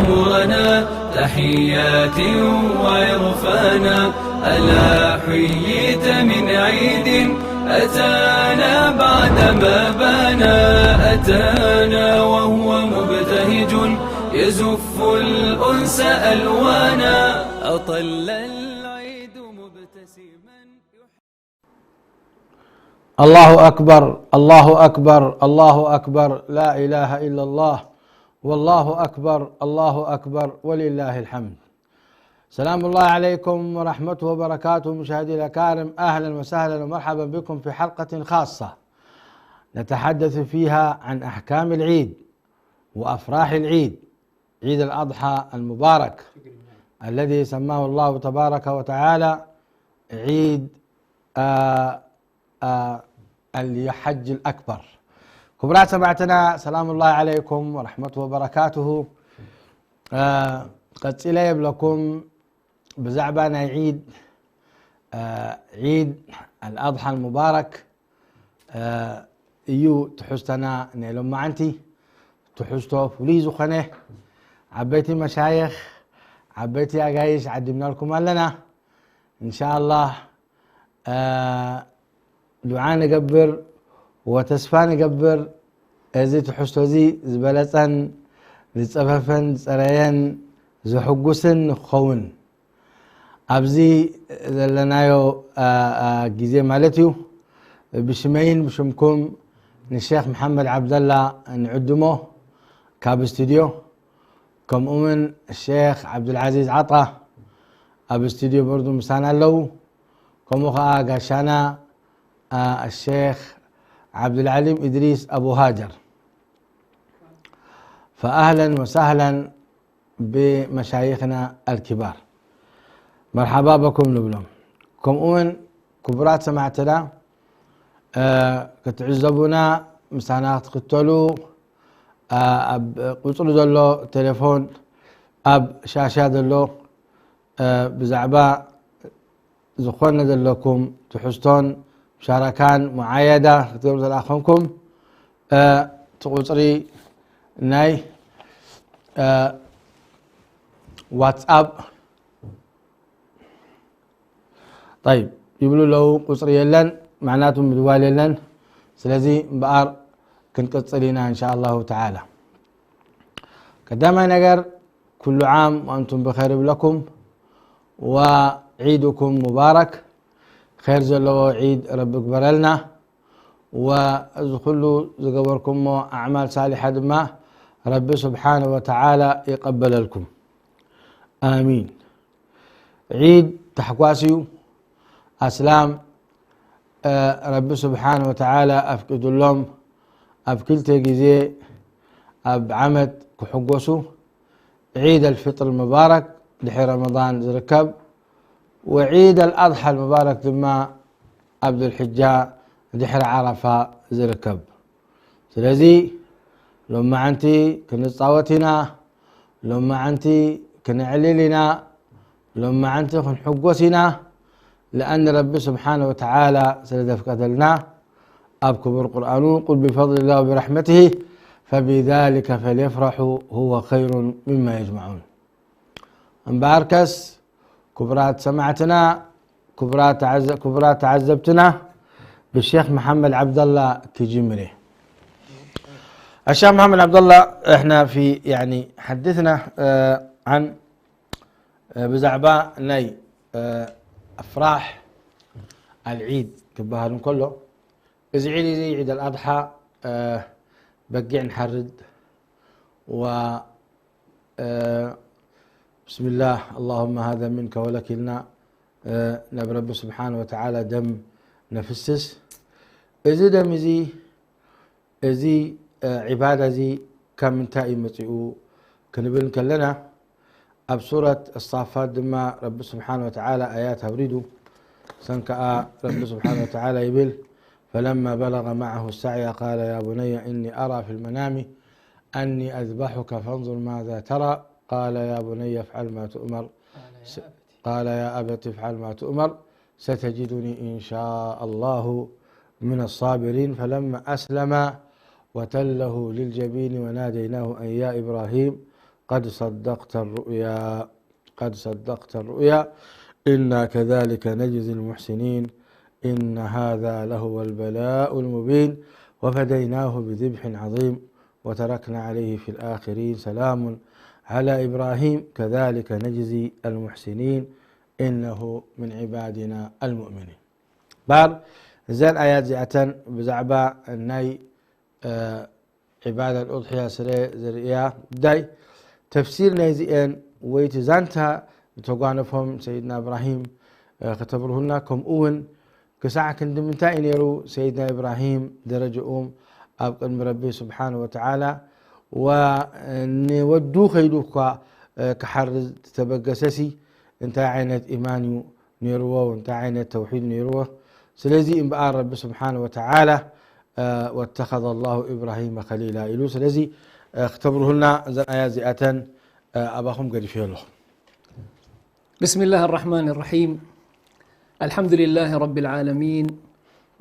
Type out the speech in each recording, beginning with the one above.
نورنا تحيات وعرفانا، ألا حييت من عيد أتانا بعدما بان. أتانا وهو مبتهج يزف الأنس ألوانا، أطل العيد مبتسما. الله أكبر، الله أكبر، الله أكبر، لا إله إلا الله، والله أكبر، الله أكبر، ولله الحمد. سلام الله عليكم ورحمته وبركاته، مشاهدي الأكارم، أهلا وسهلا ومرحبا بكم في حلقة خاصة نتحدث فيها عن أحكام العيد وأفراح العيد، عيد الأضحى المبارك الذي سماه الله تبارك وتعالى عيد، آه، آه، الحج الأكبر. ክቡራት ሰማዕትና፣ ሰላም الله عليكم ورحمته وبركاته። آه، ቀጺለ የብለኩም ብዛዕባ ናይ ዒድ፣ አ፣ ዒድ ኣልኣድሓ ኣልሙባረክ፣ አ፣ እዩ ትሕዝቶና ናይ ሎማዓንቲ። ትሕዝቶ ፍሉይ ዝኾነ ዓበይቲ መሻይኽ፣ ዓበይቲ ኣጋይሽ ዓዲምናልኩም ኣለና። እንሻኣላህ፣ አ፣ ዱዓ ንገብር ወተስፋ ንገብር፣ እዚ ትሕዝቶ እዚ ዝበለጸን ዝጸፈፈን ዝጸረየን ዘሕጉስን ንክኸውን ኣብዚ ዘለናዮ፣ አ፣ አ፣ ግዜ ማለት እዩ። ብሽመይን ብሽምኩም ንሼኽ መሓመድ ዓብደላ ንዕድሞ ካብ ስቱድዮ፣ ከምኡውን ሼኽ ዓብዱልዓዚዝ ዓጣ ኣብ ስቱድዮ በርዱ ምሳና ኣለዉ። ከምኡ ኸዓ ጋሻና፣ አ፣ ሼኽ ዓብዱልዓሊም ኢድሪስ ኣቡ ሃጀር። ፈኣህለን ወሳህለን ብመሻይኽና ኣልኪባር። መርሓባ በኩም ንብሎም። ከምኡውን ክቡራት ሰማዕትና፣ አ፣ ክትዕዘቡና፣ ምሳና ክትክተሉ፣ አ፣ ኣብ ቁጽሪ ዘሎ ቴሌፎን፣ ኣብ ሻሻ ዘሎ፣ አ፣ ብዛዕባ ዝኾነ ዘለኩም ትሕዝቶን ሙሻረካን ሙዓየዳ ክትገብሩ ዘለኣ ኮንኩም፣ እ፣ እቲ ቁጽሪ ናይ፣ እ፣ ዋትስኣፕ፣ ጠይብ፣ ይብሉ ኣለዉ፣ ቁጽሪ የለን፣ ማዕናቱ ምድዋል የለን። ስለዚ እምበኣር ክንቅጽል ኢና እንሻ ኣላሁ ተዓላ። ቀዳማይ ነገር፣ ኩሉ ዓም ወኣንቱም ብኸይር እብለኩም፣ ወዒድኩም ሙባረክ። ኸይር ዘለዎ ዒድ ረቢ ግበረልና። ወእዚ ኩሉ ዝገበርኩሞ ኣዕማል ሳሊሓ ድማ ረቢ ስብሓነ ወተዓላ ይቐበለልኩም። ኣሚን። ዒድ ታሕጓስ እዩ። ኣስላም፣ እ፣ ረቢ ስብሓነ ወተዓላ ኣፍቂዱሎም ኣብ ክልተ ግዜ ኣብ ዓመት ክሕጎሱ፣ ዒድ ኣልፍጥር ሙባረክ ድሕሪ ረመዳን ዝርከብ፣ ወዒድ ኣልኣድሓ ሙባረክ ድማ ኣብ ዙልሕጃ ድሕሪ ዓረፋ ዝርከብ። ስለዚ ሎማዓንቲ ክንጻወት ኢና፣ ሎማዓንቲ ክነዕልል ኢና፣ ሎማዓንቲ ክንሕጎስ ኢና። ለኣን ረቢ ስብሓነ ወተዓላ ስለ ዘፍቀደልና ኣብ ክቡር ቁርኣኑ፣ ቁል ብፈድሊላሂ ወቢረሕመቲሂ ፈቢዛሊከ ፈልየፍረሑ ሁወ ኸይሩን ሚማ የጅመዑን። እምበኣርከስ ክቡራት ሰማዕትና፣ ክቡራት ተዓዘ-፣ ክቡራት ተዓዘብትና፣ ብሼኽ መሓመድ ዓብደላ ክጅምር እየ። الشيخ محمد عبد الله، احنا في، يعني، حدثنا، آه، عن، آه، ብዛዕባ ናይ፣ آه، أفراح العيد ክበሃል እንከሎ፣ እዚ ዒድ እዚ ዒድ ኣልኣድሓ፣ آه، በጊዕ ንሓርድ፣ ወ እ፣ ብስምላህ፣ ኣላሁመ ሃዛ ሚንከ ወለክ ኢልና፣ እ፣ ናብ ረቢ ስብሓነ ወተዓላ ደም ነፍስስ። እዚ ደም እዚ፣ እዚ፣ እ፣ ዒባዳ እዚ ካብ ምንታይ እዩ መጺኡ ክንብል እንከለና፣ ኣብ ሱረት ኣሳፋት ድማ ረቢ ስብሓነ ወተዓላ ኣያት ኣውሪዱ። ሰን ከኣ ረቢ ስብሓነ ወተዓላ ይብል፣ ፈለማ በለገ መዓሁ ሰዕያ ቃለ ያ ቡነየ እኒ ኣራ ፊ ልመናሚ أني أذبحك فانظر ماذا ترى قال يا بني افعل ما تؤمر قال يا أبت افعل ما تؤمر ستجدني إن شاء الله من الصابرين فلما أسلما وتله للجبين وناديناه أن يا إبراهيم قد صدقت الرؤيا، قد صدقت الرؤيا، إنا كذلك نجزي المحسنين، إن هذا لهو البلاء المبين، وفديناه بذبح عظيم، وتركنا عليه في الآخرين، سلام على إبراهيم، كذلك نجزي المحسنين، إنه من عبادنا المؤمنين. ባር እዘን ኣያት እዚኣተን ብዛዕባ ናይ ዒባዳ ኣልኡድሕያ ስለ ዝርእያ ጉዳይ ተፍሲር ናይዚኤን ወይ እቲ ዛንታ ዝተጓነፎም ሰይድና እብራሂም ከተብርሁልና፣ ከምኡ እውን ክሳዕ ክንዲ ምንታይ እዩ ነይሩ ሰይድና እብራሂም ደረጃኡም ኣብ ቅድሚ ረቢ ስብሓን ወተዓላ፣ ወ ንወዱ ከይዱ እኳ ክሓርድ ዝተበገሰሲ እንታይ ዓይነት ኢማን እዩ ነይርዎ፣ እንታይ ዓይነት ተውሒድ ነይርዎ። ስለዚ እምበኣር ረቢ ስብሓን ወተዓላ ወተኸዘ ላሁ ኢብራሂመ ከሊላ ኢሉ። ስለዚ ክተብርሁልና እዘን ኣያ እዚኣተን ኣባኹም ገዲፈዮ ኣለኹ። بسم الله الرحمن الرحيم. الحمد لله رب العالمين،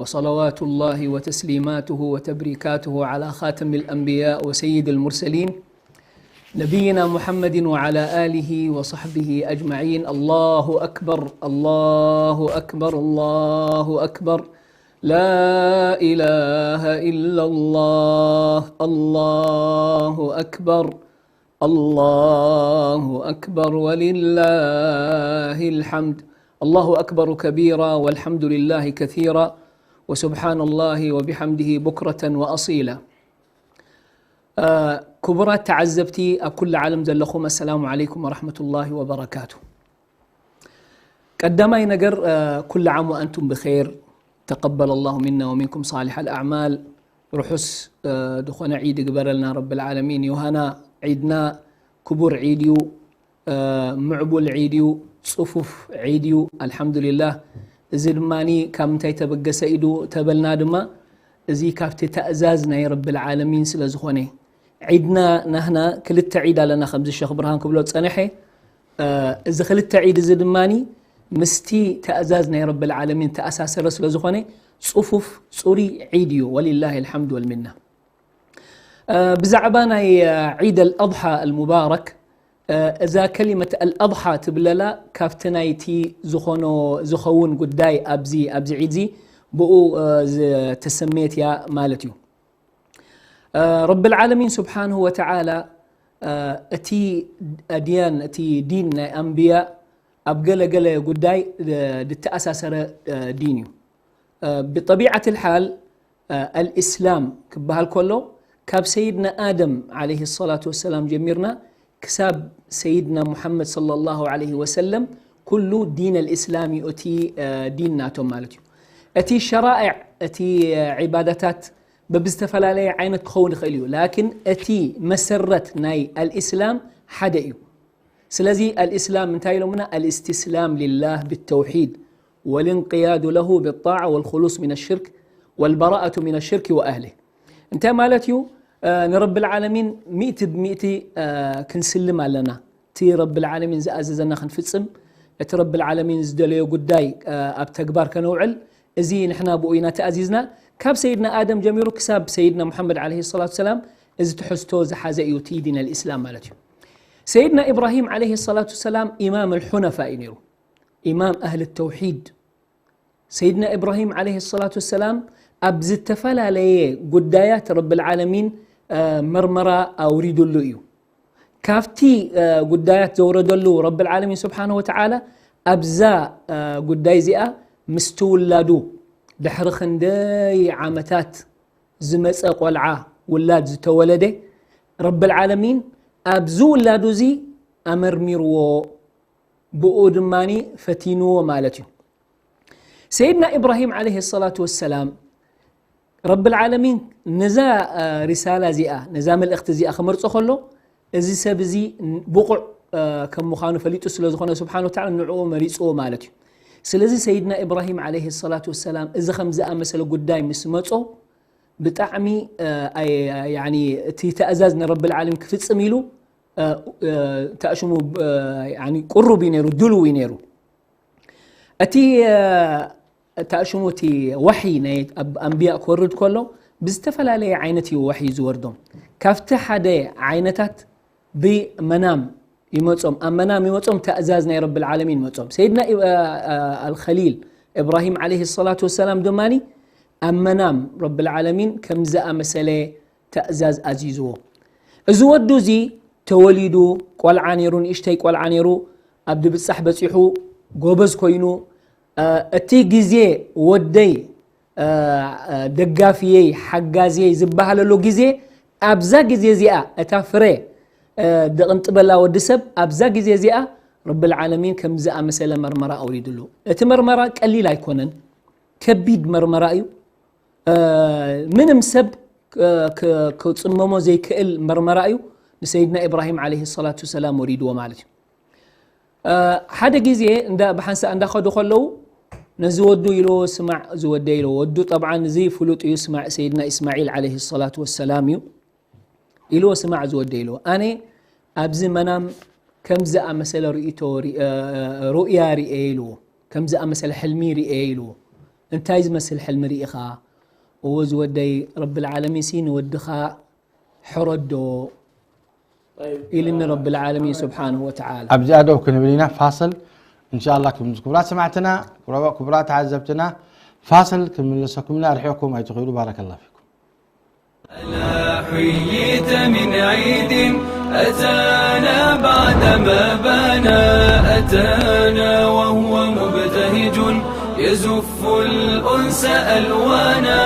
وصلوات الله وتسليماته وتبريكاته على خاتم الأنبياء وسيد المرسلين، نبينا محمد وعلى آله وصحبه أجمعين. الله أكبر، الله أكبر، الله أكبر. لا إله إلا الله. الله أكبر، الله أكبر ولله الحمد. الله أكبر كبيرا والحمد لله كثيرا وسبحان الله وبحمده بكرة وأصيلا. ክቡራት ተዓዘብቲ ኣብ ኩሉ ዓለም ዘለኹም፣ ኣሰላሙ ዓለይኩም ወራህመቱላሂ ወበረካቱ። ቀዳማይ ነገር ኩሉ ዓም ወኣንቱም ብኸይር፣ ተቀበለ ላሁ ሚና ወሚንኩም ሳሊሕ ኣልኣዕማል። ርሑስ ዝኾነ ዒድ ይግበረልና ረብል ዓለሚን። ዮሃና ዒድና ክቡር ዒድ እዩ፣ ምዕቡል ዒድ እዩ፣ ጽፉፍ ዒድ እዩ። ኣልሓምዱሊላህ። እዚ ድማ ካብ ምንታይ ተበገሰ ኢዱ ተበልና ድማ እዚ ካብቲ ተእዛዝ ናይ ረብል ዓለሚን ስለ ዝኾነ፣ ዒድና ናህና ክልተ ዒድ ኣለና፣ ከምዚ ሸኽ ብርሃን ክብሎ ጸነሐ። እዚ ክልተ ዒድ እዚ ድማ ምስቲ ተእዛዝ ናይ ረብል ዓለሚን ተኣሳሰረ ስለ ዝኾነ፣ ጽፉፍ ጽሩይ ዒድ እዩ። ወሊላሂ ኣልሓምዱ ወልሚና። ብዛዕባ ናይ ዒድ ኣልኣድሓ ኣልሙባረክ፣ እዛ ከሊመት ኣልኣድሓ ትብለላ ካብቲ ናይቲ ዝኾኖ ዝኸውን ጉዳይ ኣብዚ ኣብዚ ዒድ እዚ ብኡ ዝተሰመየት እያ ማለት እዩ። ረብል ዓለሚን ስብሓንሁ ወተዓላ እቲ ኣድያን፣ እቲ ዲን ናይ ኣንብያ ኣብ ገለ ገለ ጉዳይ ዝተኣሳሰረ ዲን እዩ። ብጠቢዓት ልሓል ኣልእስላም ክበሃል ከሎ ካብ ሰይድና ኣደም ዓለይሂ ሰላቱ ወሰላም ጀሚርና ክሳብ ሰይድና ሙሓመድ ሰለላሁ ዓለይሂ ወሰለም ኩሉ ዲን ኣልእስላም እዩ እቲ ዲን ናቶም ማለት እዩ። እቲ ሸራኤዕ፣ እቲ ዒባዳታት በብዝተፈላለየ ዓይነት ክኸውን ይኽእል እዩ። ላኪን እቲ መሰረት ናይ ኣልእስላም ሓደ እዩ። ስለዚ ኣልእስላም እንታይ ኢሎምና? ኣልእስትስላም ሊላህ ብተውሒድ ወልንቅያዱ ለሁ ብጣዓ ወልኹሉስ ሚነ ሽርክ ወልበራኣቱ ሚነ ሽርክ ወኣህሊህ። እንታይ ማለት እዩ? ንረብል ዓለሚን ሚእቲ ብሚእቲ ክንስልም ኣለና። እቲ ረብል ዓለሚን ዝኣዘዘና ክንፍጽም፣ እቲ ረብል ዓለሚን ዝደለዮ ጉዳይ ኣብ ተግባር ከነውዕል፣ እዚ ንሕና ብኡ ኢና ተኣዚዝና። ካብ ሰይድና ኣደም ጀሚሩ ክሳብ ሰይድና ሙሓመድ ዓለይሂ ሰላቱ ሰላም እዚ ትሕዝቶ ዝሓዘ እዩ እቲ ዲን ኣልእስላም ማለት እዩ። ሰይድና ኢብራሂም ዓለይሂ ሰላቱ ሰላም ኢማም ኣልሑነፋ እዩ ነይሩ፣ ኢማም ኣህሊ ተውሒድ። ሰይድና ኢብራሂም ዓለይሂ ሰላቱ ወሰላም ኣብ ዝተፈላለየ ጉዳያት ረብል ዓለሚን መርመራ ኣውሪዱሉ እዩ። ካብቲ ጉዳያት ዘውረደሉ ረብል ዓለሚን ስብሓንሁ ወተዓላ ኣብዛ ጉዳይ እዚኣ ምስቲ ውላዱ ድሕሪ ክንደይ ዓመታት ዝመፀ ቆልዓ ውላድ ዝተወለደ ረብል ዓለሚን ኣብዚ ውላዱ እዚ ኣመርሚርዎ፣ ብኡ ድማ ፈቲንዎ ማለት እዩ። ሰይድና ኢብራሂም ዓለይሂ ሰላቱ ወሰላም ረብል ዓለሚን ነዛ ሪሳላ እዚኣ፣ ነዛ መልእኽቲ እዚኣ ክመርጾ ከሎ እዚ ሰብ እዚ ብቑዕ ከም ምዃኑ ፈሊጡ ስለ ዝኾነ ስብሓን ወተዓላ ንዕኡ መሪጽዎ ማለት እዩ። ስለዚ ሰይድና ኢብራሂም ዓለይሂ ሰላቱ ወሰላም እዚ ከም ዝኣመሰለ ጉዳይ ምስ መጾ ብጣዕሚ እቲ ተእዛዝ ንረብል ዓለሚን ክፍጽም ኢሉ ተእሽሙ ቁሩብ እዩ ነይሩ፣ ድልው እዩ ነይሩ። እቲ ተእሽሙ እቲ ወሕይ ናይ ኣብ ኣንብያ ክወርድ ከሎ ብዝተፈላለየ ዓይነት እዩ ወሕይ ዝወርዶም። ካብቲ ሓደ ዓይነታት ብመናም ይመጾም፣ ኣብ መናም ይመጾም፣ ተእዛዝ ናይ ረብል ዓለሚን መጾም። ሰይድና ኢ-፣ አ-፣ አ-፣ ኣልኸሊል እብራሂም ዓለይሂ ሰላቱ ወሰላም ድማ ኣብ መናም ረብል ዓለሚን ከም ዝኣመሰለ ተእዛዝ ኣዚዝዎ። እዚ ወዱ እዚ ተወሊዱ፣ ቆልዓ ነይሩ፣ ንእሽተይ ቆልዓ ነይሩ፣ ኣብ ድብጻሕ በጺሑ፣ ጎበዝ ኮይኑ፣ አ፣ እቲ ግዜ ወደይ፣ አ፣ አ፣ ደጋፊየይ፣ ሓጋዝየይ ዝበሃለሉ ግዜ፣ ኣብዛ ግዜ እዚኣ፣ እታ ፍረ፣ አ፣ ደቕንጥበላ ወዲ ሰብ፣ ኣብዛ ግዜ እዚኣ፣ ረብል ዓለሚን ከም ዝኣመሰለ መርመራ ኣውሪድሉ። እቲ መርመራ ቀሊል ኣይኮነን፣ ከቢድ መርመራ እዩ። አ፣ ምንም ሰብ፣ አ፣ ክ-፣ ክጽመሞ ዘይክእል መርመራ እዩ። ንሰይድና ኢብራሂም ዓለይሂ ሰላቱ ወሰላም ወሪድዎ ማለት እዩ። አ፣ ሓደ ግዜ እንዳ-፣ ብሓንሳእ እንዳኸዱ ከለዉ፣ ነዚ ወዱ ኢልዎ፣ "ስማዕ ዝወደ" ኢልዎ። ወዱ ጠብዓን እዚ ፍሉጥ እዩ፣ ስማዕ፣ ሰይድና ኢስማዒል ዓለይሂ ሰላቱ ወሰላም እዩ። ኢልዎ፣ "ስማዕ ዝወደ" ኢልዎ። "ኣነ ኣብዚ መናም ከም ዝኣመሰለ ርእይቶ ሪ-፣ እ፣ ሩእያ ርእየ" ኢልዎ። "ከም ዝኣመሰለ ሕልሚ ርእየ" ኢልዎ። "እንታይ ዝመስል ሕልሚ ርኢኻ?" "እዎ ዝወደይ፣ ረብል ዓለሚን ሲ ንወድኻ ሕረዶ" ኢልኒ ረብል ዓለሚን ስብሓንሁ ወተዓላ። ኣብዚኣ ደው ክንብል ኢና፣ ፋስል። እንሻላ፣ ክም-፣ ክቡራት ሰማዕትና፣ ክቡራ-፣ ክቡራት ተዓዘብትና፣ ፋስል ክምልሰኩም ኢና፣ ርሒቕኩም ኣይትኽእሉ። ባረከላ ፊኩም። ألا حييت من عيد أتانا بعدما بان، أتانا وهو مبتهج يزف الأنس ألوانا،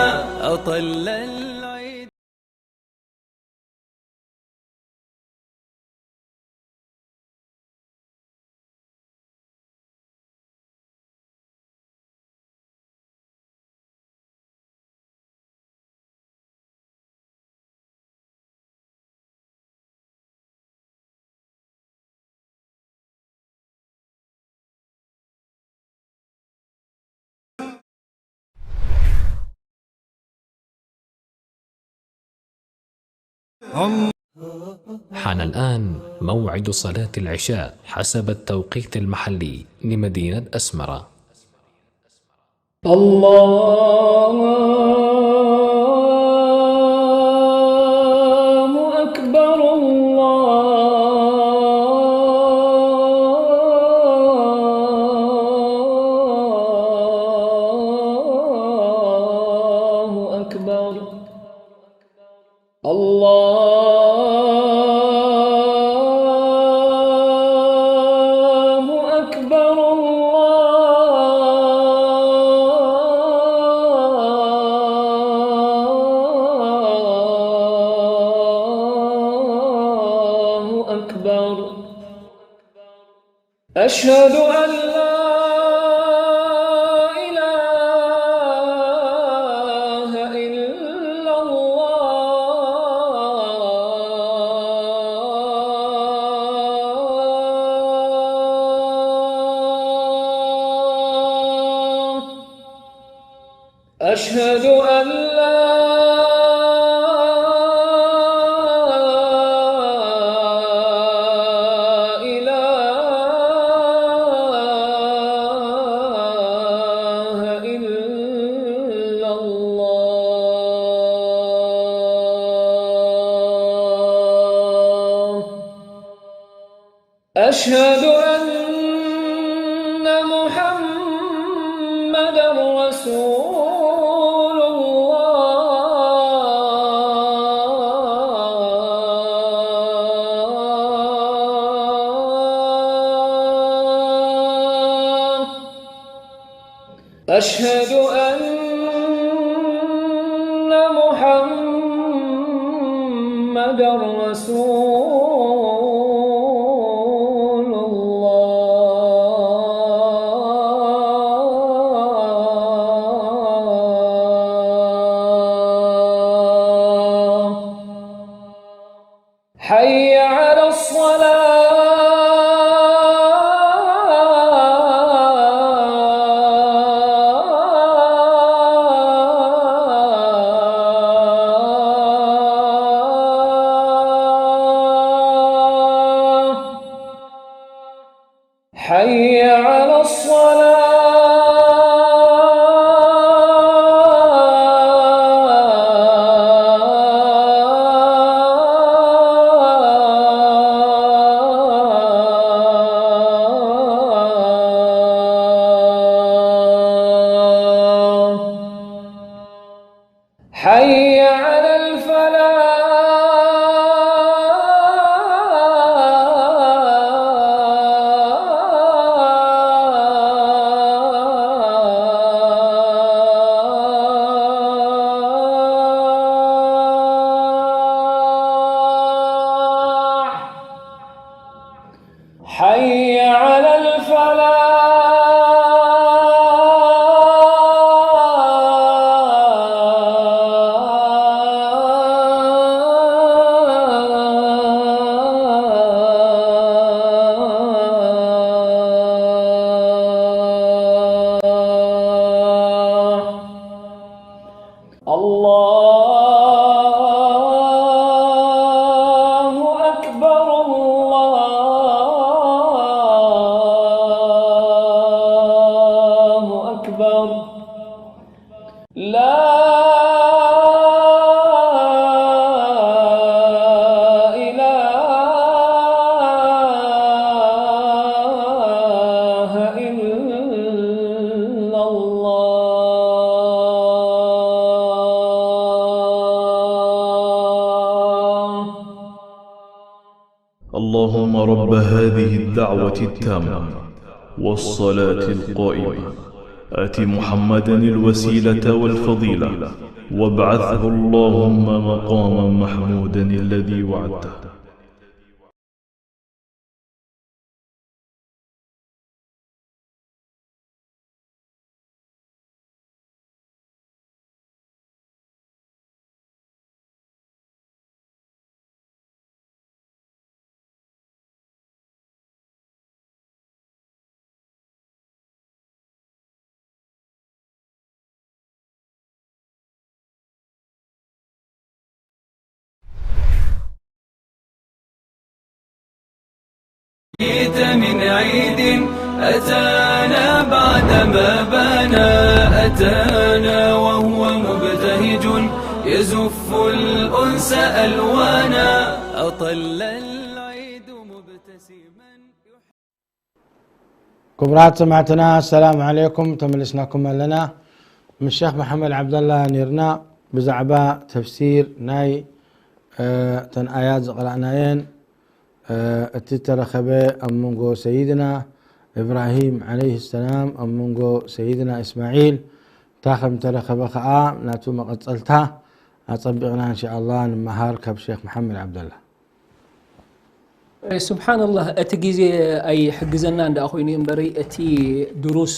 أطل العيد. حان الآن موعد صلاة العشاء حسب التوقيت المحلي لمدينة أسمرة. الله أكبر، الله أكبر. الله أكبر، الله أكبر. أشهد أن لا إله إلا الله. أشهد أن لا إله إلا الله. أشهد أن محمدا رسول الله. أشهد أن محمدا رسول الله. حي على الصلاة. حي على حي على الفلاح. الله أكبر، الله أكبر. لا إله إلا الله. اللهم رب هذه الدعوة التامة والصلاة القائمة، آت محمدا الوسيلة والفضيلة، وابعثه اللهم مقاما محمودا الذي وعدته. جئت من عيد أتانا بعدما بان، أتانا وهو مبتهج يزف الأنس ألوانا. أطل العيد مبتسما. ክቡራት ሰማዕትና፣ ኣሰላሙ ዓለይኩም። ተመሊስናኩም ኣለና። ምስ ሸኽ መሓመድ ዓብደላ ነይርና ብዛዕባ ተፍሲር ናይ፣ እ፣ እተን ኣያት ዝቐራእናየን፣ እ፣ እቲ ተረኸበ ኣብ መንጎ ሰይድና ኢብራሂም ዓለይሂ ሰላም፣ ኣብ መንጎ ሰይድና እስማዒል፣ እንታይ ከም ተረኸበ ኸዓ ናቱ መቐጸልታ ኣጸቢቕና እንሻኣላህ ንመሃር ካብ ሸኽ መሓመድ ዓብደላ። ሱብሓነላህ፣ እቲ ግዜ ኣይሕግዘና እንዳ ኮይኑ እምበሪ፣ እቲ ድሩስ፣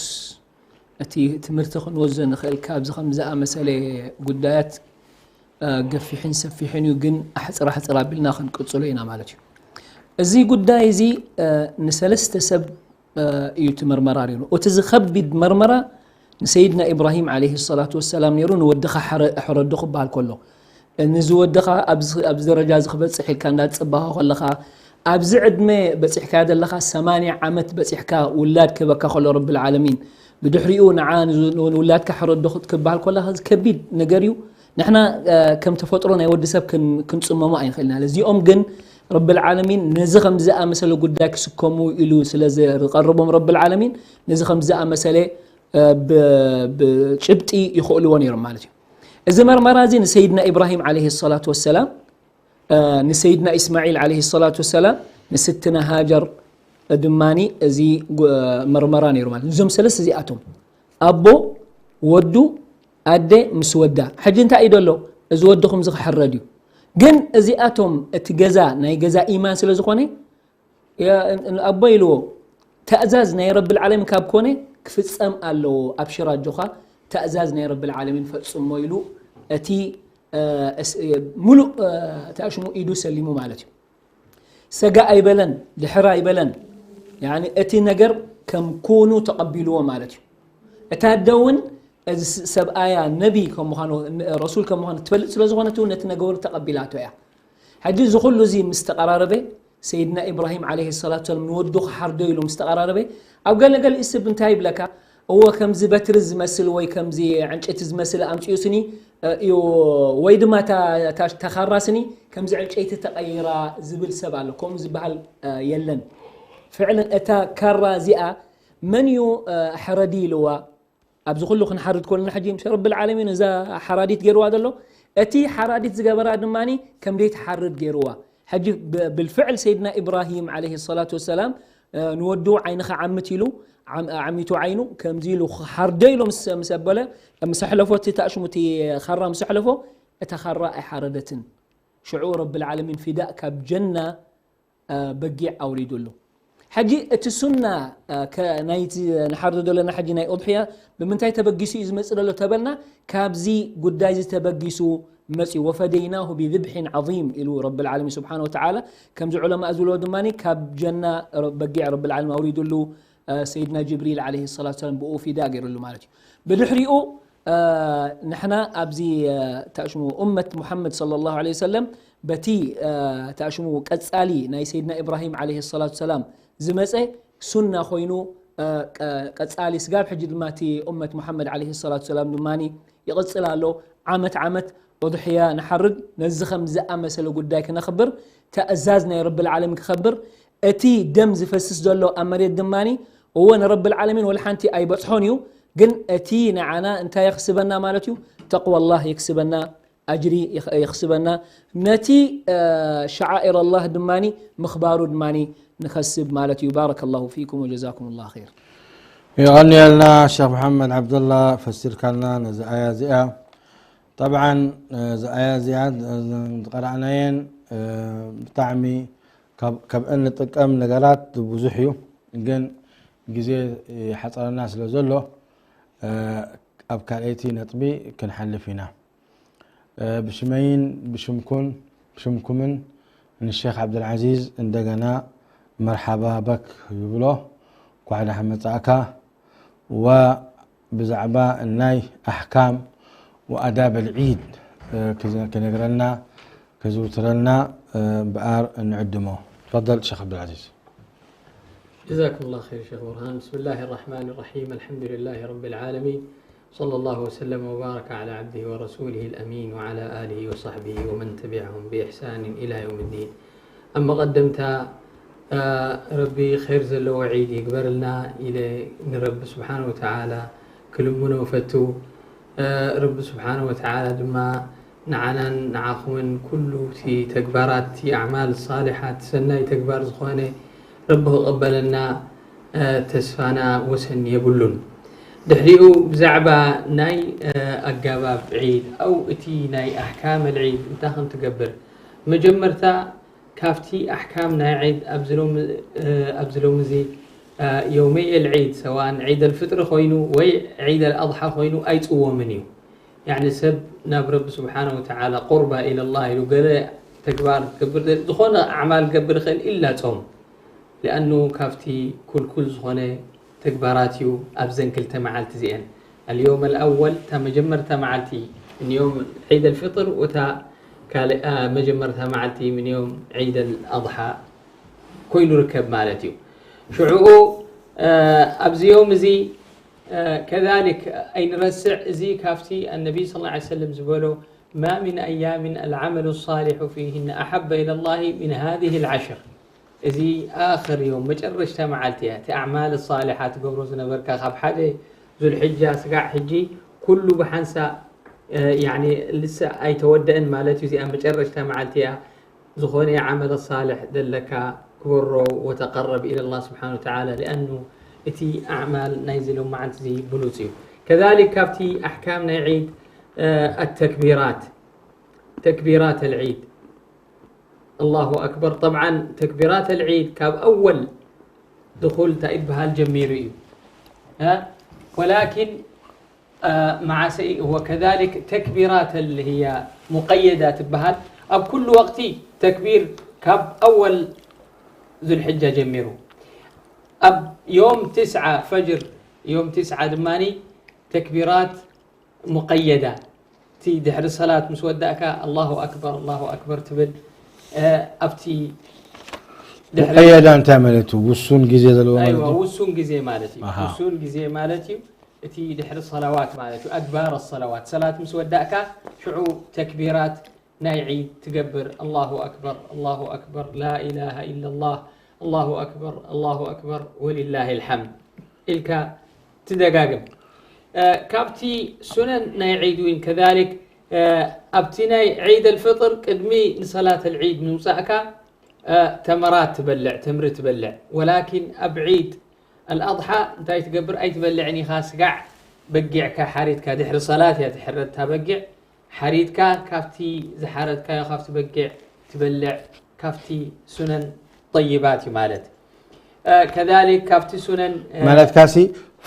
እቲ ትምህርቲ ክንወዞ ንኽእል፣ ካብዚ ከም ዝኣመሰለ ጉዳያት፣ እ፣ ገፊሕን ሰፊሕን እዩ፣ ግን ኣሕጽር ኣሕጽር ኣቢልና ክንቅጽሎ ኢና ማለት እዩ። እዚ ጉዳይ እዚ፣ እ፣ ንሰለስተ ሰብ፣ እ፣ እዩ እቲ መርመራ ነይሩ። እቲ ዝኸቢድ መርመራ ንሰይድና ኢብራሂም ዓለይሂ ሰላቱ ወሰላም ነይሩ፣ ንወድኻ ሕረ-፣ ሕረዶ ክበሃል ከሎ። ንዝወድኻ ኣብዚ፣ ኣብዚ ደረጃ እዚ ክበጽሕ ኢልካ እንዳትጽበኻ ከለኻ፣ ኣብዚ ዕድመ በጺሕካዮ ዘለኻ፣ ሰማንያ ዓመት በጺሕካ ውላድ ክህበካ ከሎ ረብል ዓለሚን፣ ብድሕሪኡ ንዓ ንዝ-፣ ንውላድካ ሕረዶ ክት-፣ ክበሃል ከለኻ፣ እዚ ከቢድ ነገር እዩ። ንሕና፣ እ፣ ከም ተፈጥሮ ናይ ወዲ ሰብ ክን-፣ ክንጽመሞ ኣይንኽእልን። እዚኦም ግን ረብል ዓለሚን ነዚ ከም ዝኣመሰለ ጉዳይ ክስከሙ ኢሉ ስለ ዝቐርቦም ረብል ዓለሚን ነዚ ከም ዝኣመሰለ፣ እ፣ ብ-፣ ብጭብጢ ይኽእልዎ ነይሮም ማለት እዩ። እዚ መርመራ እዚ ንሰይድና ኢብራሂም ዓለይሂ ሰላቱ ወሰላም፣ እ፣ ንሰይድና ኢስማዒል ዓለይሂ ሰላቱ ወሰላም፣ ንስትና ሃጀር ድማኒ እዚ ጉ-፣ መርመራ ነይሩ ማለት እዩ። እዞም ሰለስተ እዚኣቶም፣ ኣቦ፣ ወዱ፣ ኣደ ምስ ወዳ። ሕጂ እንታይ እዩ ደሎ? እዚ ወድኹም እዚ ክሕረድ እዩ። ግን እዚኣቶም እቲ ገዛ ናይ ገዛ ኢማን ስለ ዝኾነ፣ ያ-፣ ን-፣ ኣቦ ኢልዎ፣ "ተእዛዝ ናይ ረብል ዓለሚን ካብ ኮነ ክፍጸም ኣለዎ፣ ኣብሽር ኣጆኻ፣ ተእዛዝ ናይ ረብል ዓለሚን ፈጽሞ" ኢሉ፣ እቲ፣ እ፣ እስ-፣ እ፣ ሙሉእ፣ እ፣ እቲ ኣሽሙ ኢዱ ሰሊሙ ማለት እዩ። ሰጋ ኣይበለን፣ ድሕር ኣይበለን። ያኒ እቲ ነገር ከም ኩኑ ተቐቢልዎ ማለት እዩ። እታ ኣደ እውን እዚ ስ-፣ ሰብኣያ ነቢ ከም ምዃኑ፣ ን-፣ ረሱል ከም ምዃኑ ትፈልጥ ስለ ዝኾነት እውን ነቲ ነገሩ ተቐቢላቶ እያ። ሕጂ እዚ ኩሉ እዚ ምስ ተቐራረበ፣ ሰይድና ኢብራሂም ዓለይሂ ሰላቱ ወሰላም ንወዱ ክሓርዶ ኢሉ ምስ ተቐራረበ፣ ኣብ ገለ ገለ እስብ እንታይ ይብለካ? እወ፣ ከምዚ በትሪ ዝመስል ወይ ከምዚ ዕንጨይቲ ዝመስል ኣምጺኡ ስኒ፣ እ፣ እዩ፣ ወይ ድማ እታ፣ እታ፣ እታ ካራ ስኒ ከምዚ ዕንጨይቲ ተቐይራ ዝብል ሰብ ኣሎ። ከምኡ ዝበሃል፣ እ፣ የለን። ፍዕለን እታ ካራ እዚኣ መን እዩ፣ እ፣ ሕረዲ ኢልዋ? ኣብዚ ኩሉ ክንሓርድ ከለና ሕጂ ምስ ረብል ዓለሚን እዛ ሓራዲት ገይርዋ ዘሎ፣ እቲ ሓራዲት ዝገበራ ድማኒ ከም ደይትሓርድ ገይርዋ። ሕጂ ብ-፣ ብልፍዕል ሰይድና ኢብራሂም ዓለይሂ ሰላቱ ወሰላም፣ እ፣ ንወዱ ዓይንኻ ዓምት ኢሉ፣ ዓም-፣ ዓሚቱ ዓይኑ፣ ከምዚ ኢሉ ክሓርዶ ኢሉ ምስ፣ ምስ ኣበለ፣ ምስ ኣሕለፎ፣ እቲ ታእሽሙ እቲ ኻራ ምስ ኣሕለፎ፣ እታ ኻራ ኣይሓረደትን። ሽዑ ረብል ዓለሚን ፊዳእ ካብ ጀና፣ እ፣ በጊዕ ኣውሪዱሉ። ሕጂ እቲ ሱና ናይቲ ንሓርዶ ዘለና ሕጂ ናይ ኡድሕያ ብምንታይ ተበጊሱ እዩ ዝመፅእ ዘሎ ተበልና፣ ካብዚ ጉዳይ እዚ ተበጊሱ መፅዩ። ወፈደይናሁ ቢዝብሒን ዓዚም ኢሉ ረብል ዓለሚን ስብሓን ወተዓላ። ከምዚ ዑለማእ ዝብልዎ ድማ ካብ ጀና በጊዕ ረብል ዓለሚን ኣውሪዱሉ፣ ሰይድና ጅብሪል ዓለይሂ ሰላቱ ሰላም ብኡ ፊዳ ገይሩሉ ማለት እዩ። ብድሕሪኡ ንሕና ኣብዚ ታሽሙ እመት ሙሓመድ ሰለላሁ ዐለይሂ ወሰለም በቲ ታሽሙ ቀጻሊ ናይ ሰይድና ኢብራሂም ዓለይሂ ሰላቱ ሰላም ዝመጸ ሱና ኮይኑ ቀጻሊ ስጋብ ሕጂ ድማ እቲ እመት ሙሓመድ ዓለይሂ ሰላቱ ሰላም ድማ ይቕጽል ኣሎ። ዓመት ዓመት ኡድሕያ ንሓርድ፣ ነዚ ከም ዝኣመሰለ ጉዳይ ክነኽብር፣ ተእዛዝ ናይ ረብል ዓለሚን ክኸብር፣ እቲ ደም ዝፈስስ ዘሎ ኣብ መሬት ድማ እወ ንረብል ዓለሚን ወላ ሓንቲ ኣይበጽሖን እዩ። ግን እቲ ንዓና እንታይ የኽስበና ማለት እዩ? ተቕዋ ኣላህ የክስበና፣ ኣጅሪ የኽስበና። ነቲ ሸዓኢር ኣላህ ድማ ምኽባሩ ድማ ንኸስብ ማለት እዩ። ባረከ ላሁ ፊኩም ወጀዛኩም ላሁ ኸይር። የቐንየልና ሸኽ መሓመድ ዓብደላ፣ ፈሲርካልና ነዚ ኣያ እዚኣ። ጠብዓን እዚ ኣያ እዚኣ ዝቐራእናየን ብጣዕሚ ካብ እንጥቀም ነገራት ብዙሕ እዩ፣ ግን ግዜ ይሓፀረና ስለ ዘሎ ኣብ ካልኣይቲ ነጥቢ ክንሓልፍ ኢና። ብሽመይን ብሽምኩን ብሽምኩምን ንሼክ ዓብደልዓዚዝ እንደገና መርሓባ በክ ይብሎ። ኳዕ ደሓን መጻእካ። ወብዛዕባ ናይ ኣሕካም ወኣዳብ ኣልዒድ ክነግረና ከዝውትረልና ብኣር ንዕድሞ። ተፈደል ሸክ ዓብደልዓዚዝ። جزاكم الله خير شيخ برهان. بسم الله الرحمن الرحيم. الحمد لله رب العالمين. صلى الله وسلم وبارك على عبده ورسوله الأمين وعلى آله وصحبه ومن تبعهم بإحسان إلى يوم الدين. ኣብ መቐደምታ ረቢ ኸይር ዘለዎ ዒድ ይግበርልና ኢለ ንረቢ ስብሓን ወተዓላ ክልምኖ ፈቱ። ረቢ ስብሓን ወተዓላ ድማ ንዓናን ንዓኹምን ኩሉ እቲ ተግባራት እቲ ኣዕማል ሳሊሓት ሰናይ ተግባር ዝኾነ ረቢ ክቐበለና ተስፋና ወሰን የብሉን። ድሕሪኡ ብዛዕባ ናይ ኣጋባብ ዒድ ኣው እቲ ናይ ኣሕካም ኣልዒድ እንታይ ከም ትገብር መጀመርታ ካብቲ ኣሕካም ናይ ዒድ ኣብዚ ሎሚ እዚ የውመይ ኣልዒድ ሰዋን ዒድ ኣልፍጥሪ ኮይኑ ወይ ዒድ ኣልኣድሓ ኮይኑ ኣይፅወምን እዩ። ያኒ ሰብ ናብ ረቢ ስብሓነ ወተዓላ ቁርባ ኢለላህ ኢሉ ገለ ተግባር ክገብር ዝኾነ ኣዕማል ክገብር ይኽእል ኢላ ፆም ሊኣኑ ካብቲ ኩልኩል ዝኾነ ተግባራት እዩ ኣብዘን ክልተ መዓልቲ እዚአን። ኣልዮም ኣልኣወል እታ መጀመርታ መዓልቲ ምን ዮም ዒድ ኣልፍጥር ወታ ካልእ መጀመርታ መዓልቲ ምን ዮም ዒድ ኣልኣድሓ ኮይኑ ርከብ ማለት እዩ። ሽዑኡ ኣብዚ ዮም እዚ ከዛሊክ ኣይንረስዕ፣ እዚ ካብቲ ኣነቢይ ስ ላ ሰለም ዝበሎ ما من أيام العمل الصالح فيهن أحب إلى الله من هذه العشر። እዚ ኣኽር ዮም መጨረሽታ መዓልቲ እያ። እቲ ኣዕማል ሳሊሓ ትገብሮ ዝነበርካ ካብ ሓደ ዙልሕጃ ስጋዕ ሕጂ ኩሉ ብሓንሳ ልሰ ኣይተወደአን ማለት እዩ። እዚኣ መጨረሽታ መዓልቲ እያ። ዝኾነ ዓመል ሳልሕ ዘለካ ግበሮ ወተቀረብ ኢለላህ ስብሓን ወተዓላ ሊኣኑ እቲ ኣዕማል ናይዚ ሎም መዓልቲ እዚ ብሉፅ እዩ። ከዛሊክ ካብቲ ኣሕካም ናይ ዒድ ኣተክቢራት ተክቢራት ኣልዒድ ኣላሁ ኣክበር። ጠብዓን ተክቢራት ኣልዒድ ካብ ኣወል ድኹል እንታይ ይበሃል ጀሚሩ እዩ። ወላኪን መዓሰ ወከዛሊክ ተክቢራት ኣልህያ ሙቀየዳ ትበሃል ኣብ ኩሉ ወቅቲ ተክቢር ካብ ኣወል ዙልሕጃ ጀሚሩ ኣብ ዮም ትስዓ ፈጅር ዮም ትስዓ ድማኒ ተክቢራት ሙቀየዳ እቲ ድሕሪ ሰላት ምስ ወዳእካ ኣላሁ ኣክበር ኣላሁ ኣክበር ትብል ኣብቲ ሙቀየዳ እንታይ ማለት እዩ? ውሱን ግዜ ዘለዎ ማለት እዩ? ውሱን ግዜ ማለት እዩ። ውሱን ግዜ ማለት እዩ። እቲ ድሕሪ ሰላዋት ማለት እዩ። ኣድባር ሰላዋት ሰላት ምስ ወዳእካ ሽዑ ተክቢራት ናይ ዒድ ትገብር ኣላሁ ኣክበር ኣላሁ ኣክበር ላኢላሃ ኢለላህ ኣላሁ ኣክበር ኣላሁ ኣክበር ወሊላሂ ልሓምድ ኢልካ ትደጋግም። ካብቲ ሱነን ናይ ዒድ እውን ከዛሊክ ኣብቲ ናይ ዒድ ኣልፍጥር ቅድሚ ንሰላት ኣልዒድ ምውፃእካ ተመራት ትበልዕ ተምሪ ትበልዕ ወላኪን ኣብ ዒድ ኣልኣድሓ እንታይ ትገብር ኣይትበልዕን ኢኻ ስጋዕ በጊዕካ ሓሪድካ ድሕሪ ሰላት እያ ትሕረድ እታ በጊዕ ሓሪድካ ካብቲ ዝሓረድካዮ ካብቲ በጊዕ ትበልዕ ካብቲ ሱነን ጠይባት እዩ ማለት። ከذلك ካብቲ ሱነን ማለትካሲ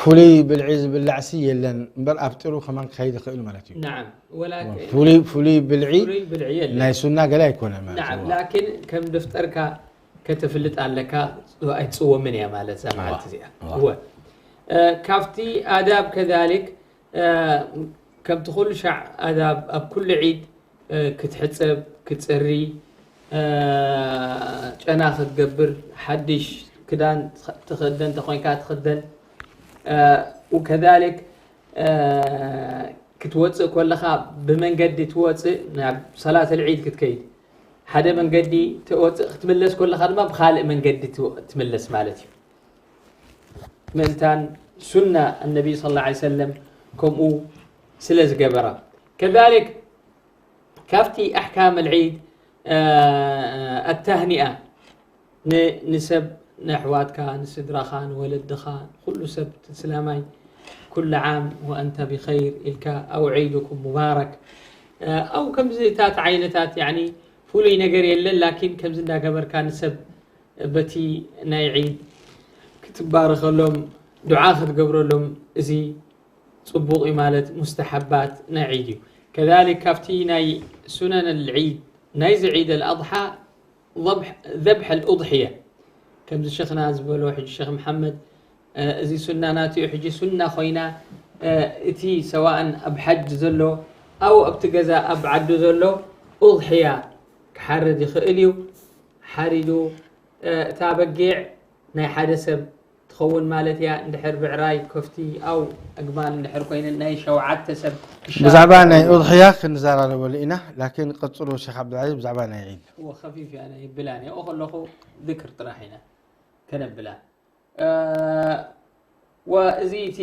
ፍሉይ ብልዒ ዝብላዕሲ የለን እምበር ኣብጢሩ ከማን ክኸይድ ይኽእል ማለት እዩ። ናዓም ወላኪን ፍሉይ ፍሉይ ብልዒ ፍሉይ ብልዒ የለን። ናይ ሱና ገለ ኣይኮነን ማለት ናዓም እዩ። ላኪን ከም ደፍጠርካ ከተፍልጥ ኣለካ። ኣይትፅወምን እያ ማለት እዛ መዓልቲ እዚኣ እዋ። እወ። እ፣ ካብቲ ኣዳብ ከذلك እ፣ ከምቲ ኩሉ ሻዕ ኣዳብ ኣብ ኩሉ ዒድ እ፣ ክትሕፀብ ክትፅሪ እ፣ ጨና ክትገብር ሓድሽ ክዳን ትኸ- ትኽደን ተኾይንካ ትኽደን እ፣ وكذلك እ፣ ክትወፅእ ከለኻ ብመንገዲ ትወፅእ ናብ ሰላት ልዒድ ክትከይድ ሓደ መንገዲ ትወፅእ ክትምለስ ከለኻ ድማ ብካልእ መንገዲ ትወ- ትምለስ ማለት እዩ። ምእንታን ሱና النبي صلى الله عليه وسلم ከምኡ ስለ ዝገበራ كذلك ካብቲ ኣሕካም ልዒድ ኣተህኒኣ ንሰብ ንኣሕዋትካ ንስድራኻ ንወለድኻ ኩሉ ሰብ ስላማይ ኩሉ ዓም ወኣንተ ብኸይር ኢልካ ኣው ዒድኩም ሙባረክ ኣው ከምዚታት ዓይነታት ያኒ ፍሉይ ነገር የለን ላኪን ከምዚ እንዳገበርካ ንሰብ በቲ ናይ ዒድ ክትባረኸሎም ዱዓ ክትገብረሎም እዚ ፅቡቕ እዩ ማለት ሙስተሓባት ናይ ዒድ እዩ ከذلك ካብቲ ናይ ሱነን ልዒድ ናይዚ ዒድ ኣልኣضሓ ذبح الأضحية ከምዚ ሸኽና ዝበሎ ሕጂ ሸኽ መሓመድ እዚ ሱና ናትኡ ሕጂ ሱና ኮይና እቲ ሰዋእን ኣብ ሓጅ ዘሎ ኣው ኣብቲ ገዛ ኣብ ዓዱ ዘሎ ኡضሕያ ክሓርድ ይኽእል እዩ ሓሪዱ እታ በጊዕ ናይ ሓደ ሰብ ትኸውን ማለት እያ እንድሕር ብዕራይ ከፍቲ ኣው ኣግማል እንድሕር ኮይነን ናይ ሸውዓተ ሰብ ክሻ- ብዛዕባ ናይ ኡضሕያ ክንዘራረበሉ ኢና ላኪን ቀፅሉ ሸክ ዓብዱልዓዚዝ ብዛዕባ ናይ ዒድ እወ ከፊፍ እያ ናይ ብላን ያው ከለኹ ذكر ጥራሕ ኢና ከነብላ እ፣ ወእዚ እቲ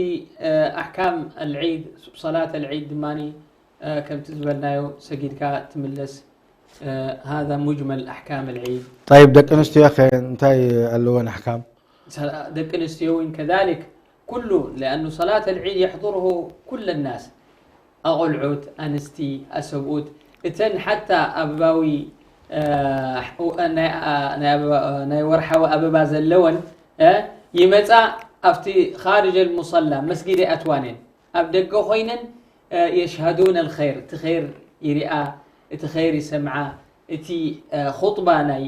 እ፣ ኣሕካም ኣልዒድ ሰላት ኣልዒድ ድማ እ፣ ከምቲ ዝበልናዮ ሰጊድካ ትምለስ እ፣ هذا مجمل ኣሕካም ኣልዒድ طيب ደቂ ኣንስትዮ ከ እንታይ ኣለወን ኣሕካም ሰላ- ደቂ ኣንስትዮ እውን كذلك ኩሉ لأنه صلاة العيد يحضره كل الناس ኣቆልዑት ኣንስቲ ኣሰብኡት እተን ሓታ ኣበባዊ እ፣ ናይ ኣ- ናይ ኣበባ- ናይ ወርሓዊ ኣበባ ዘለወን እ፣ ይመፃ ኣብቲ خارج المصلى መስጊድ ኣይኣትዋን እየን ኣብ ደገ ኮይነን እ፣ يشهدون الخير እቲ ኸይር ይሪኣ እቲ ኸይር ይሰምዓ እቲ ኹጥባ ናይ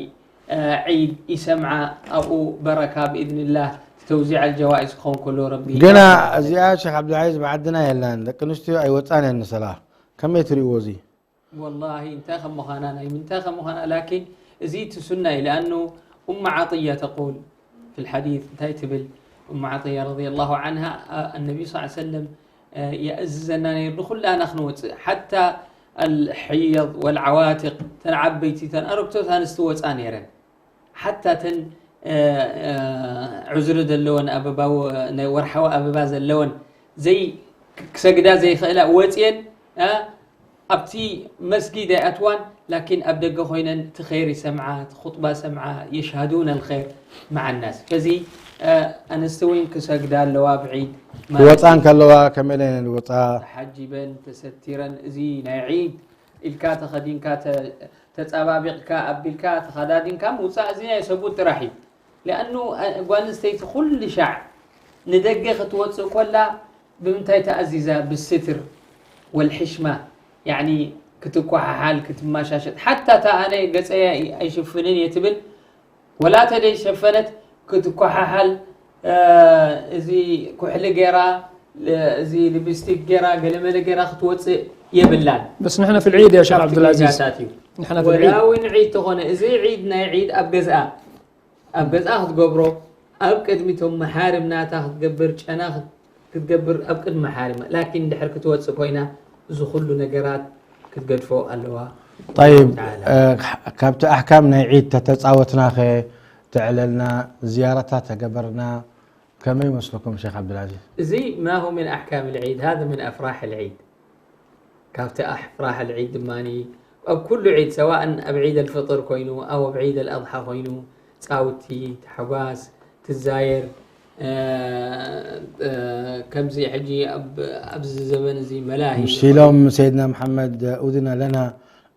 ዒድ ይሰምዓ ኣብኡ በረካ ብኢዝንላህ ተውዚዕ ኣልጀዋኢዝ ክኸውን ከሎ ረቢ ግና እዚኣ ሸክ ዓብዱልዓዚዝ ብዓድና የላን ደቂ ኣንስትዮ ኣይወፃን እየን ንሰላ ከመይ ትሪእዎ እዚ ወላሂ እንታይ ከም ምዃና ናይ ምንታይ ከም ምዃና ላኪን እዚ እቲ ሱና እዩ ለኣኑ ኡማ ዓጥያ ተቁል في الحديث እንታይ ትብል ኡማ ዓጥያ رضي الله عنها النبي صلى الله عليه وسلم የእዝዘና ነይሩ ንኩላና ክንወፅእ ሓታ الحيض والعواتق ተን ዓበይቲ ተን ኣረግቶት ኣንስቲ ወፃ ነይረን ሓታ ተን ዑዝሪ ዘለወን ኣበባ ናይ ወርሓዊ ኣበባ ዘለወን ዘይ ክሰግዳ ዘይኽእላ ወፅየን ኣብቲ መስጊድ ኣይኣትዋን ላኪን ኣብ ደገ ኮይነን እቲ ኸይር ይሰምዓ እቲ ኹጥባ ሰምዓ የሽሃዱን ኣልኸይር መዓ ናስ ከዚ ኣንስቲ እውን ክሰግዳ ኣለዋ ብዒድ ክወፃ እንከለዋ ከመይ ኢለን ዝወፃ ተሓጂበን ተሰቲረን እዚ ናይ ዒድ ኢልካ ተኸዲንካ ተፃባቢቕካ ኣቢልካ ተኸዳዲንካ ምውፃእ እዚ ናይ ሰብኡት ጥራሕ እዩ ሊኣኑ ጓል ኣንስተይቲ ኩሉ ሻዕ ንደገ ክትወፅእ ኮላ ብምንታይ ተኣዚዛ ብስትር ወልሕሽማ ያኒ ክትኳሓሓል ክትመሻሸጥ ሓታ እታ ኣነ ገፀያ ኣይሽፍንን እየ ትብል ወላ ተደይ ሸፈነት ክትኳሓሓል እዚ ኩሕሊ ገይራ እዚ ሊፕስቲክ ገይራ ገለመለ ገይራ ክትወፅእ የብላን بس نحن في العيد يا شيخ عبد العزيز ታት እዩ نحن في العيد ወላ እውን ዒድ ተኾነ እዚ ዒድ ናይ ዒድ ኣብ ገዝኣ ኣብ ገዝኣ ክትገብሮ ኣብ ቅድሚቶም መሓርም ናታ ክትገብር ጨና ክትገብር ኣብ ቅድሚ መሓርማ ላኪን ድሕር ክትወፅእ ኮይና እዚ ኩሉ ነገራት ክትገድፎ ኣለዋ طيب ካብቲ ኣሕካም ናይ ዒድ ተተፃወትናኸ ተዕለልና ዝያራታት ተገበርና ከመይ ይመስለኩም ሸክ ዓብዱልዓዚዝ እዚ ما هو من أحكام العيد هذا من أفراح العيد ካብቲ ኣፍራሕ ልዒድ ድማ ኣብ ኩሉ ዒድ ሰዋእን ኣብ ዒድ ኣልፍጥር ኮይኑ ኣው ኣብ ዒድ ኣልኣድሓ ኮይኑ ፃውቲ ተሓጓስ ትዛየር ከምዚ ሕጂ ኣብዚ ዘበን እዚ መላሂ مش لهم سيدنا محمد أذن لنا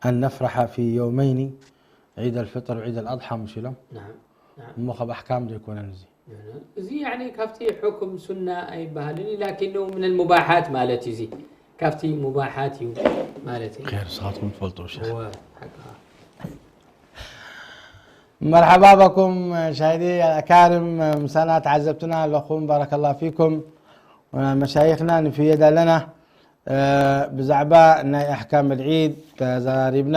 أن نفرح في يومين عيد الفطر وعيد الأضحى مش لهم نعم نعم እሞ ካብ ኣሕካም ዘይኮነን እዚ እዚ ያኒ ካብቲ ሕኩም ሱና ኣይበሃልን እዩ፣ ላኪን ነው ምን ሙባሓት ማለት እዩ። እዚ ካብቲ ሙባሓት እዩ ማለት እዩ። ኸይር ንስኻትኩም ትፈልጡ ሸኽ። እወ፣ ሓቅኻ። مرحبا بكم مشاهدي الأكارم، ምሳና ተዓዘብትና ኣለኹም፣ ባረከላሁ ፊኩም። መሻይኽና ንፍየድ ኣለና። ብዛዕባ ናይ ኣሕካም ልዒድ ተዘራሪብና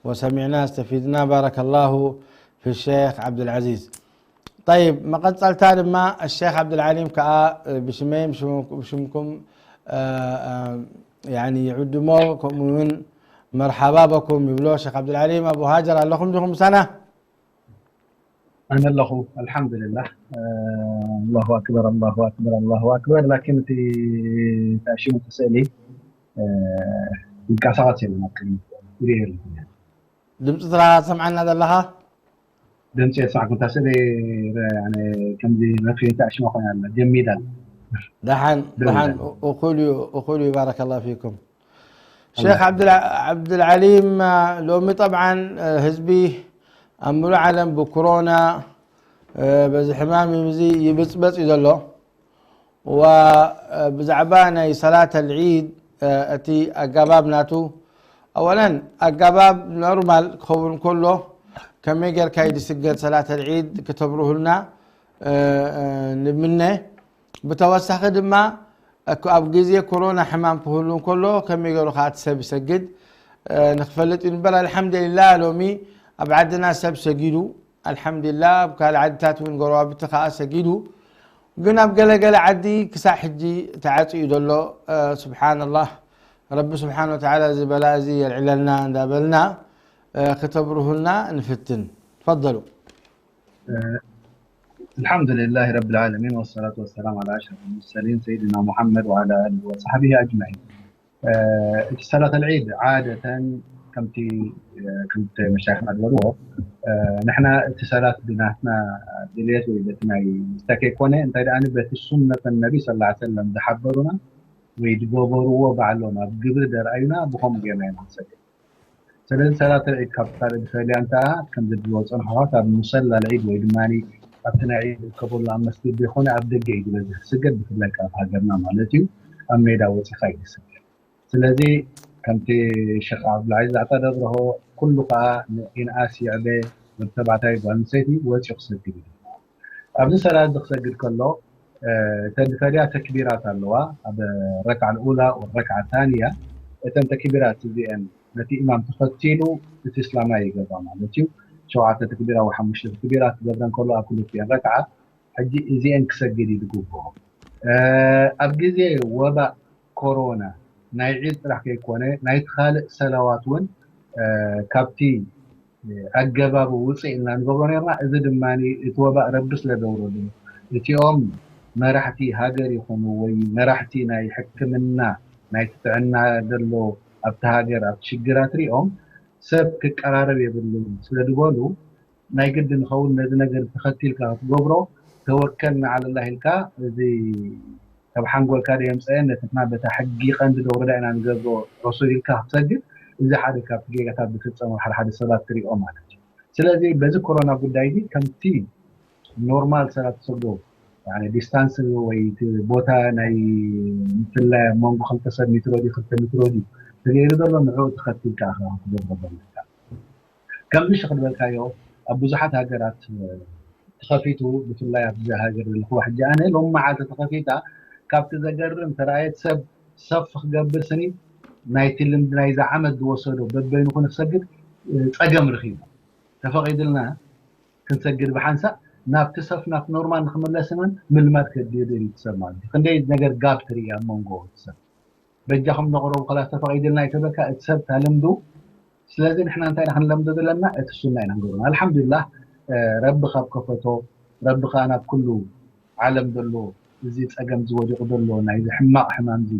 ወሰሚዕና፣ ኣስተፊድና። ባረከላሁ ፊ ሸይኽ ዓብዱልዓዚዝ። ጠይብ፣ መቐጸልታ ድማ ሸይኽ ዓብዱልዓሊም ከኣ ብሽመይ ብሽምኩም ያኒ ይዕድሞ፣ ከምኡ እውን መርሓባ በኩም ይብሎ ሸይኽ ዓብዱልዓሊም። ኣቡ ሃጀር ኣለኹም ዲኹም ምሳና? ኣነ ኣለኹ። ኣልሓምዱሊላህ። ኣላሁ ኣክበር፣ ኣላሁ ኣክበር፣ ኣላሁ ኣክበር። ላኪን እቲ ተኣሽሙ እቲ ስእሊ ይንቀሳቐስ የለን ኣብ ቅድሚት። ይርኢ ኣለኹ። ድምፂ ትራ ትሰምዓና ዘለኻ? ድምፂ የስማዕኩም። እታ ስእሊ ከምዚ መፍረይ ተኣሽማ ኮይና ኣላ። ጀሚዳ ኣላ። ደሓን ደሓን። እኹል እዩ፣ እኹል እዩ። ባረከላሁ ፊኩም ሸይኽ ዓብዱልዓሊም። ሎሚ ጠብዓን ህዝቢ ኣብ ሙሉእ ዓለም ብኮሮና በዚ ሕማም እዚ ይብፅበፅ እዩ ዘሎ። ብዛዕባ ናይ ሰላት ኣልዒድ እቲ ኣገባብ ናቱ፣ ኣወለን ኣገባብ ኖርማል ክኸውን ከሎ ከመይ ጌርካ እዩ ዝስገድ ሰላት ኣልዒድ ክተብርሁልና ንምነ። ብተወሳኺ ድማ ኣብ ግዜ ኮሮና ሕማም ክህሉ እንከሎ ከመይ ገይሩ ከዓ እቲ ሰብ ይሰግድ ንክፈልጥ እዩ። ንበር ኣልሓምዱሊላ ሎሚ ኣብ ዓድና ሰብ ሰጊዱ። ኣልሓምዱሊላ ኣብ ካልእ ዓድታት እውን ጎረባብቲ ከዓ ሰጊዱ። ግን ኣብ ገለገለ ዓዲ ክሳዕ ሕጂ ተዓፅዩ ዘሎ። ስብሓንላህ። ረቢ ስብሓን ወተዓላ እዚ በላ እዚ የልዕለልና እንዳበልና ክተብርሁልና ንፍትን። ትፈደሉ። الحمد لله رب العالمين والصلاة والسلام على أشرف المرسلين سيدنا محمد وعلى آله وصحبه أجمعين. እቲ ሰላት ኣልዒድ ዓደተን ከምቲ ክልተ መሻይኽና ዝበልዎ ንሕና እቲ ሰላት ብናትና ድልየት ወይ በቲ ናይ ዝተከይኮነ እንታይ ደኣ በቲ ሱነት ነቢ ስ ሰለም ዝሓበሩና ወይ ዝገበርዎ ባዕሎም ኣብ ግብሪ ደርኣዩና ብኸምኡ ጌርና ኢና ንሰግድ። ስለዚ ሰላት ልዒድ ካብ ካልእ ዝፈልያ እንተ ከምዚ ዝብልዎ ዝፀንሑ ኣሕዋት ኣብ ሙሰላ ልዒድ ወይ ድማ ኣብቲ ናይ ዒድ ዝርከበሉ ኣብ መስጊድ ዘይኮነ ኣብ ደገ እዩ ዝበዝሕ ዝስገድ፣ ብፍላይ ካብ ሃገርና ማለት እዩ ኣብ ሜዳ ወፂኻ እዩ ዝስገድ። ስለዚ ከምቲ ሸኽ ዓብዱልዓዚዝ ኣዕጣ ደብረሆ ኩሉ ከዓ ንኢንኣስ ይዕበ ወዲ ተባዕታይ ጓል ኣንስተይቲ ወፂኡ ክሰግድ እዩ። ኣብዚ ሰላት እዚ ክሰግድ ከሎ እተን ዝፈልያ ተክቢራት ኣለዋ ኣብ ረክዓ ልኡላ ወረክዓ ታንያ። እተን ተክቢራት እዚአን ነቲ ኢማም ተኸቲሉ እቲ እስላማይ ይገብራ ማለት እዩ። ሸውዓተ ተክቢራ ወይ ሓሙሽተ ተክቢራት ክገብረን ከሎ ኣብ ክልቲአን ረክዓ ሕጂ እዚአን ክሰግድ እዩ ዝግብኦ። ኣብ ግዜ ወባእ ኮሮና ናይ ዒድ ጥራሕ ከይኮነ ናይቲ ካልእ ሰላዋት እውን ካብቲ ኣገባቡ ውፅእ ኢልና ንገብሮ ነርና። እዚ ድማ እቲ ወባእ ረቢ ስለ ዘውረዱ እቲኦም መራሕቲ ሃገር ይኹኑ ወይ መራሕቲ ናይ ሕክምና ናይ ጥዕና ዘሎ ኣብቲ ሃገር ኣብቲ ሽግራት ሪኦም ሰብ ክቀራረብ የብሉን ስለ ዝበሉ ናይ ግዲ ንኸውን ነዚ ነገር ተኸቲልካ ክትገብሮ ተወከልና ዓለላህ ኢልካ እዚ ካብ ሓንጎልካ ዶ የምፀአን ነትሕና በታ ሕጊ ቀንዲ ደውረዳ ኢና ንገብሮ ረሱል ኢልካ ክትሰግድ እዚ ሓደ ካብቲ ጌጋታት ዝፍፀሙ ሓደ ሓደ ሰባት ትሪኦ ማለት እዩ። ስለዚ በዚ ኮሮና ጉዳይ እዚ ከምቲ ኖርማል ሰባት ትሰግዶ ዲስታንስ ወይ ቦታ ናይ ምፍላይ ኣብ መንጎ ክልተ ሰብ ሜትሮ ድዩ ክልተ ሜትሮ ድዩ ተገይሩ ዘሎ ንዕኡ ተኸቲልካ ክትገብሮ ዘለካ። ከምዚ ሸኽ ዝበልካዮ ኣብ ብዙሓት ሃገራት ተኸፊቱ ብፍላይ ኣብዚ ሃገር ዘለኹዋ ሕጂ ኣነ ሎም መዓልቲ ተኸፊታ ካብቲ ዘገርም ተረኣየት ሰብ ሰፍ ክገብር ስኒ ናይቲ ልምዲ ናይዚ ዓመት ዝወሰዶ በበይኑ ኩነ ክሰግድ ፀገም ርኺቡ ተፈቒድልና ክንሰግድ ብሓንሳእ ናብቲ ሰፍ ናብቲ ኖርማል ንክምለስ እውን ምልማድ ከድልዮ ደልዩ ሰብ ማለት እዩ። ክንደይ ነገር ጋብ ትርኢ ኣብ መንጎ ሰብ በጃኹም ንቕረቡ ከላስ ተፈቒድልና ይተበልካ እቲ ሰብ ታልምዱ ስለዚ ንሕና እንታይ ኢና ክንለምዶ ዘለና እቲ ሱና ኢና ንገብሮ ኣልሓምዱሊላህ ረቢ ካብ ከፈቶ ረቢ ከዓ ናብ ኩሉ ዓለም ዘሎ እዚ ፀገም ዝወዲቑ ዘሎ ናይዚ ሕማቕ ሕማም እዚ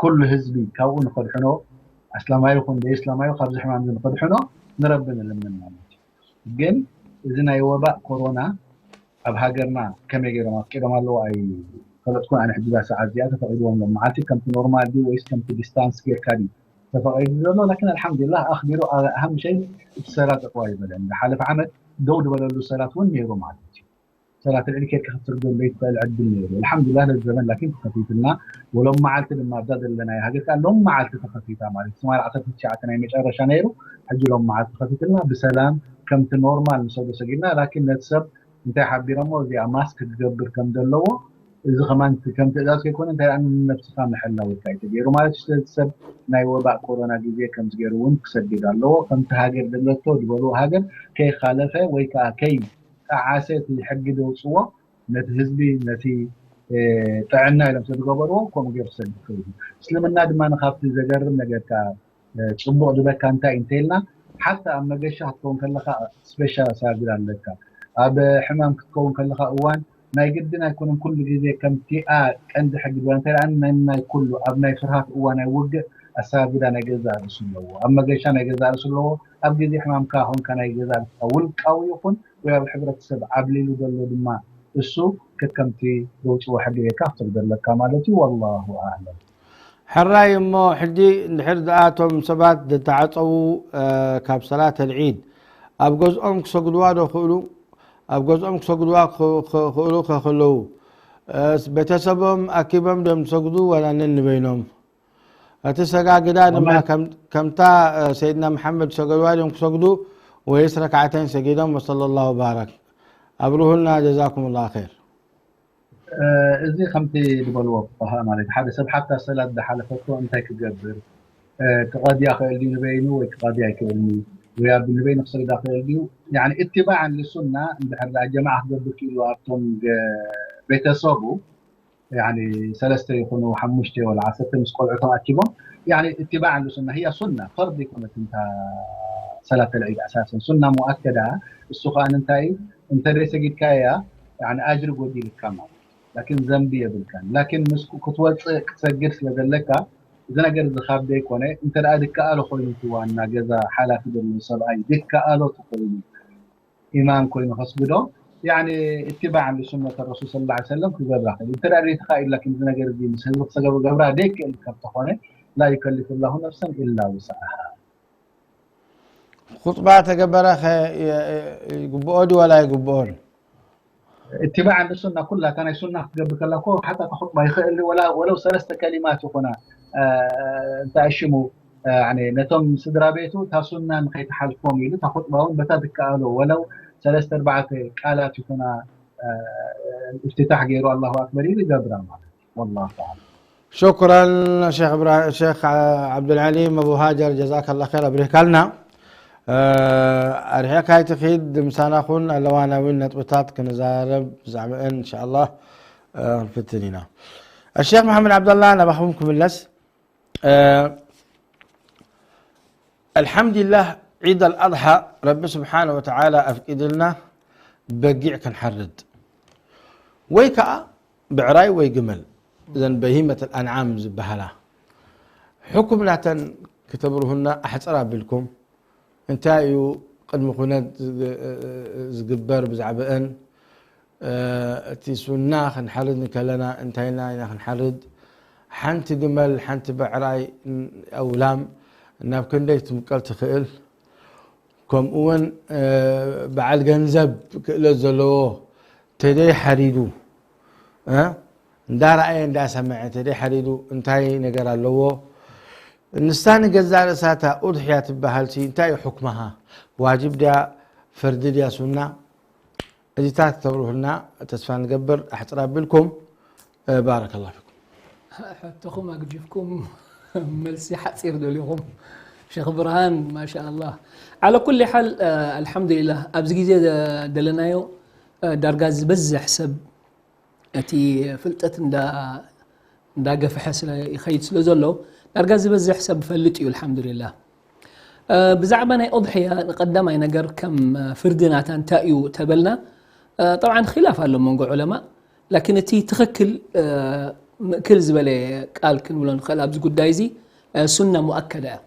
ኩሉ ህዝቢ ካብኡ ንኸድሕኖ ኣስላማዩ ይኹን ዘይእስላማዩ ካብዚ ሕማም እዚ ንኸድሕኖ ንረቢ ንልምን ማለት እዩ ግን እዚ ናይ ወባእ ኮሮና ኣብ ሃገርና ከመይ ገይሮም ኣፍቂዶም ኣለዉ ኣይፈለጥኩን ኣነ ሕጂ እዛ ሰዓት እዚኣ ተፈቒድዎም ሎም መዓልቲ ከምቲ ኖርማል ድዩ ወይስ ከምቲ ዲስታንስ ጌርካ ድዩ ተፈቒዱ ዘሎ ላኪን ኣልሓምዱሊላህ ኣኽቢሩ ኣሃም ሸይ እቲ ሰላት እቕዋ ይበለን ዝሓለፈ ዓመት ደው ዝበለሉ ሰላት እውን ነይሩ ማለት እዩ ሰላት ልዒድ ኬድካ ክትሰግዶ ዘይትኽእል ዕድል ነይሩ። ኣልሓምዱሊላህ ነዚ ዘመን ላኪን ተኸፊትልና፣ ወሎም መዓልቲ ድማ ኣብዛ ዘለናዮ ሃገር ከዓ ሎም መዓልቲ ተኸፊታ ማለት እዩ። ትማሊ ዓሰርተ ትሽዓተ ናይ መጨረሻ ነይሩ፣ ሕጂ ሎም መዓልቲ ተኸፊትልና ብሰላም ከምቲ ኖርማል ንሰግዶ ሰጊድና። ላኪን ነቲ ሰብ እንታይ ሓቢሮሞ እዚኣ ማስክ ክገብር ከም ዘለዎ፣ እዚ ከማን ከም ትእዛዝ ከይኮነ እንታይ ደኣ ንነብስኻ ምሕላው ኢልካ እዩ ተገይሩ ማለት እዩ። ስለዚ ሰብ ናይ ወባእ ኮሮና ግዜ ከምዚ ገይሩ እውን ክሰግድ ኣለዎ። ከምቲ ሃገር ደለቶ ዝበልዎ ሃገር ከይኻለፈ ወይ ከዓ ከይ ጠዓሰ እቲ ሕጊ ዘውፅዎ ነቲ ህዝቢ ነቲ ጥዕና ኢሎም ስለዝገበርዎ ከምኡ ገይሩ ክሰግድ ክእል እዩ። እስልምና ድማ ንካብቲ ዘገርም ነገር ከዓ ፅቡቕ ዝበካ እንታይ እንተልና ሓታ ኣብ መገሻ ክትከውን ከለካ ስፔሻል ኣሳግድ ኣለካ። ኣብ ሕማም ክትከውን ከለካ እዋን ናይ ግድን ኣይኮነን ኩሉ ግዜ ከምቲኣ ቀንዲ ሕጊ ድዋ እንታይ ደኣ ነናይ ኩሉ ኣብ ናይ ፍርሃት እዋን ናይ ውግእ ኣሳግዳ ናይ ገዛ ርእሱ ኣለዎ። ኣብ መገሻ ናይ ገዛ ርእሱ ኣለዎ። ኣብ ግዜ ሕማምካ ኮንካ ናይ ገዛ ርእስካ ውልቃዊ ይኹን ወይ ኣብ ሕብረተሰብ ዓብሊሉ ዘሎ ድማ እሱ ከከምቲ ዘውፅዎ ሕጊ ጌርካ ክትሰግዶ ኣለካ ማለት እዩ። ወላሁ ኣዕለም። ሕራይ እሞ ሕጂ እንድሕር ደኣ እቶም ሰባት ዝተዓፀዉ ካብ ሰላት ኣልዒድ ኣብ ገዝኦም ክሰግድዋ ዶ ክእሉ ኣብ ገዝኦም ክሰግድዋ ክእሉ ከክእለዉ ቤተሰቦም ኣኪቦም ዶም ዝሰግዱ ዋላ ነንበይኖም እቲ ሰጋግዳ ድማ ከምታ ሰይድና መሓመድ ዝሰገድዋ ዶም ክሰግዱ ወይስ ረክዓተይን ሰጊዶም ወሰለ ላሁ ባረክ ኣብርሁልና ጀዛኩም ላ ር እዚ ከምቲ ዝበልዎ ፍቃሃ ማለት ሓደ ሰብ ሓታ ሰላት ዝሓለፈቶ እንታይ ክገብር ክቐድያ ክእል ድዩ ንበይኑ ወይ ክቐድያ ኣይክእልን ወይ ኣብ ንበይኑ ክሰግዳ ክእል ድዩ ኢትባዕን ልሱና እንድሕር ጀማዓ ክገብር ክኢሉ ኣብቶም ቤተሰቡ ሰለስተ ይኹኑ ሓሙሽተ ወላ ዓሰርተ ምስ ቆልዑ ተኣኪቦም ኢትባዕን ልሱና ህያ ሱና ፈርድ ይኮነት እንታ ሰላት ልዒድ ኣሳሰን ሱና ሙኣከዳ እሱ ከዓ እንታይ እንተ ሰጊድካያ ኣጅሪ ጎዲልካ ማለት ላኪን ዘንቢ የብልካን ላኪን ምስ ክትወፅእ ክትሰግድ ስለ ዘለካ እዚ ነገር እዚ ካብ ዘይኮነ እንተ ደኣ ድከኣሎ ኮይኑ እቲ ዋና ገዛ ሓላፊ ዘሎ ሰብኣይ ድከኣሎ ተኮይኑ ኢማም ኮይኑ ከስግዶ ያኒ እትባዕ ልሱነት ረሱል ስለ ላ ሰለም ክገብራ ክእል እንተ ደኣ ዘይተኻኢሉ ላኪን እዚ ነገር እዚ ምስ ህዝቢ ክሰገብ ገብራ ደይክእል ካብ ተኾነ ላ ዩከልፍ ላሁ ነፍሰን ኢላ ውስዓሃ ኹጥባ ተገበረ ይግብኦ ድዩ ወላ ይግብኦን اتباعا للسنة ኩላ እታ ናይ ሱና ክትገብር ከላ እኮ ሓታ እታ ኹጥባ ይኽእል ወላ ወለው ሰለስተ ከሊማት ይኾና እንታይ ሽሙ ነቶም ስድራ ቤቱ እታ ሱና ንኸይትሓልፎም ኢሉ እታ ኹጥባ እውን በታ ዝከኣሎ ወለው ሰለስተ ኣርባዕተ ቃላት ይኾና افتتاح ገይሩ ኣላሁ ኣክበር ኢሉ ይገብራ ማለት والله تعالى شكرا شيخ إبرا... شيخ عبد العليم أبو هاجر جزاك الله خير أبريكالنا ኣርሒቕካ ኣይትኺድ ምሳና ኩን ኣለዋ ናብ እውን ነጥብታት ክንዛረብ ብዛዕባአን እንሻ ኣላህ ክንፍትን ኢና ኣሸክ መሓመድ ዓብደላ ናባኹም ክምለስ ኣልሓምዱሊላህ ዒድ ኣልኣድሓ ረቢ ስብሓነ ወተዓላ ኣፍቂድልና በጊዕ ክንሓርድ ወይ ከዓ ብዕራይ ወይ ግመል እዘን በሂመት ኣልኣንዓም ዝበሃላ ሕኩም ናተን ክተብርሁና ኣሕፅር ኣቢልኩም እንታይ እዩ ቅድሚ ኩነት ዝግበር ብዛዕባአን እቲ ሱና ክንሓርድ ንከለና እንታይና ኢና ክንሓርድ ሓንቲ ግመል ሓንቲ ብዕራይ ኣውላም ናብ ክንደይ ትምቀል ትኽእል ከምኡ እውን በዓል ገንዘብ ክእለት ዘለዎ ተደይ ሓሪዱ እንዳረኣየ እንዳሰምዐ ተደይ ሓሪዱ እንታይ ነገር ኣለዎ ንሳ ንገዛ ርእሳታ ኡድሕያ ትበሃልሲ እንታይ እዩ ሕክምሃ ዋጅብ ድያ ፈርዲ ድያ ሱና እዚታት ክተብርሁልና ተስፋ ንገብር ኣሕፅር ኣቢልኩም ባረከላ ፊኩም ሕቶኹም ኣግዲፍኩም መልሲ ሓፂር ደሊኹም ሸኽ ብርሃን ማሻኣላህ ዓለ ኩል ሓል ኣልሓምዱሊላህ ኣብዚ ግዜ ደለናዮ ዳርጋ ዝበዝሕ ሰብ እቲ ፍልጠት እንዳገፍሐ ይኸይድ ስለ ዘሎ ዳርጋ ዝበዝሕ ሰብ ፈልጥ እዩ ኣልሓምዱሊላህ ብዛዕባ ናይ ኡድሕያ ንቀዳማይ ነገር ከም ፍርዲ ናታ እንታይ እዩ ተበልና ጠብዓን ኺላፍ ኣሎ መንጎ ዑለማ ላኪን እቲ ትኽክል ምእክል ዝበለ ቃል ክንብሎ ንኽእል ኣብዚ ጉዳይ እዚ ሱና ሙኣከዳ እያ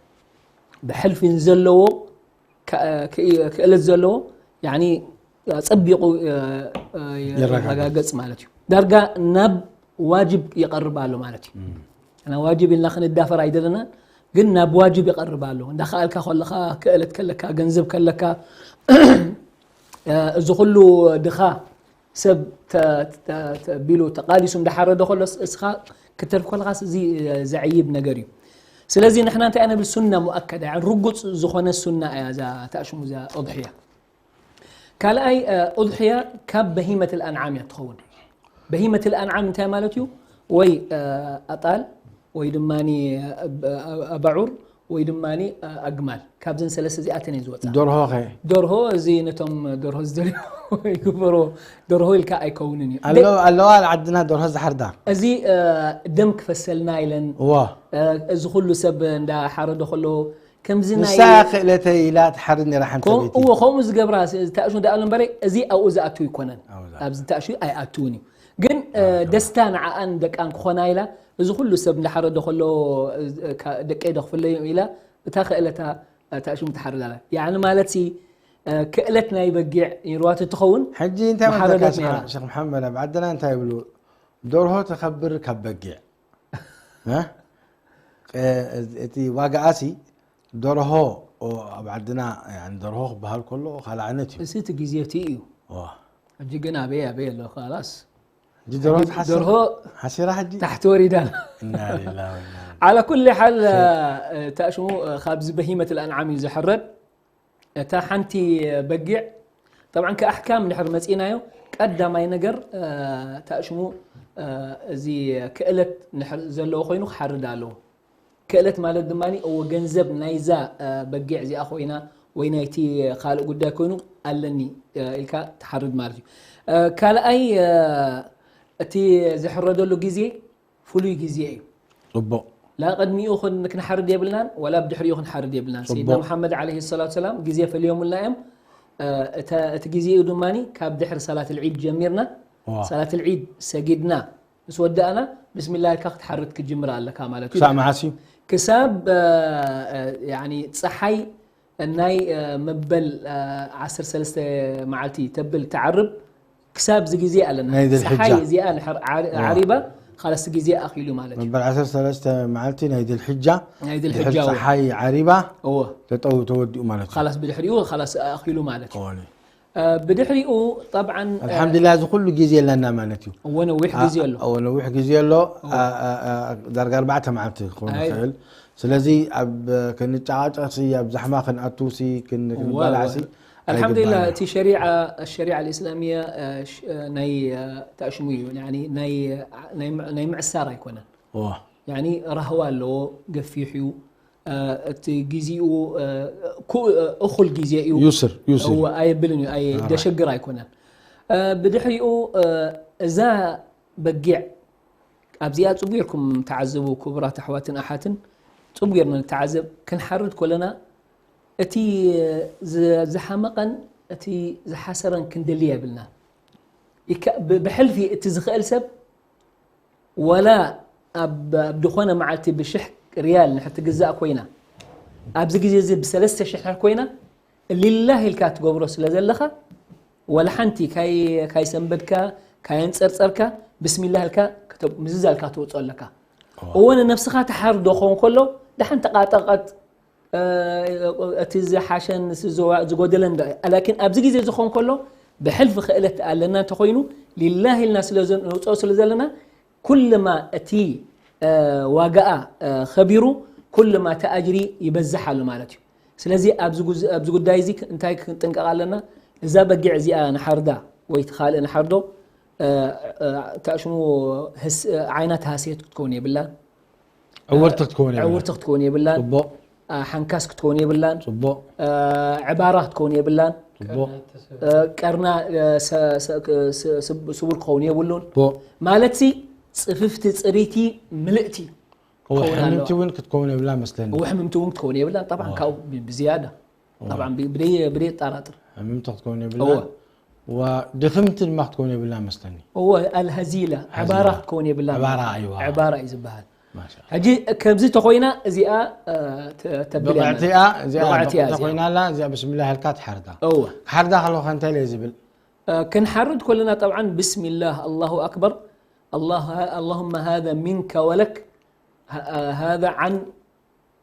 ብሕልፊ ንዘለዎ ክእለት ዘለዎ ጸቢቑ የረጋገጽ ማለት እዩ ዳርጋ ናብ ዋጅብ ይቐርብ ኣሎ ማለት እዩ ዋጅብ ኢልና ክንዳፈር ኣይደለናን ግን ናብ ዋጅብ ይቐርብ ኣሎ እንዳኸኣልካ ከለኻ ክእለት ከለካ ገንዘብ ከለካ እዚ ኩሉ ድኻ ሰብ ተ- ተ- ተ- ቢሉ ተቓሊሱ እንዳሓረደ ከሎስ እስኻ ክትተርፍ ከለኻስ እዚ ዘዕይብ ነገር እዩ። ስለዚ ንሕና እንታይ ኢና ንብል? ሱና ሙኣከዳ፣ ያኒ ርጉጽ ዝኾነ ሱና እያ እዛ ተኣሽሙ እዛ ኡድሕያ። ካልኣይ፣ ኡድሕያ ካብ በሂመት ኣልኣንዓም እያ ትኸውን። በሂመት ኣልኣንዓም እንታይ ማለት እዩ? ወይ ኣጣል ወይ ድማ ኣባዑር ወይ ድማ ኣግማል፣ ካብዘን ሰለስተ እዚኣተን እየ ዝወፃ። ደርሆ ኸ? ደርሆ እዚ ነቶም ደርሆ ዝደልዩ ይግበሮ። ደርሆ ኢልካ ኣይከውንን እዩ። ኣለዋ ዓድና ደርሆ ዝሓርዳ። እዚ ደም ክፈሰልና ኢለን እዋ እዚ ኩሉ ሰብ እንዳሓረዶ ከሎ ከምዚ ናይ ንሳ ክእለተይ ኢላ ትሓርድ ነራ ሓንቲ ከም- ሰበይቲ። እዎ ከምኡ ዝገብራ ተኣሽሙ ደኣ እምበረ እዚ ኣብኡ ዝኣቱ ኣይኮነን። ኣብኡ ዝኣቱ። ኣብዚ ተኣሽሙ ኣይኣትውን እዩ። ግን ደስታ ንዓኣን ደቃን ክኾና ኢላ እዚ ኩሉ ሰብ እንዳሓረዶ ከሎ ደቀይ ዶ ክፍለዮም ኢላ እታ ክእለታ ተኣሽሙ ትሓርድ ኣላ። ያኒ ማለት ሲ ክእለት ናይ በጊዕ ይርዋት ትኸውን ሕጂ እንታይ መሓረደት መዘካሽ ነይራ። ሸክ መሓመድ ኣብ ዓድና እንታይ ይብሉ? ደርሆ ተኸብር ካብ በጊዕ እ? እቲ ዋጋኣሲ ደርሆ ኣብ ዓድና ደርሆ ክበሃል ከሎ ካልእ ዓይነት እዩ። እዚ እቲ ግዜ እቲ እዩ። ሕጂ ግን ኣበይ ኣበይ ኣሎ ካላስ ሕጂ ደርሆ ትሓስር ደርሆ ሓሲራ ሕጂ ታሕቲ ወሪዳ። ኢና ሊላ ወና ዓላ ኩል ሓል ተኣሽሙ ካብዚ በሂመት ኣልኣንዓም እዩ ዝሕረድ። እታ ሓንቲ በጊዕ ጠብዓን ከኣሕካም ድሕር መፂናዮ ቀዳማይ ነገር ተኣሽሙ እዚ ክእለት ንድሕር ዘለዎ ኮይኑ ክሓርድ ኣለዎ። ክእለት ማለት ድማ እዎ ገንዘብ ናይዛ በጊዕ እዚኣ ኮይና ወይ ናይቲ ካልእ ጉዳይ ኮይኑ ኣለኒ ኢልካ ትሓርድ ማለት እዩ። ካልኣይ እቲ ዝሕረደሉ ግዜ ፍሉይ ግዜ እዩ። ፅቡቕ ላ ቅድሚኡ ክን- ክንሓርድ የብልናን ወላ ብድሕሪኡ ክንሓርድ የብልናን። ሰይድና ጽቡቕ። መሓመድ ዓለይሂ ሰላቱ ሰላም ግዜ ፈልዮምልና እዮም። እተ- እቲ ግዜኡ ድማ ካብ ድሕሪ ሰላት ልዒድ ጀሚርና ዋ። ሰላት ልዒድ ሰጊድና ምስ ወዳእና ብስሚላ ኢልካ ክትሓርድ ክትጅምር ኣለካ ማለት እዩ። ክሳብ መዓስ እዩ? ክሳብ እ፣ እ፣ ያኒ ፀሓይ ናይ እ፣ መበል እ፣ ዓሰርተ ሰለስተ መዓልቲ ተብል ትዓርብ ክሳብ እዚ ግዜ ኣለና። ናይ ذي الحجة። ፀሓይ እዚኣ ንሕር ዓሪ- ዓሪባ ካላስ ግዜ ኣኺሉ ማለት እዩ። መበል ዓሰርተ ሰለስተ መዓልቲ ናይ ذي الحجة ናይ ذي ድሕሪ الحجة ፀሓይ ዓሪባ እዎ ተጠው ተወዲኡ ማለት እዩ። ካላስ ብድሕሪኡ ካላስ ኣኺሉ ማለት እዩ። እወ። እ፣ ብድሕሪኡ ጠብዓን እ፣ ኣልሓምዱሊላ እዚ ኩሉ ግዜ ኣለና ማለት እዩ። እዎ ነዊሕ ግዜ ኣሎ። እዎ ነዊሕ ግዜ ኣሎ። ኣ- ኣ- ኣ- ዳርጋ ኣርባዕተ መዓልቲ ክኸውን ኣይ። ይኽእል። ስለዚ ኣብ ክንጨቃጨቅሲ ኣብ ዛሕማ ክንኣቱሲ ክን- እወ፣ ክንባላዕሲ እወ። ኣልሓምዱሊላ ኣይግባእን። እቲ ሸሪዓ ሸሪዓ ልእስላሚያ እ፣ ሽ- እ፣ ናይ እ፣ ተእሽሙ እዩ። ያኒ ናይ እ፣ ናይ ምዕ- ናይ ምዕሳር ኣይኮነን። እወ። ያኒ ራህዋ ኣለዎ፣ ገፊሕ እዩ። እ፣ እቲ ግዜኡ እ፣ ኩ- እ፣ እኹል ግዜ እዩ። ዩስር ዩስር እወ፣ ኣየብልን እዩ፣ ኣየ- ኣራ። ደሸግር ኣይኮነን። እ፣ ብድሕሪኡ እ፣ እዛ በጊዕ ኣብዚኣ ጽቡቕ ጌርኩም ተዓዘቡ፣ ክቡራት ኣሕዋትን ኣሓትን፣ ጽቡቕ ጌርና ንተዓዘብ። ክንሓርድ ከለና እቲ ዝ- ዝሓመቐን እቲ ዝሓሰረን ክንደሊ የብልና። ይከ- ብ- ብሕልፊ እቲ ዝኽእል ሰብ ወላ ኣብ ኣብ ዝኾነ መዓልቲ ብሽሕ ሪያል ንሕትግዛእ ኮይና ኣብዚ ግዜ እዚ ብሰለስተ ሽሕ ኮይና ሊላህ ኢልካ ትገብሮ ስለ ዘለኻ ወላ ሓንቲ ካይ- ካይሰንበድካ ካየንፀርፀርካ ብስሚላህ ኢልካ ክተ- ምዝዛልካ ትወፅኦ ኣለካ። እወ ንነብስኻ ተሓርዶ ክኸውን ከሎ ደሓን ተቃጠቀጥ እ፣ እቲ ዝሓሸን ዝዋ- ዝጎደለን ዶ- ላኪን ኣብዚ ግዜ ዝኾን ከሎ ብሕልፊ ክእለት ኣለና እንተኮይኑ ሊላህ ኢልና ስለ ዘ- ነውፅኦ ስለ ዘለና ኩልማ እቲ እ፣ ዋጋኣ እ፣ ከቢሩ ኩልማ እቲ ኣጅሪ ይበዝሕ ኣሎ ማለት እዩ። ስለዚ ኣብዚ ጉዝ- ኣብዚ ጉዳይ እዚ እንታይ ክንጥንቀቕ ኣለና? እዛ በጊዕ እዚኣ ንሓርዳ ወይ እቲ ካልእ ንሓርዶ እ፣ እ፣ ተእሽሙ ህስ- እ፣ ዓይና ተሃስየት ክትከውን የብላን። ዕውርቲ ክትከውን የብላን። ዕውርቲ ክትከውን የብላን። ፅቡቕ እ፣ ሓንካስ ክትከውን የብላን። ፅቡቕ እ፣ ዕባራ ክትከውን የብላን። ፅቡቕ እ፣ ቀርና እ፣ ሰ- ሰ- ክ- ስ- ስብ- ስቡር ክኸውን የብሉን። ፅቡቕ ማለት ሲ ፅፍፍቲ ፅሪቲ ምልእቲ እወ ክኸውን ሕምምቲ ኣለዋ። እውን ክትከውን የብላ መስለኒ። እወ ሕምምቲ እውን ክትከውን የብላን። ጠብዓን ካብኡ ብዝያዳ ጠብዓን ብ- ብደይ- ብደይ ጠራጥር ሕምምቲ ክትከውን የብላ እወ ወድኽምቲ ድማ ክትከውን የብላ መስለኒ። እወ ኣልሃዚላ ዕባራ ክትከውን የብላን። ዕባራ፣ ኣይዋ። ዕባራ እዩ ዝበሃል። ማሻ ሕጂ ከምዚ ተኮይና እዚኣ እ፣ ተ- ተብል እያ ማለት ብቕዕቲኣ እዚኣ ብቕዕቲ እያ ብቕዕቲ እዚኣ። ኮይና ኣላ እዚኣ ብስሚላ ሃልካ ትሓርዳ። እወ ክሓርዳ ከለኹ እንታይ ኢለ ዝብል? እ፣ ክንሓርድ ከለና ጠብዓን ብስሚላህ ኣላሁ ኣክበር ኣላህ- ኣላሁመ ሃዛ ሚንከ ወለክ ሃ- ሃዛ ዓን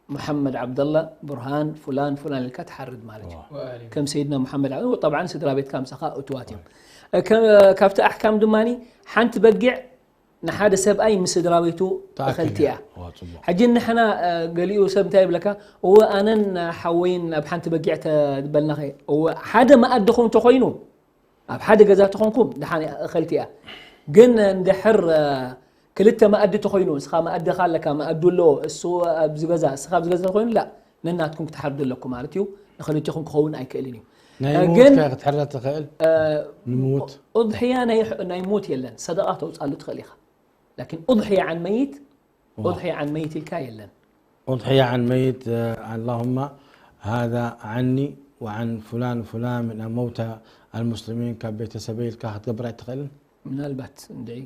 ሙሐመድ ዓብደላ ቡርሃን ፉላን ፉላን ኢልካ ትሓርድ ማለት እዩ። ከም ሰይድና ሙሐመድ ዓብደላ ጠብዓን ስድራ ቤትካ ምሳኻ እትዋት እዮም። ከ- ካብቲ ኣሕካም ድማ ሓንቲ በጊዕ ንሓደ ሰብኣይ ምስ ስድራ ቤቱ ትኣክል እኸልቲ እያ። እያ። ዋ፣ ጽቡቕ። ሕጂ ንሕና እ፣ ገሊኡ ሰብ እንታይ ይብለካ፣ እወ ኣነን ሓወይን ኣብ ሓንቲ በጊዕ ተበልናኸ። እወ ሓደ መኣዲ ኹም ተኾይኑ ኣብ ሓደ ገዛ ተኾንኩም ደሓን እያ፣ እኸልቲ እያ። ግን እንድሕር እ፣ ክልተ መኣዲ ተኾይኑ፣ እስኻ መኣድኻ ኣለካ፣ መኣዱ ኣሎ፣ እሱ ኣብዚ ገዛ፣ እስኻ ኣብዚ ገዛ ተኾይኑ ላ ነናትኩም ክትሓርዱ ኣለኩም ማለት እዩ። ንክልቲኹም ክኸውን ኣይክእልን እዩ። ናይ እ፣ ምውት ግን ከ ክትሕረድ ትኽእል? እ፣ ንምውት أضحية ናይ ናይ ሞት የለን፣ ሰደቃ ተውጻሉ ትኽእል ኢኻ። لكن أضحية عن ميت، أضحية عن ميت ኢልካ የለን። أضحية عن ميت، اللهم هذا عني وعن فلان وفلان من موتى المسلمين ካብ ቤተሰበይ ኢልካ ክትገብር ኣይትኽእልን? ምናልባት እንድዒ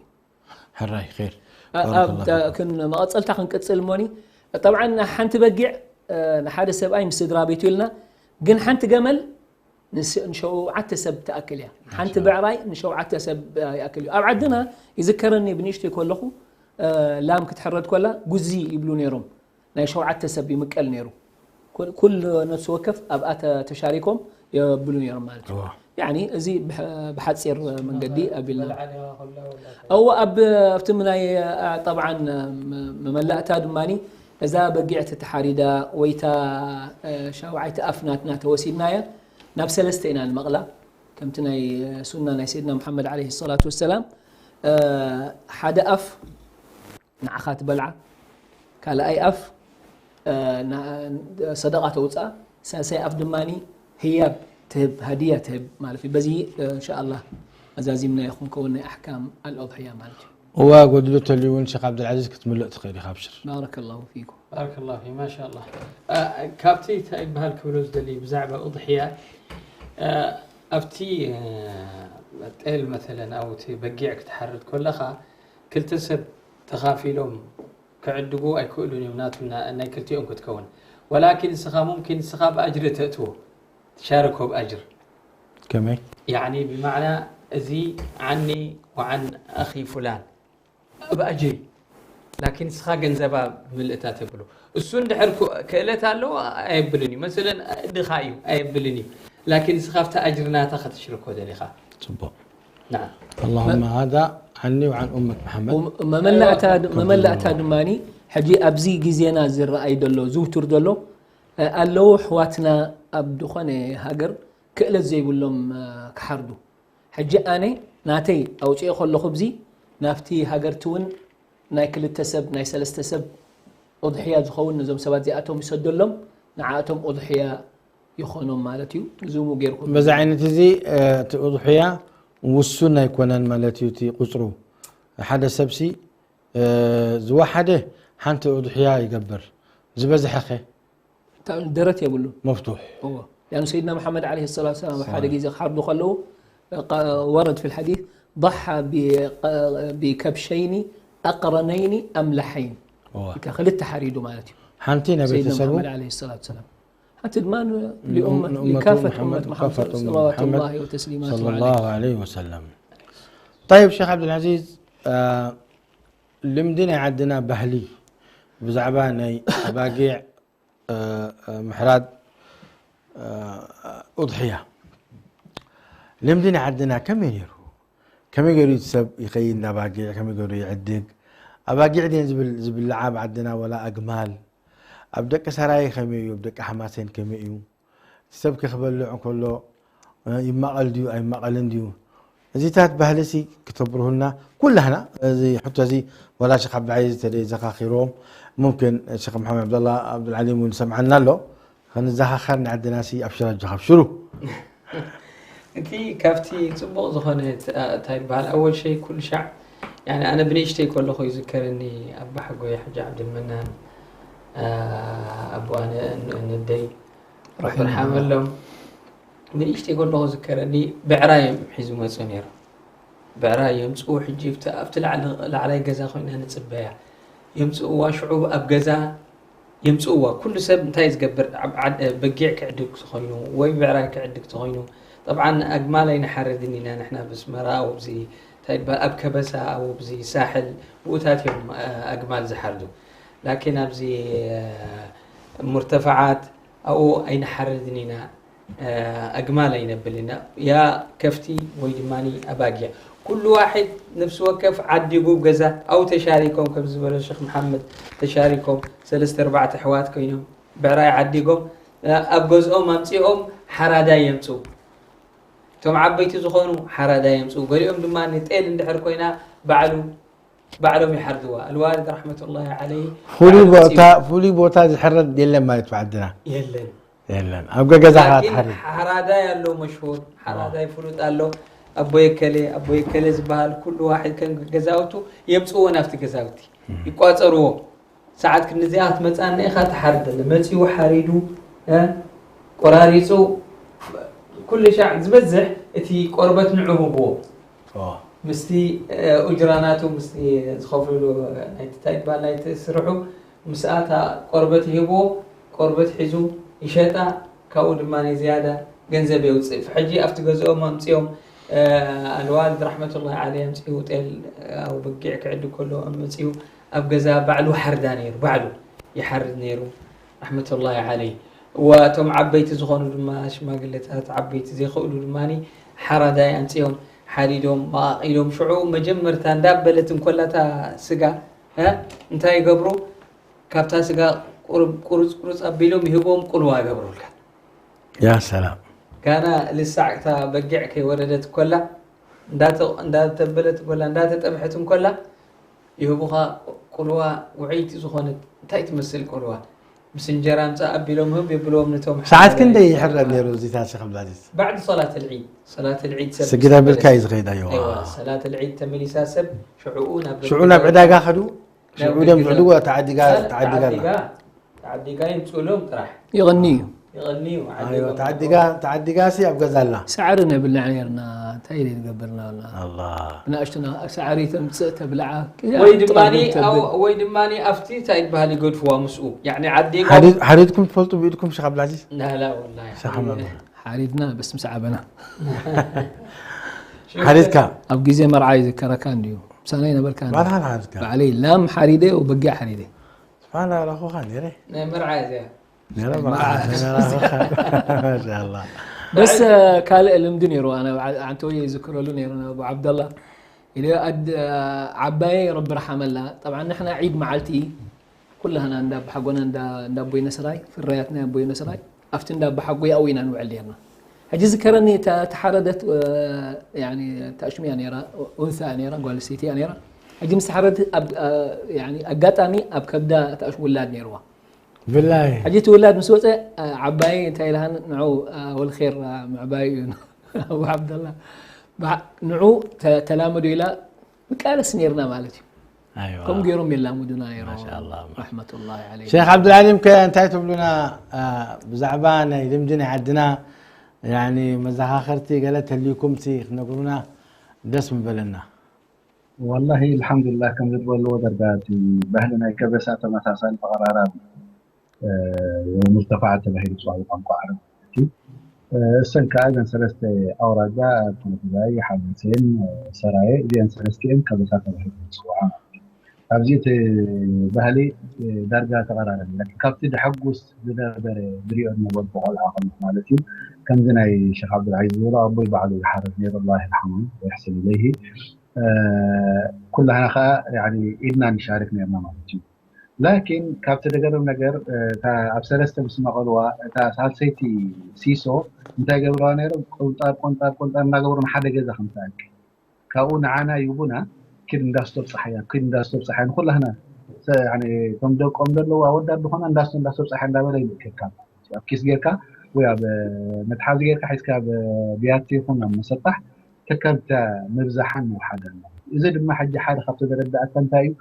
ሕራይ ኸይር። ኣ- بارك ኣብ الله ተ- فيك. ክን መቐፀልታ ክንቅፅል እሞኒ። ጠብዓ ሓንቲ በጊዕ እ፣ ንሓደ ሰብኣይ ምስ ስድራ ቤቱ ኢልና፣ ግን ሓንቲ ገመል ንስ- ንሸውዓተ ሰብ ትኣክል እያ። ሓንቲ ብዕራይ ንሸውዓተ ሰብ እ፣ ይኣክል እዩ። ኣብ ዓድና ይዝከረኒ ብንእሽተይ ከለኹ እ፣ ላም ክትሕረድ ከላ ጉዚ ይብሉ ነይሮም። ናይ ሸውዓተ ሰብ ይምቀል ነይሩ። ኩል- ኩሉ ነፍሲ ወከፍ ኣብኣ ተ- ተሻሪኮም የብሉ ነይሮም ማለት እዩ። እዋ። ያኒ እዚ ብሐ- ብሓፂር መንገዲ ኣቢልና በልዓ ዲኻ ከላ ወላ እዎ ኣብ ኣብቲ ናይ ጠብዓን መመላእታ ድማ እዛ በጊዕ ተተሓሪዳ ወይታ ሻውዓይቲ ኣፍ ናትና ተወሲድናያ ናብ ሰለስተ ኢና ንመቕላ ከምቲ ናይ ሱና ናይ ሰይድና ሙሓመድ ዓለይሂ ሰላቱ ወሰላም ሓደ ኣፍ ንዓኻ ትበልዓ ካልኣይ ኣፍ ሰደቃ ተውፅኣ ሳልሳይ ኣፍ ድማ ህያብ ትህብ ሃድያ ትህብ ማለት እዩ በዚ እንሻኣላ ኣዛዚምናዮ ክንከውን ናይ ኣሕካም ኣልኦድሕያ ማለት እዩ እዋ ጎዲሉ ተልዩ እውን ሸክ ዓብደልዓዚዝ ክትምልእ ትኽእል ኢኻ ኣብሽር ባረከላሁ ፊኩም ባረከላሁ ፊክ ማሻላ ካብቲ እንታይ ይበሃል ክብሎ ዝደሊ ብዛዕባ እضሕያ ኣብቲ ጤል መተለን ኣብቲ በጊዕ ክትሓርድ ከለኻ ክልተ ሰብ ተኻፊሎም ክዕድጉ ኣይክእሉን እዮም ናቱ ናይ ክልቲኦም ክትከውን ወላኪን ንስኻ ሙምኪን ንስኻ ብኣጅሪ ተእትዎ ትሻረኮ ብኣጅር ከመይ ያኒ ብማዕና እዚ ዓኒ ወዓን ኣኺ ፉላን ብኣጅሪ ላኪን ንስኻ ገንዘባ ብምልእታ ተብሎ እሱ እንድሕር ክእለት ኣለዎ ኣየብልን እዩ መሰለን ድኻ እዩ ኣየብልን እዩ ላኪን ንስኻ ኣብቲ ኣጅሪ ናታ ከተሽርኮ ደሊኻ ፅቡቅ نعم اللهم هذا عني وعن أمة محمد መመላእታ ድማ ሕጂ ኣብዚ ግዜና ዝረኣይ ዘሎ ዝውቱር ዘሎ ኣለዉ ኣሕዋትና ኣብ ዝኾነ ሃገር ክእለት ዘይብሎም ክሓርዱ ሕጂ ኣነ ናተይ ኣውፅኦ ከለኹ ብዚ ናብቲ ሃገርቲ እውን ናይ ክልተ ሰብ ናይ ሰለስተ ሰብ ኡድሕያ ዝኸውን ነዞም ሰባት እዚኣቶም ይሰደሎም ንዓኣቶም ኡድሕያ ይኾኖም ማለት እዩ ዝሙ ገይርኩም በዚ ዓይነት እዚ እቲ ኡድሕያ ውሱን ኣይኮነን ማለት እዩ እቲ ቁፅሩ ሓደ ሰብሲ ዝወሓደ ሓንቲ ኡድሕያ ይገብር ዝበዝሐኸ ደረት የብሉን መፍቱሕ እዎ لأن سيدنا محمد عليه الصلاة والسلام ሓደ ግዜ ክሓርዱ ከለዉ ورد في الحديث ضحى بكبشين أقرنين أملحين ክልተ ሓሪዱ ማለት እዩ ሓንቲ ናይ سيدنا ቤተሰቡ محمد عليه الصلاة والسلام ሓንቲ ድማ لأمة لكافة أمة محمد صلوات الله وتسليماته صلى عليه الله عليه وسلم طيب شيخ عبد العزيز ልምዲ ናይ ዓድና ባህሊ ብዛዕባ ናይ ኣባጊዕ ምሕራድ ኡድሕያ ልምዲ ናይ ዓድና ከመይ ነይሩ ከመይ ገይሩ እቲ ሰብ ይኸይድ ንኣባጊዕ ከመይ ገይሩ ይዕድግ ኣባጊዕ ድን ዝብል ዝብልዓ ኣብ ዓድና ወላ ኣግማል ኣብ ደቂ ሰራየ ከመይ እዩ ኣብ ደቂ ሓማሴን ከመይ እዩ እቲ ሰብ ከክበልዕ እንከሎ ይማቐል ድዩ ኣይማቐልን ድዩ እዚታት ባህልሲ ክተብርሁልና ኩላህና እዚ ሕቶ እዚ ወላ ሸክ ዓብድልዓዚዝ ተደ ዘኻኺርዎም ሙምክን ሸክ መሓመድ ዓብደላ ዓብዱልዓሊም እውን ሰምዓና ኣሎ ከንዘኻኸር ንዓድናሲ ኣብሽር ኣጆኻ ኣብሽሩ እቲ ካብቲ ፅቡቕ ዝኾነ እንታይ ይበሃል ኣወል ሸይ ኩሉ ሻዕ ያኒ ኣነ ብንእሽተይ ከለኹ ይዝከረኒ ኣባ ሓጎይ ሓጂ ዓብድልመናን ኣቦ ኣነ ነደይ ረሕመሎም ንእሽተይ ከለኹ ዝከረኒ ብዕራይ እዮም ሒዙ መፁ ነይሮም ብዕራይ የምፅኡ ሕጂ ኣብቲ ላዕላይ ገዛ ኮይና ንፅበያ የምፅእዋ ሽዑ ኣብ ገዛ የምፅእዋ ኩሉ ሰብ እንታይ ዝገብር በጊዕ ክዕድግ ተኮይኑ ወይ ብዕራይ ክዕድግ ተኮይኑ ጠብዓን ኣግማል ኣይንሓርድን ኢና ንሕና ብስመራ ኣብዚ እንታይ ይበሃል ኣብ ከበሳ ኣብዚ ሳሕል ብኡታት እዮም ኣግማል ዝሓርዱ ላኪን ኣብዚ ሙርተፈዓት ኣብኡ ኣይንሓርድን ኢና ኣግማል ኣይነብል ኢና፣ ያ ከፍቲ ወይ ድማ ኣባጊዕ። ኩሉ ዋሒድ ነፍሲ ወከፍ ዓዲጉ ገዛ፣ ኣው ተሻሪኮም ከም ዝበሎ ሸኽ መሓመድ፣ ተሻሪኮም ሰለስተ ኣርባዕተ ኣሕዋት ኮይኖም ብዕራይ ዓዲጎም ኣብ ገዝኦም ኣምፂኦም ሓራዳይ የምፅኡ። እቶም ዓበይቲ ዝኾኑ ሓራዳይ የምፅኡ። ገሊኦም ድማ ንጤል እንድሕር ኮይና ባዕሉ ባዕሎም ይሓርድዋ። ኣልዋልድ ረሕመቱላሂ ዓለይሂ ፍሉይ ባዕሉ ቦታ መፂኡ። ፍሉይ ቦታ ዝሕረድ የለን ማለት ብዓድና የለን። የለን። ኣብ ገገዛኻ ላኪን ትሓርድ። ሓራዳይ ኣሎ መሽሁር፣ ሓራዳይ ፍሉጥ ኣሎ። ኣቦይ ከለ ኣቦይ ከለ ዝበሃል ኩሉ ዋሒድ ከም ገዛውቱ የምፅዎ ናብቲ ገዛውቲ ይቋፀርዎ። ሰዓት ክንዲዚኣ ክትመፅኣና ኢኻ ትሓርድ ኣለ። መፂኡ ሓሪዱ እ፣ ቆራሪፁ ኩሉ ሻዕ ዝበዝሕ እቲ ቆርበት ንዑ ህብዎ። ኦ። ምስቲ ኡጅራ ናቱ ምስቲ ዝኸፍልሉ ናይቲ እንታይ ይበሃል ናይቲ ስርሑ ምስኣታ ቆርበት ይህብዎ። ቆርበት ሒዙ ይሸጣ። ካብኡ ድማ ናይ ዝያዳ ገንዘብ የውፅእ። ሕጂ ኣብቲ ገዝኦም ኣምፅኦም ኣልዋልድ ረሕመቱላሂ ዓለይ ኣምፅኡ ጤል ኣብ በጊዕ ክዕድ ከሎ መፅኡ ኣብ ገዛ ባዕሉ ሓርዳ ነይሩ፣ ባዕሉ ይሓርድ ነይሩ ረሕመቱላሂ ዓለይ። ወእቶም ዓበይቲ ዝኾኑ ድማ ሽማግለታት ዓበይቲ ዘይኽእሉ ድማ ሓራዳይ ኣምፅኦም ሓሪዶም መቓቒሎም ሽዑ መጀመርታ እንዳበለት እንኮላታ ስጋ እ፣ እንታይ ይገብሩ? ካብታ ስጋ ቁርብ ቁርፅ ቁርፅ ኣቢሎም ይህቦም ቁልዋ ይገብሩልካ። ያ ሰላም። ጋና ልሳዕ እታ በጊዕ ከይወረደት ኮላ እንዳተ- እንዳተበለት ኮላ እንዳተጠብሐት እንኮላ ይህቡኻ ቁልዋ ውዕይቲ ዝኾነት እንታይ ትመስል ቁልዋ ምስ እንጀራ ምፃእ ኣቢሎም ህብ የብልዎም ነቶም ሰዓት ሓራዳይ። ክንደይ ይሕረድ ነይሩ እዚታት ሸኽ ብላዚዝ? ባዕድ ሰላት ልዒድ ሰላት ልዒድ ሰብ ስግዳ ምስ በልካ እዩ በለስ። ዝኸይድ፣ ኣይዋ። ኣይዋ፣ ሰላት ልዒድ ተመሊሳ ሰብ ሽዕኡ ናብ ሽዑ ናብ ዕዳጋ ኸዱ። ሽዑ ደም ዝዕድጉ ተዓዲጋ ተዓዲጋ ኣላ። ተዓዲጋ የምፅእሎም ጥራሕ ይቐኒ እዩ። ይቐኒ እዩ። ኣይዋ፣ ተዓዲጋ ተዓዲጋ ሲ ኣብ ገዛ ኣላ። ሳዕሪ ነብልዕ ነርና እንታይ ኢለ ንገብርና ኣላ ኣላ። ብናእሽቱና ሳዕሪ ተምፅእ ተብልዓ ወይ ድማ ወይ ድማ ኣብቲ እንታይ ይበሃል ይገድፍዋ ምስኡ ያኒ ዓዲጎም ሓሪድ- ሓሪድኩም ትፈልጡ ብኢድኩም ሸኽ ኣብላዚዝ ናላ ወላ ሸኻ መብርህ ሓሪድና በስ ምስ ዓበና ሓሪድካ ኣብ ግዜ መርዓ ይዝከረካ እንድዩ ምሳና ይነበርካ ባዕልኻ ሓሪድካ ባዕለይ ላም ሓሪደ ወበጊዕ ሓሪደ ስብሓን ኣላኹኻ ነረ ናይ መርዓ እዚያ ነረ መርዓ ነረ ኣኹኻ ማሻላ በስ ካልእ ልምዲ ነይሩ ኣነ ዓንተወየ ይዝክረሉ ነይሩ ኣቡ ዓብደላ ኢለ ዓባየ ረቢ ረሓመላ ጠብዓ ንሕና ዒድ መዓልቲ ኩላህና እንዳ ኣቦሓጎና እንዳ ኣቦይ ነስራይ ፍራያት ናይ ኣቦይ ነስራይ ኣብቲ እንዳ ኣቦሓጎ ያኡ ኢና ንውዕል ነርና ሕጂ ዝከረኒ ተሓረደት ተኣሽሙያ ነራ ኡንሳ ነራ ጓል ሰይቲ እያ ነራ ሕጂ ምስ ተሓረደት ኣጋጣሚ ኣብ ከብዳ ተኣሽሙ ውላድ ነርዋ ብላይ ሕጂ እቲ ውላድ ምስ ወፀ ዓባይ እንታይ ኢልሃን ንዑ ወልኼር ምዕባይ እዩ ኣቡ ዓብደላ ንዑ ተላመዱ ኢላ ንቃለስ ነርና ማለት እዩ ኣይዋ። ከምኡ ገይሮም የላሙዱና ነይሮም ማሻኣላህ። ረሕመቱላሂ ዓለይኩም። ሼኽ ዓብዱልዓሊም ከ እንታይ ትብሉና ብዛዕባ ናይ ልምዲ ናይ ዓድና ያኒ መዘኻኸርቲ ገለ ተልዩኩም ሲ ክትነግሩና ደስ ምበለና። ወላሂ ኣልሓምዱሊላህ ከምዚ ዝበልዎ ደርጋ እቲ ባህሊ ናይ ከበሳ ተመሳሳሊ ተቐራራቢ ሙርተፋዓት ተባሂሉ ዝፅዋዕ ብቋንቋ ዓረብ ማለት እዩ። እሰን ከዓ እዘን ሰለስተ ኣውራጃ ኮነ ትግራይ፣ ሓበሴን፣ ሰራየ እዚአን ሰለስቲአን ከበሳ ተባሂሉ ዝፅዋዓ ማለት እዩ። ኣብዚ እቲ ባህሊ ዳርጋ ተቐራረበ። ላኪን ካብቲ ደሐጉስ ዝነበረ ዝሪኦ ዝነበርኩ ቆልዓ ከለኹ ማለት እዩ ከምዚ ናይ ሸኽ ዓብዱልዓዚዝ ዝበሎ ኣቦይ ባዕሉ ይሓርድ ነይሩ ኣላህ ይርሓሙ ወየሕስን ኢለይሂ ኩላህና ከዓ ኢድና ንሻርክ ነርና ማለት እዩ። ላኪን ካብቲ ደገርም ነገር እታ ኣብ ሰለስተ ምስ መቐልዋ እታ ሳልሰይቲ ሲሶ እንታይ ገብርዋ ነይሮም? ቆንጣር ቆንጣር ቆንጣር እናገበሩ ንሓደ ገዛ ከም ትኣክል ካብኡ ንዓና ይቡና ኪድ እንዳስቶብ ፀሓያ ኪድ እንዳስቶብ ፀሓያ ንኩላህና እቶም ደቆም ዘለዉ ኣወዳት ዝኾና እንዳስቶ እንዳስቶብ ፀሓያ እንዳበለ ይልእከካ ኣብ ኪስ ጌርካ ወይ ኣብ መትሓዚ ጌርካ ሒዝካ ኣብ ብያቲ ይኹን ኣብ መሰጣሕ ተከብተ ምብዛሓን ምውሓደን ማለት እዩ። እዚ ድማ ሕጂ ሓደ ካብቲ ዘረዳእካ እንታይ እዩ?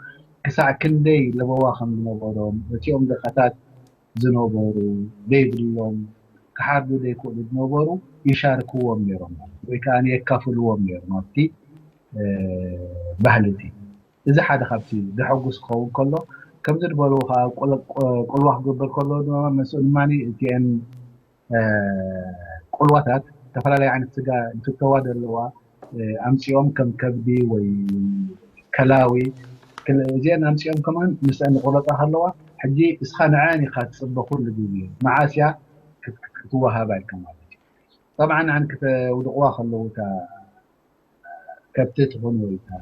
ክሳዕ ክንደይ ለበዋ ከም ዝነበሮም፣ እቲኦም ድኻታት ዝነበሩ፣ ዘይብሎም፣ ክሓርዱ ዘይክእሉ ዝነበሩ ይሻርክዎም ነይሮም ማለት እዩ። ወይ ከዓ የካፍልዎም ነይሮም ኣብቲ ባህሊ እቲ። እዚ ሓደ ካብቲ ዘሐጉስ ክኸውን ከሎ፣ ከምዚ ዝበሉ ከዓ ቁልዋ ክገብር ከሎ ድማ ምስኡ ድማ እቲአን ቁልዋታት ዝተፈላለየ ዓይነት ስጋ እንትተዋ ዘለዋ ኣምፂኦም ከም ከብዲ ወይ ከላዊ እዚአን ኣምፂኦም ከማን ምስአን ዝቁረፃ ከለዋ ሕጂ እስኻ ንዐን ኢኻ ትፅበ ኩሉ ግዜ መዓስ እያ ክትወሃባ ኢልካ ማለት እዩ። طبعا عن كتوضقوا خلوتا كبتتهم ويتا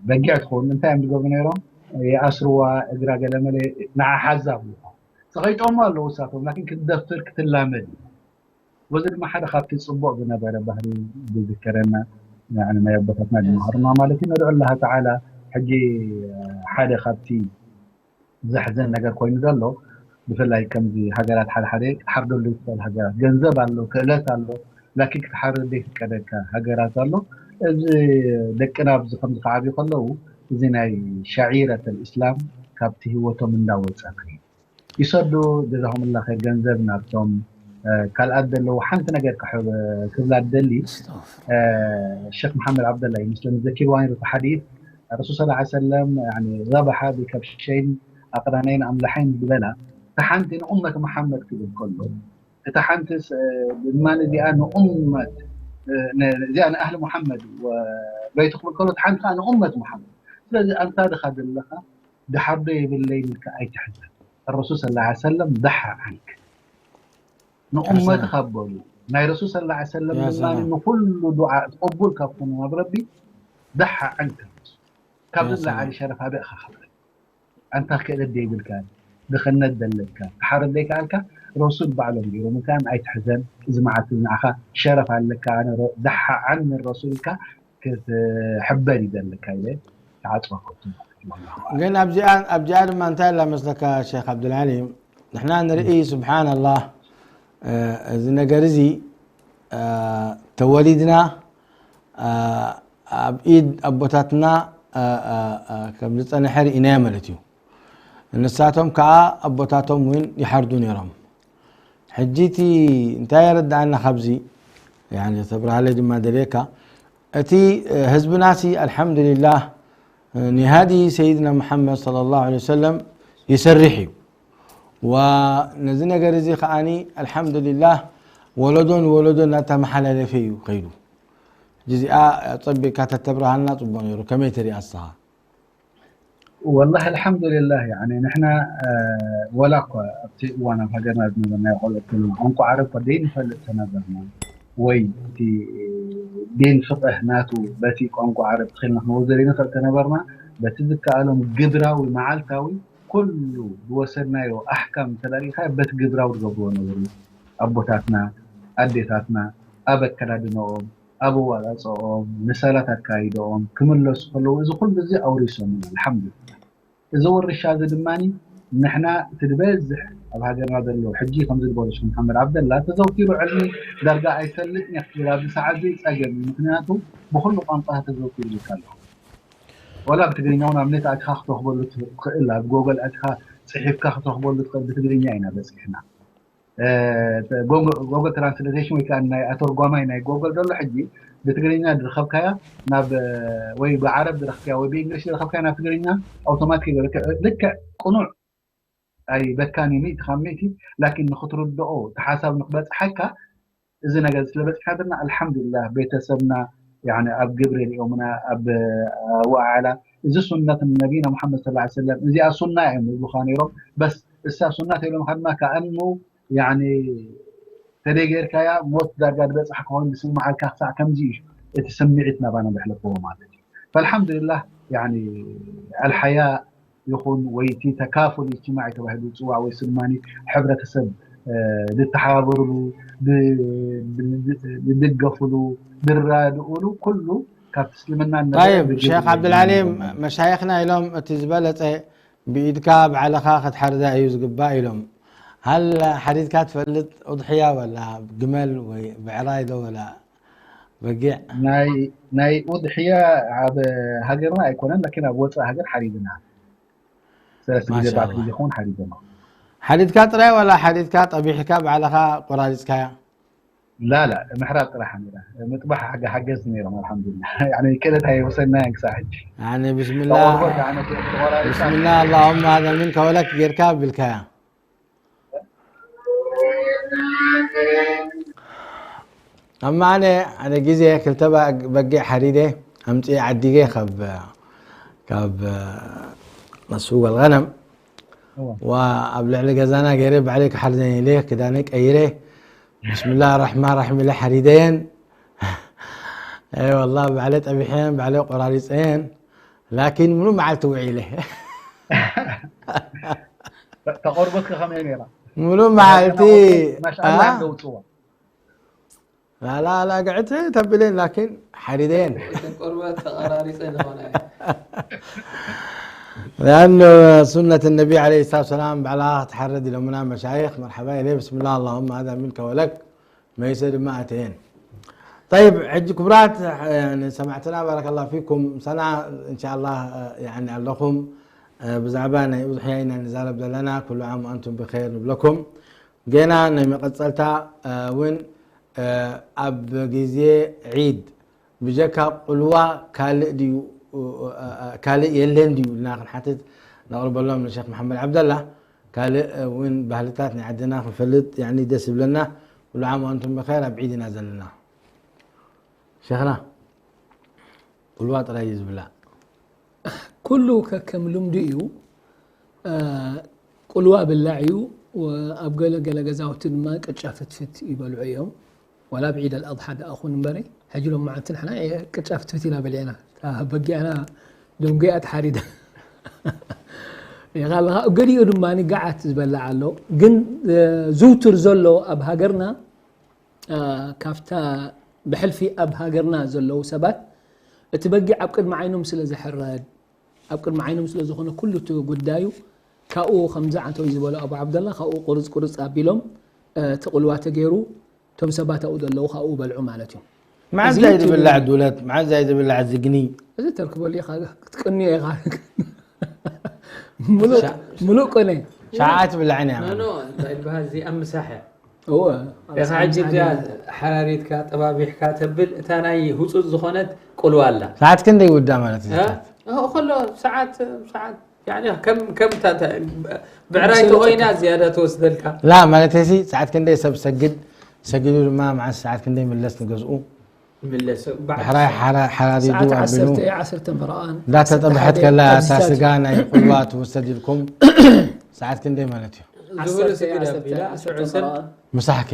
በጊዕ ትኸውን እንታይ እዮም ዝገብሩ ነይሮም? ይኣስርዋ፣ እግራ ገለመለ ንዓ ሓዛ ብልኻ። ጸቒጦም ኣለዉ እሳቶም፣ ላኪን ክትደፍር ክትላመድ እዩ። በዚ ድማ ሓደ ካብቲ ጽቡቕ ዝነበረ ባህሪ ዝዝከረና ንዓና ናይ ኣቦታትና ዝመሃሩና ማለት እዩ። ነድዑ ኣላህ ተዓላ ሕጂ ሓደ ካብቲ ዘሕዘን ነገር ኮይኑ ዘሎ ብፍላይ ከምዚ ሃገራት ሓደ ሓደ ክትሓርደሉ ይትኽእል ሃገራት ገንዘብ ኣሎ ክእለት ኣሎ ላኪን ክትሓርድ ዘይፍቀደካ ሃገራት ኣሎ። እዚ ደቅና ኣብዚ ከምዚ ክዓብዩ ከለዉ እዚ ናይ ሸዒረት ልእስላም ካብቲ ህይወቶም እንዳወፀ ክሪድ ይሰዱ። ጀዛኹምላ ኸይር ገንዘብ ናብቶም ካልኣት ዘለዉ ሓንቲ ነገር ክብላ ደሊ ሸክ መሓመድ ዓብደላ ይመስለኒ ዘኪርዋኒ ርቱ ሓዲት ረሱል ስ ሰለም ضبح بكبشين أقرنين أملحين ዝበላ እታ ሓንቲ ንኡመት መሓመድ ክብል ከሎ እታ ሓንቲ ድማ እዚኣ ንኡመት እዚኣ ንኣህሊ ሙሓመድ በይቱ ክብል ከሎ እታ ሓንቲ ከዓ ንኡመት ሙሓመድ ስለዚ ኣንታ ድኻ ዘለኻ ድሓር ዶ የብለይን ኢልካ ኣይትሕዘን ረሱል ስ ሰለም ضح عنك ንኡመትኻ በሉ ናይ ረሱል ስ ሰለም ድማ ንኩሉ ዱዓ ቅቡል ካብ ኮነ ናብ ረቢ ضح عنك ካብዚ ላዓሊ ሸረፍ ኣበእኻ ክብል ኣንታ ክእለት ዘይብልካ ድኽነት ዘለካ ክሓርድ ዘይከኣልካ ረሱል ባዕሎም ገይሮም እንታይ ኣይትሕዘን እዚ መዓልቲ ንዓኻ ሸረፍ ኣለካ ኣነ ضح عني ረሱል ኢልካ ክትሕበን እዩ ዘለካ ኢለ ተዓፅወኩም ግን ኣብዚኣ ኣብዚኣ ድማ እንታይ ኣላ መስለካ ሸክ ዓብዱልዓሊም ንሕና ንርኢ ስብሓን ኣላህ እዚ ነገር እዚ ተወሊድና ኣብ ኢድ ኣቦታትና ከም ዝፀንሐ ርኢናዮ ማለት እዩ ንሳቶም ከዓ ኣቦታቶም እውን ይሓርዱ ነይሮም ሕጂ እቲ እንታይ የረድኣና ካብዚ ተብርሃለይ ድማ ደልየካ እቲ ህዝብናሲ ኣልሓምዱሊላህ ንሃዲ ሰይድና ሙሓመድ صلى الله عليه وسلم ይሰርሕ እዩ ነዚ ነገር እዚ ከዓኒ ኣልሓምዱሊላህ ወለዶ ንወለዶ እናተመሓላለፈ እዩ ከይዱ ሕጂ እዚኣ ፀቢቕካ ተተብርሃልና ፅቡቅ ነይሩ ከመይ ትሪኣ ንስኻ والله الحمد لله يعني ንሕና ወላ እኳ ኣብቲ እዋን ኣብ ሃገርና ዝነበርናዮ ቆልዑት ከለና ቋንቋ ዓረብ እኳ ዘይንፈልጥ ተነበርና ወይ እቲ ዲን ፍቅህ ናቱ በቲ ቋንቋ ዓረብ ተኺልና ክንወስዶ ዘይንኽእል ተነበርና በቲ ዝከኣሎም ግብራዊ መዓልታዊ ኩሉ ዝወሰድናዮ ኣሕካም እንተላሊኻዮ በቲ ግብራዊ ዝገብርዎ ነበሩ ኣቦታትና ኣዴታትና ኣብ ኣከዳድነኦም ኣብ ኣወፃፅኦም ንሰላት ኣካይደኦም ክምለሱ ከለዉ እዚ ኩሉ እዚ ኣውሪሶምና ኣልሓምዱሊላህ እዚ ውርሻ እዚ ድማ ንሕና እቲ ዝበዝሕ ኣብ ሃገርና ዘለዉ ሕጂ ከምዚ ዝበሉ ሽክ መሓመድ ዓብደላ ተዘውቲሩ ዕልሚ ዳርጋ ኣይፈልጥን እየ ክትብል ኣብዚ ሰዓት እዚ ፀገም እዩ ምክንያቱ ብኩሉ ቋንቋታት ተዘውቲሩ ዝካ ኣለኹ ወላ ብትግርኛ እውን ኣብ ኔት ኣትኻ ክትረኽበሉ ትኽእል ኣብ ጎገል ኣትኻ ፅሒፍካ ክትረኽበሉ ትኽእል ብትግርኛ ኢና በፂሕና ጎጎል ትራንስሌሽን ወይ ከዓ ናይ ኣተርጓማይ ናይ ጎጎል ዘሎ ሕጂ ብትግርኛ ዝረኸብካያ ናብ ወይ ብዓረብ ዝረኽብካያ ወይ ብእንግሊሽ ዝረኸብካያ ናብ ትግርኛ ኣውቶማቲክ ይበለካ ልክዕ ቅኑዕ ኣይበካን እዩ ሚእቲ ካብ ሚእቲ ላኪን ንክትርድኦ እቲ ሓሳብ ንክበፅሓካ እዚ ነገር ስለበፅሓ ድማ ኣልሓምዱሊላህ ቤተሰብና ኣብ ግብሪ ሪኦምና ኣብ ኣወዓዕላ እዚ ሱነት ነቢና ሙሓመድ ስ ሰለም እዚኣ ሱና እዮም ዝብሉካ ነይሮም በስ እሳ ሱና ተይሎምካ ድማ ከኣኑ ተደይ ገይርካያ ሞት ዳርጋ ዝበፅሕ ክኾን ዝስምዓልካ ክሳዕ ከምዚ እዩ እቲ ስምዒት ናባና ዘሕለፍዎ ማለት እዩ فالحمد لله ኣልሓያ ይኹን ወይ እቲ ተካፉል እጅትማዒ ተባሂሉ ዝፅዋዕ ወይ ስማኒ ሕብረተሰብ ዝተሓባበርሉ ዝድገፍሉ ዝራድኡሉ ኩሉ ካብቲ እስልምና طيب ሸክ ዓብዱልዓሊም መሻይኽና ኢሎም እቲ ዝበለፀ ብኢድካ ባዕልኻ ክትሓርዳ እዩ ዝግባእ ኢሎም ሃል ሓሪድካ ትፈልጥ ኡድሕያ ወላ ግመል ወይ ብዕራይ ዶ ወላ በጊዕ ናይ ኡድሕያ ኣብ ሃገርና ኣይኮነን ላኪን ኣብ ወፃኢ ሃገር ሓሪድና ሰለስተ ግዜ ኣርባዕተ ግዜ ክኸውን ሓሪድና ሓሪድካ ጥራይ ዋላ ሓሪድካ ጠቢሕካ ባዕልኻ ቆራሪፅካያ لا لا ምሕራድ ጥራሕ ነይራ ምጥባሕ ሓገዝቲ ነይሮም ኣልሓምዱሊላህ ክእለት ኣይወሰድናዮን ክሳብ ሕጂ ብስሚላ ብስሚላ ኣላሁማ ሃዛ ሚንካ ወለክ ጌርካ ኣቢልካያ ኣብ ማዕነ ኣነ ግዜ ክልተ በጊዕ ሓሪደ ኣምፅኤ ዓዲገ ካብ ካብ መስውቅ ኣልገነም ኣብ ልዕሊ ገዛና ገይረ ባዕለይ ክሓርደን ኢለ ክዳነ ቀይረ ብስምላህ ራሕማን ራሒም ኢለ ሓሪደየን። ኣይ ወላ ባዕለ ጠቢሐን ባዕለ ቆራሪፀየን። ላኪን ሙሉ መዓልቲ ውዒለ። ተቆርቦትክ ከመይ ነይራ? ሙሉ መዓልቲ ማሻኣላ አ? እንደውፅዋ ላላ ላግዕት ተብለን ላኪን ሓሪደየን። እተን ቆርበት ተቐራሪፀ ዝኾነ لأنه سنة النبي عليه الصلاة والسلام بعلاها تحرد لمنا مشايخ مرحبا إليه بسم الله اللهم هذا منك ولك ما يسد ما أتين. طيب حج كبرات يعني سمعتنا بارك الله فيكم سنة إن شاء الله يعني لكم ብዛዕባ ናይ ኡድሕያ ኢና ንዛረብ ዘለና ኩሉ ዓም ኣንቱም ብኸይር ንብለኩም ገና ናይ መቐፀልታ እውን ኣብ ግዜ ዒድ ብጀካ ቁልዋ ካልእ ድዩ ካልእ የለን ድዩ ኢልና ክንሓትት ነቕርበሎም ንሸክ መሓመድ ዓብደላ ካልእ እውን ባህልታት ናይ ዓድና ክንፈልጥ ያኒ ደስ ይብለና ኩሉ ዓም ኣንቱም ብኸይር ኣብ ዒድ ኢና ዘለና ሸክና ቁልዋ ጥራይ እዩ ዝብላዕ ኩሉ ከከም ልምዱ እዩ ቁልዋ ብላዕ እዩ ኣብ ገለ ገለ ገዛውቲ ድማ ቅጫ ፍትፍት ይበልዑ እዮም ዋላ ኣብ ዒድ ኣልኣድሓ ደኣ ኹን እምበረ ሕጂ ሎም መዓልቲ ንሕና ቅጫ ፍትፍት ኢና በሊዕና በጊዕና ደንጉያ ተሓሪዳ ይኻለኻ ገሊኡ ድማ ገዓት ዝበላዕ ኣሎ ግን ዝውትር ዘሎ ኣብ ሃገርና ካብታ ብሕልፊ ኣብ ሃገርና ዘለዉ ሰባት እቲ በጊዕ ኣብ ቅድሚ ዓይኖም ስለ ዝሕረድ ኣብ ቅድሚ ዓይኖም ስለ ዝኾነ ኩሉ እቲ ጉዳዩ ካብኡ ከምዚ ዓንተዊ ዝበሎ ኣቡ ዓብደላ ካብኡ ቁርፅ ቁርፅ ኣቢሎም እቲ ቁልዋ ተገይሩ እቶም ሰባት ኣብኡ ዘለዉ ካብኡ በልዑ ማለት እዩ መዓዛይ ዝብላዕ ዱለት መዓዛይ ዝብላዕ ዝግኒ እዚ ተርክበሉ ኢኻ ክትቅንዮ ኢኻ ሙሉእ ቆነ ሸዓት ብላዕን እያ ኖ እንታይ ዝበሃል እዚ ኣብ ምሳሕ እያ እወ ኢኻ ሕጂ እዚኣ ሓራሪትካ ጠባቢሕካ ተብል እታ ናይ ህፁፅ ዝኾነት ቁልዋ ኣላ ሰዓት ክንደይ ይውዳ ማለት እዩ እ? እ፣ ከሎ ሰዓት ሰዓት ያኒ ከም ከም እታ- እታ- ብዕራይ ተኮይና ዝያዳ ትወስደልካ ላ ማለት ሲ ሰዓት ክንደይ ሰብ ሰግድ ሰጊዱ ድማ መዓስ ሰዓት ክንደይ ምለስ ንገዝኡ ምለስ ብሕራይ ሓራ- ሓራሪዱ ሰዓት ኣቢሉ ዓሰርተ ዓሰርተ መርኣን እንዳተጠብሐት ከላ እታ ኣብዚታት ስጋ ናይ ቁልዋ ትውሰድ ኢልኩም ሰዓት ክንደይ ማለት እዩ ዙሁር ስግድ ኣቢላ ሽዑ ሰብ ምሳሕከ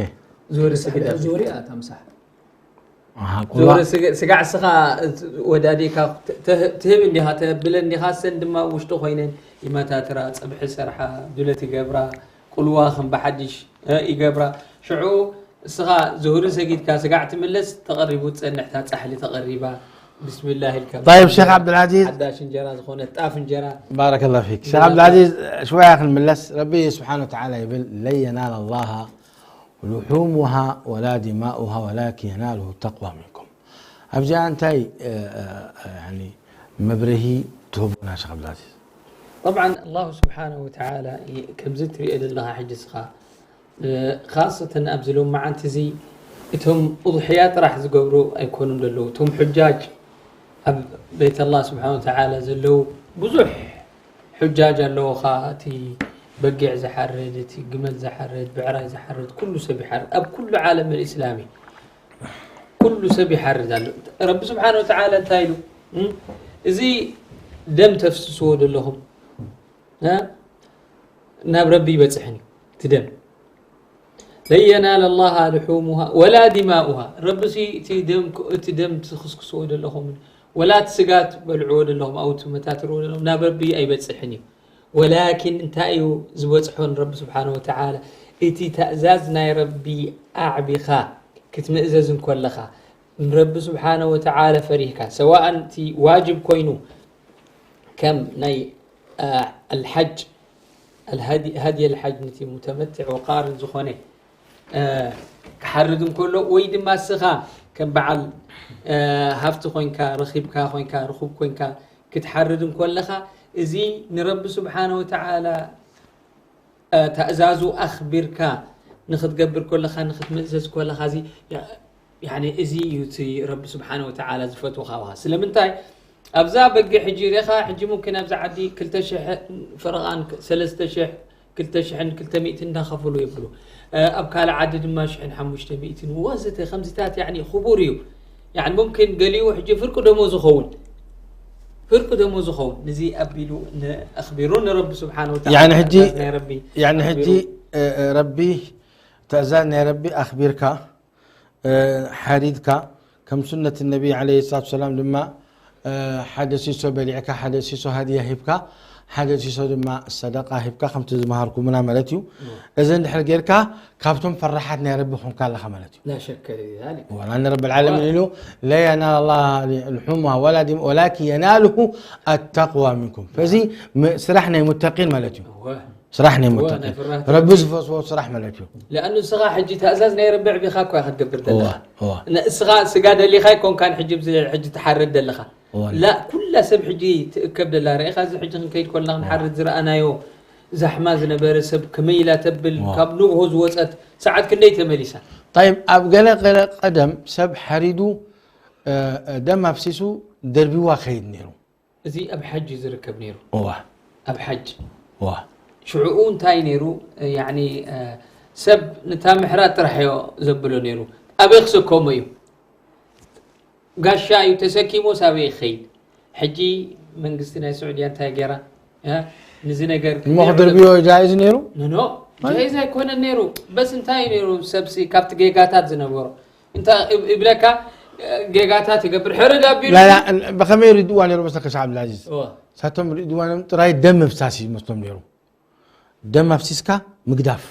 ዙሁር ስግድ ኣቢላ ዙርያ እታ ምሳሕ ኣሃ፣ ቁልዋ ዙሁር ስግ- ስጋዕ ስኻ ወዳዲካ ተ- ትህብ እንዲኻ ተብል እንዲኻ ሰን ድማ ውሽጢ ኮይነን ይመታትራ ፀብሒ ሰርሓ ዱለት ይገብራ ቁልዋ ከም ብሓድሽ እ፣ ይገብራ ሽዑ እስኻ ዙሁር ሰጊድካ ስጋዕ ትምለስ ተቐሪቡ ትፀንሕታ ፃሕሊ ተቐሪባ ብስምላህ ኢልካ طيب شيخ عبد العزيز ሓዳሽ እንጀራ ዝኾነ ጣፍ እንጀራ بارك الله فيك شيخ عبد العزيز شوية خلينا نملس ربي سبحانه وتعالى يقول لن ينال الله لحومها ولا دماؤها ولكن يناله التقوى منكم ኣብዚኣ እንታይ يعني መብርሂ ትህቡና ሸክ ኣብዱልዓዚዝ طبعا الله سبحانه وتعالى ከምዚ ትሪኦ ዘለኻ ሕጂ ስኻ ካሰተን ኣብዚ ሎም መዓልቲ እዚ እቶም እضሕያ ጥራሕ ዝገብሩ ኣይኮኑን ዘለዉ እቶም ሕጃጅ ኣብ ቤት ኣላ ስብሓን ወተዓላ ዘለዉ ብዙሕ ሕጃጅ ኣለዉ ኻ እቲ በጊዕ ዝሓርድ እቲ ግመል ዝሓርድ ብዕራይ ዝሓርድ ኩሉ ሰብ ይሓርድ ኣብ ኩሉ ዓለም ልእስላሚ ኩሉ ሰብ ይሓርድ ኣሎ ረቢ ስብሓን ወተዓላ እንታይ ኢሉ እዚ ደም ተፍስስዎ ዘለኹም ናብ ረቢ ይበፅሕን እዩ እቲ ደም ለን የናለ ላሃ ልሑሙሃ ወላ ዲማኡሃ ረቢ እቲ ደም ትኽስክስዎ ዘለኹም ወላ እቲ ስጋ ትበልዕዎ ዘለኹም ኣው ትመታትርዎ ዘለኹም ናብ ረቢ ኣይበፅሕን እዩ ወላኪን እንታይ እዩ ዝበፅሖ ንረቢ ስብሓን ወተዓላ እቲ ተእዛዝ ናይ ረቢ ኣዕቢኻ ክትምእዘዝ እንኮለኻ ንረቢ ስብሓነ ወተዓላ ፈሪህካ ሰዋእን እቲ ዋጅብ ኮይኑ ከም ናይ ኣልሓጅ ሃድየ ልሓጅ ነቲ ሙተመትዕ ወቃርን ዝኾነ ክሓርድ እንከሎ ወይ ድማ እስኻ ከም በዓል ሃፍቲ ኮይንካ ረኺብካ ኮይንካ ርኹብ ኮይንካ ክትሓርድ እንኮለኻ እዚ ንረቢ ስብሓነ ወተዓላ ተእዛዙ ኣኽቢርካ ንኽትገብር ከለኻ ንኽትምእዘዝ ከለኻ እዚ ያኒ እዚ እዩ እቲ ረቢ ስብሓነ ወተዓላ ዝፈትዎ ካባኻ ስለምንታይ ኣብዛ በጊዕ ሕጂ ርኢኻ ሕጂ ሙምኪን ኣብዚ ዓዲ ክልተ ሽሕ ፈረቓን ሰለስተ ሽሕ ክልተ ሽሕን ክልተ ሚእትን እንዳኸፈሉ የብሉ ኣብ ካልእ ዓዲ ድማ ሽሕን ሓሙሽተ ሚእትን ወዘተ ከምዚታት ያኒ ክቡር እዩ ያኒ ሙምኪን ገሊኡ ሕጂ ፍርቂ ደሞዝ ይኸውን ፍርቂ ደሞዝ ይኸውን ንዚ ኣቢሉ ኣኽቢሩ ንረቢ ስብሓን ወተዓላ ያኒ ሕጂ ናይ ረቢ ያኒ ሕጂ ረቢ ትእዛዝ ናይ ረቢ ኣኽቢርካ፣ እ፣ ሓሪድካ፣ ከም ሱነት ነቢ ዓለይሂ ሰላቱ ሰላም ድማ፣ እ፣ ሓደ ሲሶ በሊዕካ፣ ሓደ ሲሶ ሃድያ ሂብካ፣ ሓደ ሲሶ ድማ ሰደቃ ሂብካ፣ ከምቲ ዝመሃርኩምና ማለት እዩ። እዚ እንድሕር ጌርካ፣ ካብቶም ፈራሓት ናይ ረቢ ኾንካ ኣለኻ ማለት እዩ። لا شك في ذلك. ዋላ ንረቢ ዓለሚን ኢሉ፣ لا ينال الله لحومها ولا دم-، ولكن يناله التقوى منكم. ፈዚ ም-፣ ስራሕ ናይ ሙተቂን ማለት እዩ። هو ስራሕ ናይ እወ፣ ሙተቂን ናይ ፍርሃት ረቢ ረቢ። ዝፈስዎ ስራሕ ማለት እዩ። لأنه ንስኻ ሕጂ ትእዛዝ ናይ ረቢ ዕቢኻ እኮ ኢኻ ክትገብር እዋ ዘለኻ። እዋ ንስኻ ስጋ ደሊኻ ኣይኮንካን ሕጂ ብዚ ሕጂ ትሓርድ ዘለኻ። እዋ لا ኩላ ሰብ ሕጂ ትእከብ ደላ ርኢኻ፣ እዚ ሕጂ ክንከይድ ኮልና ክንሓርድ ዝረኣናዮ ዛሕማ ዝነበረ ሰብ ከመይ ኢላ ተብል፣ እዋ ካብ ንግሆ ዝወፀት ሰዓት ክንደይ ተመሊሳ? طيب ኣብ ገለ ገለ ቀደም ሰብ ሓሪዱ፣ እ፣ እ፣ ደም ኣፍሲሱ ደርቢዋ ከይድ ነይሩ። እዚ ኣብ ሓጅ እዩ ዝርከብ ነይሩ። እዋ ኣብ ሓጅ እዋ ሽዕኡ እንታይ ነይሩ? ያኒ፣ እ፣ ሰብ ንታ ምሕራድ ጥራሕ እዮ ዘብሎ ነይሩ። ኣበይ ክሰከሞ እዩ? ጋሻ እዩ ተሰኪሞስ ኣበይ ይኸይድ? ሕጂ መንግስቲ ናይ ስዑድያ እንታይ ገይራ? እ፣ ንዚ ነገር እሞ ክድርብዮ ጃይዝ ነይሩ። ኖ ኖ ጃይዝ ኣይኮነን ነይሩ። በስ እንታይ ነይሩ? ሰብሲ ካብቲ ጌጋታት ዝነበሮ እንታ እብ-፣ ይብለካ፣ እ፣ ጌጋታት ይገብር ሕርድ ኣቢሉ ላላ ብኸመይ ሪድዋ ነይሩ መስለካ ሻዕ ዓብድልዓዚዝ? እወ ሳቶም ሪድዋኖም ጥራይ ደም ምፍሳስ እዩ መስሎም ነይሩ። ደም ኣፍሲስካ ምግዳፍ።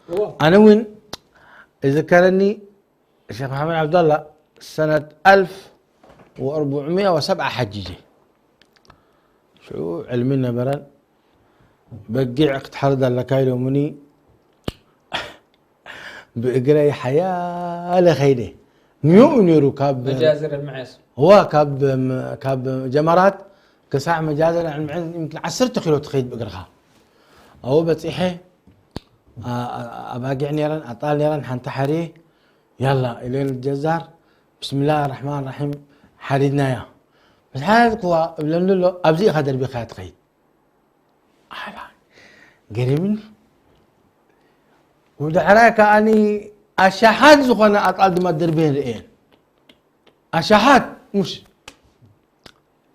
እወ ኣነ እውን ይዝከረኒ ሸክ መሓመድ ዓብዳላ ሰነት ኣልፍ ወኣርብዕሚኣ ወሰብዓ ሓጂጀ ሽዑ ዕልሚ ነበረን። በጊዕ ክትሓርድ ኣለካ ኢሎምኒ ብእግረይ ሓያለ ከይደ። ሚኡ ነይሩ ካብ መጃዝር ምዕስ እዋ ካብ ካብ ጀመራት ክሳዕ መጃዝር ዕልምዕን ይምክን ዓሰርተ ኪሎ ትኸይድ ብእግርኻ። ኣብኡ በፂሐ። ኣ- ኣ- ኣባጊዕ ነይረን ኣጣል ነይረን ሓንቲ ሓርየ ያላ ኢለን ጀዛር ብስምላህ ራሕማን ራሒም ሓሪድናያ። ምስ ሓረድክዋ እብለኒ ኣሎ ኣብዚ ኢኻ ደርቢኻያ ትኸይድ። ኣላ ገሪምኒ። ወድሕራይ ከኣኒ ኣሻሓት ዝኾነ ኣጣል ድማ ደርበየን ርእየን ኣሻሓት ሙሽ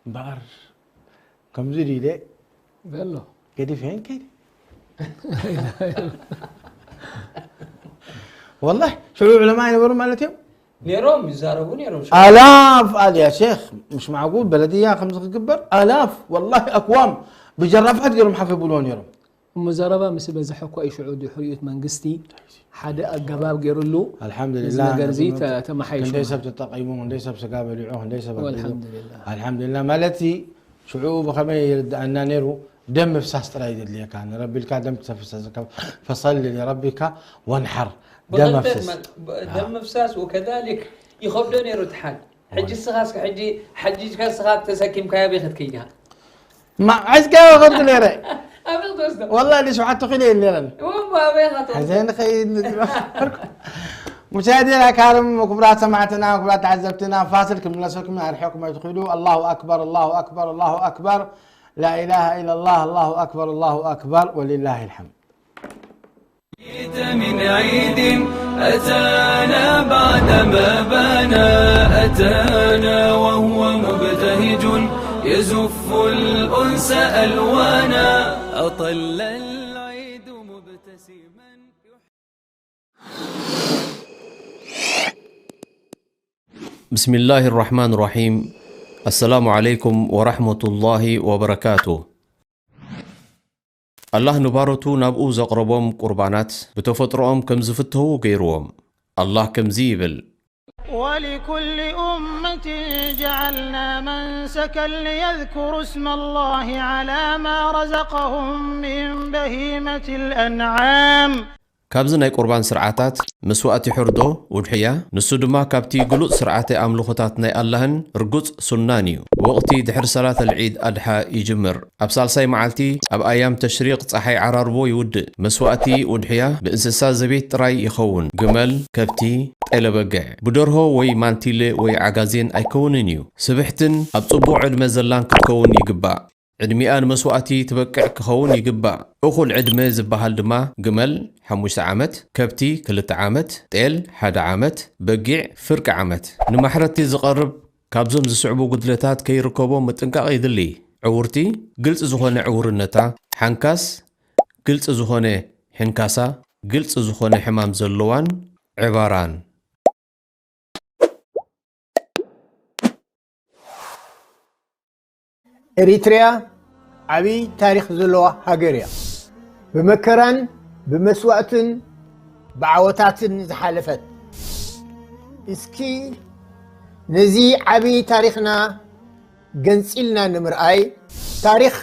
እምበኣር ከምዚ ድዩ ኢለ በሎ ገዲፈን ከይደ። ወላሂ ሽዑ ዑለማ ኣይነበሩ ማለት እዮም። ነይሮም ይዛረቡ ነይሮም። ኣላፍ ኣል ያ ሼክ፣ ምሽ ማዕቁል በለድያ ከምዚ ክግበር ኣላፍ ወላሂ ኣክዋም ብጀራፋት ገይሮም ሓፍ የብልዎ ነይሮም። ሙዛረባ ምስ በዝሐ እኳ እዩ ሽዑ ድሕሪኡ እቲ መንግስቲ ሓደ ኣገባብ ገይሩሉ። ኣልሓምዱሊላህ እዚ ነገር እዚ ነዚ ተ- ተመሓይሹ ክንደይ ሰብ ማለት። ተጠቂሙ፣ ክንደይ ሰብ ስጋ በሊዑ፣ ክንደይ ሰብ ኣቢሉ። ኣልሓምዱሊላህ። ኣልሓምዱሊላህ ማለት ሽዑ ብኸመይ ይርድኣና ነይሩ? ደም ምፍሳስ ጥራይ ዘድልየካ ንረቢ ኢልካ ደም ክተፍሰስ ፈሰሊ ሊረቢካ ወንሓር። ደም ብኽልተ ኣፍስስ። መ- ብ- ደም ምፍሳስ ወከዛሊክ ይኸብዶ ነይሩ እቲ ሓጅ። ሕጂ እስኻ እስከ ሕጂ ሓጂጅካ እስኻ ተሰኪምካዮ ኣበይ ክትከይድ ኢኻ? ማ ዐዝጋዮ ከብቲ ነይረ ኣበይ ክትወስዶ? ወላ ሸውዓተ ኪሎ እየ ነይረን እሞ ኣበይ ኢኻ ትወስዶ? ሕዘን ኸይድ ሙሻሂዲና ካርም ክቡራት ሰማዕትና ክቡራት ተዓዘብትና ፋስል ክምለሰኩም ኣርሕኩም ኣይትኽእሉ ኣላሁ ኣክበር ኣላሁ ኣክበር ኣላሁ ኣክበር لا إله إلا الله الله أكبر الله أكبر ولله الحمد جئت من عيد أتانا بعدما بان أتانا وهو مبتهج يزف الأنس ألوانا أطل العيد مبتسما بسم الله الرحمن الرحيم. السلام عليكم ورحمة الله وبركاته. ኣላህ ንባሮቱ ናብኡ ዘቕረቦም ቁርባናት ብተፈጥሮኦም ከም ዝፍተዉ ገይርዎም። ኣላህ ከምዚ ይብል። ولكل أمة جعلنا منسكا ليذكروا اسم الله على ما رزقهم من بهيمة الأنعام. ካብዚ ናይ ቁርባን ስርዓታት መስዋእቲ ሕርዶ፣ ውድሕያ፣ ንሱ ድማ ካብቲ ግሉጽ ስርዓተ ኣምልኾታት ናይ ኣላህን ርጉጽ ሱናን እዩ። ወቕቲ ድሕሪ ሰላት ኣልዒድ ኣድሓ ይጅምር። ኣብ ሳልሳይ መዓልቲ ኣብ ኣያም ተሽሪቕ ጸሓይ ዓራርቦ ይውድእ። መስዋእቲ፣ ውድሕያ፣ ብእንስሳ ዘቤት ጥራይ ይኸውን። ግመል፣ ከብቲ፣ ጤለ በግዕ። ብደርሆ ወይ ማንቲለ ወይ ዓጋዜን ኣይከውንን እዩ። ስብሕትን ኣብ ጽቡቕ ዕድመ ዘላን ክትከውን ይግባእ። ዕድሚኣ ንመስዋእቲ ትበቅዕ ክኸውን ይግባእ። እኹል ዕድመ ዝበሃል ድማ ግመል ሓሙሽተ ዓመት፣ ከብቲ ክልተ ዓመት፣ ጤል ሓደ ዓመት፣ በጊዕ ፍርቂ ዓመት። ንማሕረድቲ ዝቐርብ ካብዞም ዝስዕቡ ጉድለታት ከይርከቦ ምጥንቃቕ የድሊ። ዕውርቲ፣ ግልጺ ዝኾነ ዕውርነታ፣ ሓንካስ፣ ግልጺ ዝኾነ ሕንካሳ፣ ግልፂ ዝኾነ ሕማም ዘለዋን ዕባራን። ኤሪትሪያ ዓብዪ ታሪኽ ዘለዋ ሃገር እያ። ብመከራን ብመስዋእትን ብዓወታትን ዝሓለፈት። እስኪ ነዚ ዓብዪ ታሪኽና ገንፂልና ንምርኣይ፣ ታሪኽ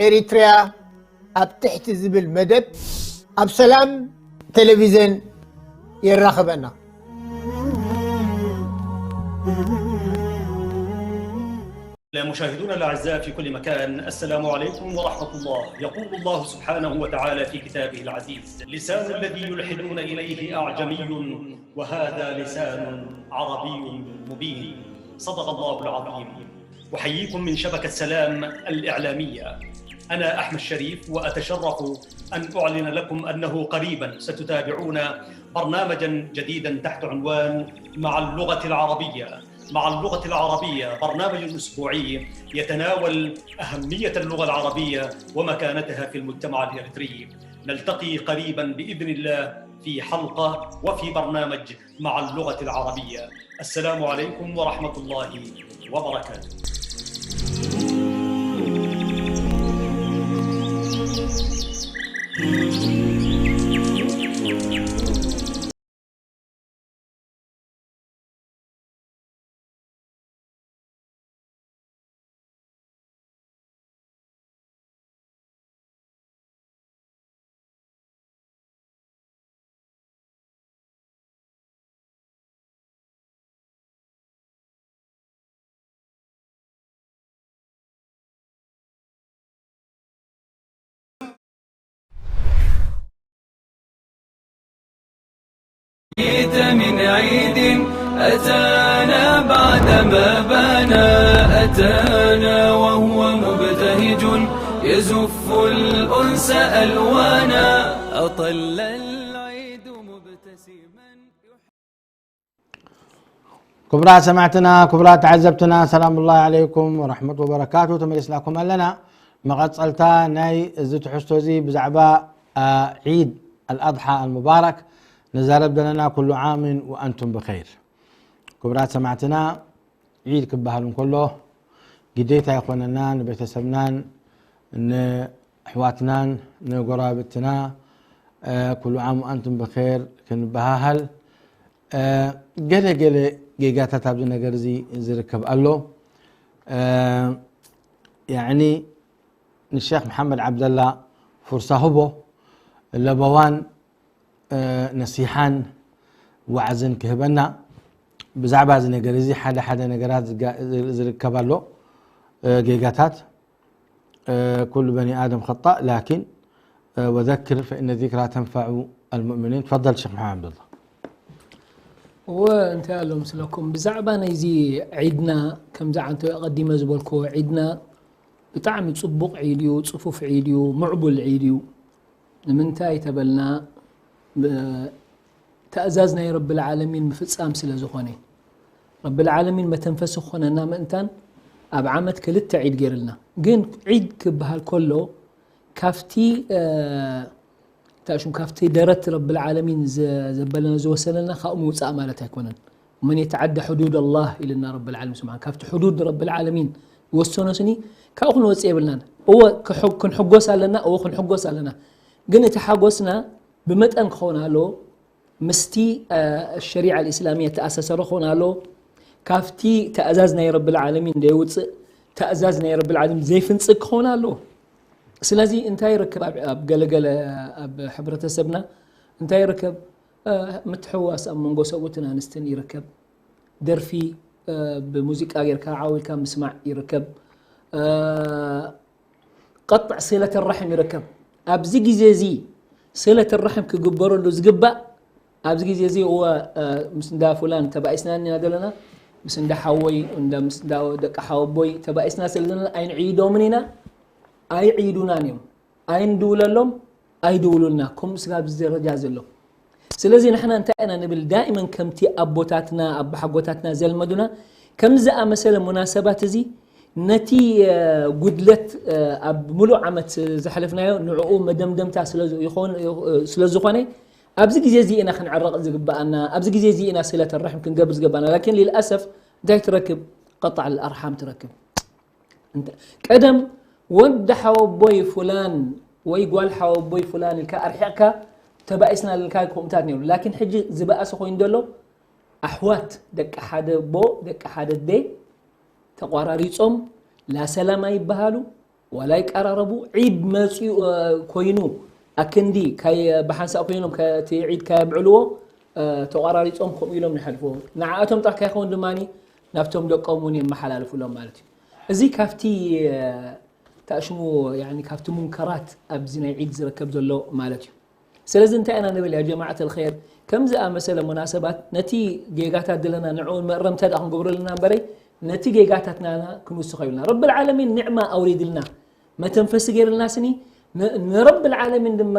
ኤሪትሪያ ኣብ ትሕቲ ዝብል መደብ ኣብ ሰላም ቴሌቪዝን የራኽበና። مشاهدونا الأعزاء في كل مكان، السلام عليكم ورحمة الله. يقول الله سبحانه وتعالى في كتابه العزيز: لسان الذي يلحدون إليه أعجمي وهذا لسان عربي مبين. صدق الله العظيم. أحييكم من شبكة سلام الإعلامية. أنا أحمد شريف، وأتشرف أن أعلن لكم أنه قريبا ستتابعون برنامجا جديدا تحت عنوان مع اللغة العربية. مع اللغة العربية، برنامج أسبوعي يتناول أهمية اللغة العربية ومكانتها في المجتمع الإريتري. نلتقي قريبا بإذن الله في حلقة وفي برنامج مع اللغة العربية. السلام عليكم ورحمة الله وبركاته. جئت من عيد أتانا بعدما بان، أتانا وهو مبتهج يزف الأنس ألوانا. أطل العيد مبتسما. ክቡራት ሰማዕትና፣ ክቡራት ተዓዘብትና፣ ሰላም ላሂ ዓለይኩም ወረሕመቱ ወበረካቱ። ተመሊስናኩም ኣለና። መቐጸልታ ናይ እዚ ትሕዝቶ እዚ ብዛዕባ ዒድ ኣልኣድሓ ኣልሙባረክ ንዛረብ ዘለና። ኩሉ ዓምን ወኣንቱም ብኸይር። ክቡራት ሰማዕትና፣ ዒድ ክበሃል እንከሎ ግዴታ ይኾነና ንቤተሰብናን ንኣሕዋትናን ንጎረባብትና ኩሉ ዓም ወኣንቱም ብኸይር ክንበሃሃል። ገለ ገለ ጌጋታት ኣብዚ ነገር እዚ ዝርከብ ኣሎ። ያዕኒ ንሼኽ መሓመድ ዓብደላ ፉርሳ ህቦ ለበዋን ነሲሓን ዋዕዝን ክህበና። ብዛዕባ እዚ ነገር እዚ ሓደ ሓደ ነገራት ዝርከብ ኣሎ፣ ጌጋታት። ኩሉ በኒ ኣደም ኸጣእ ላኪን ወዘክር ፈኢነ ዚክራ ተንፈዑ ኣልሙእሚኒን። ትፈደል ሼኽ መሓመድ ዓብደላ። እወ እንታይ ኣሎ ምስለኩም፣ ብዛዕባ ናይዚ ዒድና ከምዚ ዓንተ ኣቐዲመ ዝበልክዎ ዒድና ብጣዕሚ ጽቡቕ ዒድ እዩ፣ ጽፉፍ ዒድ እዩ፣ ምዕቡል ዒድ እዩ። ንምንታይ ተበልና ትእዛዝ ናይ ረብል ዓለሚን ምፍጻም ስለ ዝኾነ። ረብል ዓለሚን መተንፈሲ ክኾነና ምእንታን ኣብ ዓመት ክልተ ዒድ ገይርልና። ግን ዒድ ክበሃል ከሎ ካብቲ እንታይ ሽም ካብቲ ደረት ረብል ዓለሚን ዘበለና ዝወሰነልና ካብኡ ምውጻእ ማለት ኣይኮነን። መን የተዓደ ሕዱድ ኣላህ ኢልና ረብል ዓለሚን ስብሓን ካብቲ ሕዱድ ረብል ዓለሚን ዝወሰኖ ስኒ ካብኡ ክንወጽእ የብልናን። እወ ክንሕጎስ ኣለና፣ እወ ክንሕጎስ ኣለና። ግን እቲ ሓጎስና ብመጠን ክኸውን ኣለዎ። ምስቲ ሸሪዓ ኣልእስላምያ ተኣሳሰረ ክኾን ኣለዎ። ካብቲ ተእዛዝ ናይ ረብል ዓለሚን ዘይውፅእ ተእዛዝ ናይ ረብል ዓለሚን ዘይፍንፅግ ክኾን ኣለዎ። ስለዚ እንታይ ይርከብ ኣብ ገለገለ ኣብ ሕብረተሰብና እንታይ ይርከብ? ምትሕውዋስ ኣብ መንጎ ሰብኡትን ኣንስትን ይርከብ። ደርፊ ብሙዚቃ ጌርካ ዓው ኢልካ ምስማዕ ይርከብ። ቀጥዕ ሲለት ራሕም ይርከብ። ኣብዚ ግዜ እዚ ሲለት ራሕም ክግበረሉ ዝግባእ ኣብዚ ግዜ እዚ እወ ምስ እንዳ ፉላን ተባኢስና ኢና ዘለና፣ ምስ እንዳ ሓወይ እንዳ ምስ እንዳ ደቂ ሓወቦይ ተባኢስና ስለ ዘለና ኣይንዕይዶምን ኢና፣ ኣይዕይዱናን እዮም፣ ኣይንድውለሎም፣ ኣይድውሉልና። ከምኡ ስጋብ እዚ ደረጃ ዘሎ ስለዚ ንሕና እንታይ ኢና ንብል ዳኢመን ከምቲ ኣቦታትና ኣባሓጎታትና ዘልመዱና ከምዚ ዝኣመሰለ ሙናሰባት እዚ ነቲ ጉድለት ኣብ ምሉእ ዓመት ዘሕለፍናዮ ንዕኡ መደምደምታ ስለ ዝኾነ ኣብዚ ግዜ እዚ ኢና ክንዕረቕ ዝግባኣና፣ ኣብዚ ግዜ እዚ ኢና ስለት ርሕም ክንገብር ዝግባኣና። ላኪን ሊልኣሰፍ እንታይ ትረክብ? ቀጣዕ ኣርሓም ትረክብ። እንተ-፣ ቀደም ወዲ ሓወቦይ ፍላን ወይ ጓል ሓወቦይ ፍላን ኢልካ ኣርሒቕካ ተባኢስና ኢልካ ከምኡታት ነይሩ። ላኪን ሕጂ ዝበኣሰ ኮይኑ ዘሎ ኣሕዋት ደቂ ሓደ ኣቦ ደቂ ሓደ ኣደ ተቋራሪጾም ላ ሰላም ኣይበሃሉ ዋላ ይቀራረቡ። ዒድ መጺኡ ኮይኑ ኣክንዲ ብሓንሳእ ኮይኖም እቲ ዒድ ከየብዕልዎ ተቋራሪጾም ከምኡ ኢሎም ንሓልፍዎ። ንዓኣቶም ጥራሕ ከይኸውን ድማ ናብቶም ደቆም እውን የመሓላልፉሎም ማለት እዩ። እዚ ካብቲ ታሽሙ ካብቲ ሙንከራት ኣብዚ ናይ ዒድ ዝርከብ ዘሎ ማለት እዩ። ስለዚ እንታይ ኢና ንብል ያ ጀማዓት ልኸይር? ከም ዝኣመሰለ ሙናሰባት ነቲ ጌጋታት ዘለና ንዕኡ መእረምታ ደኣ ክንገብሮ ኣለና እምበረይ ነቲ ጌጋታትና ክንውስኸ ይብልና። ረብል ዓለሚን ኒዕማ ኣውሪድልና መተንፈሲ ገይርልና ስኒ ንረብል ዓለሚን ድማ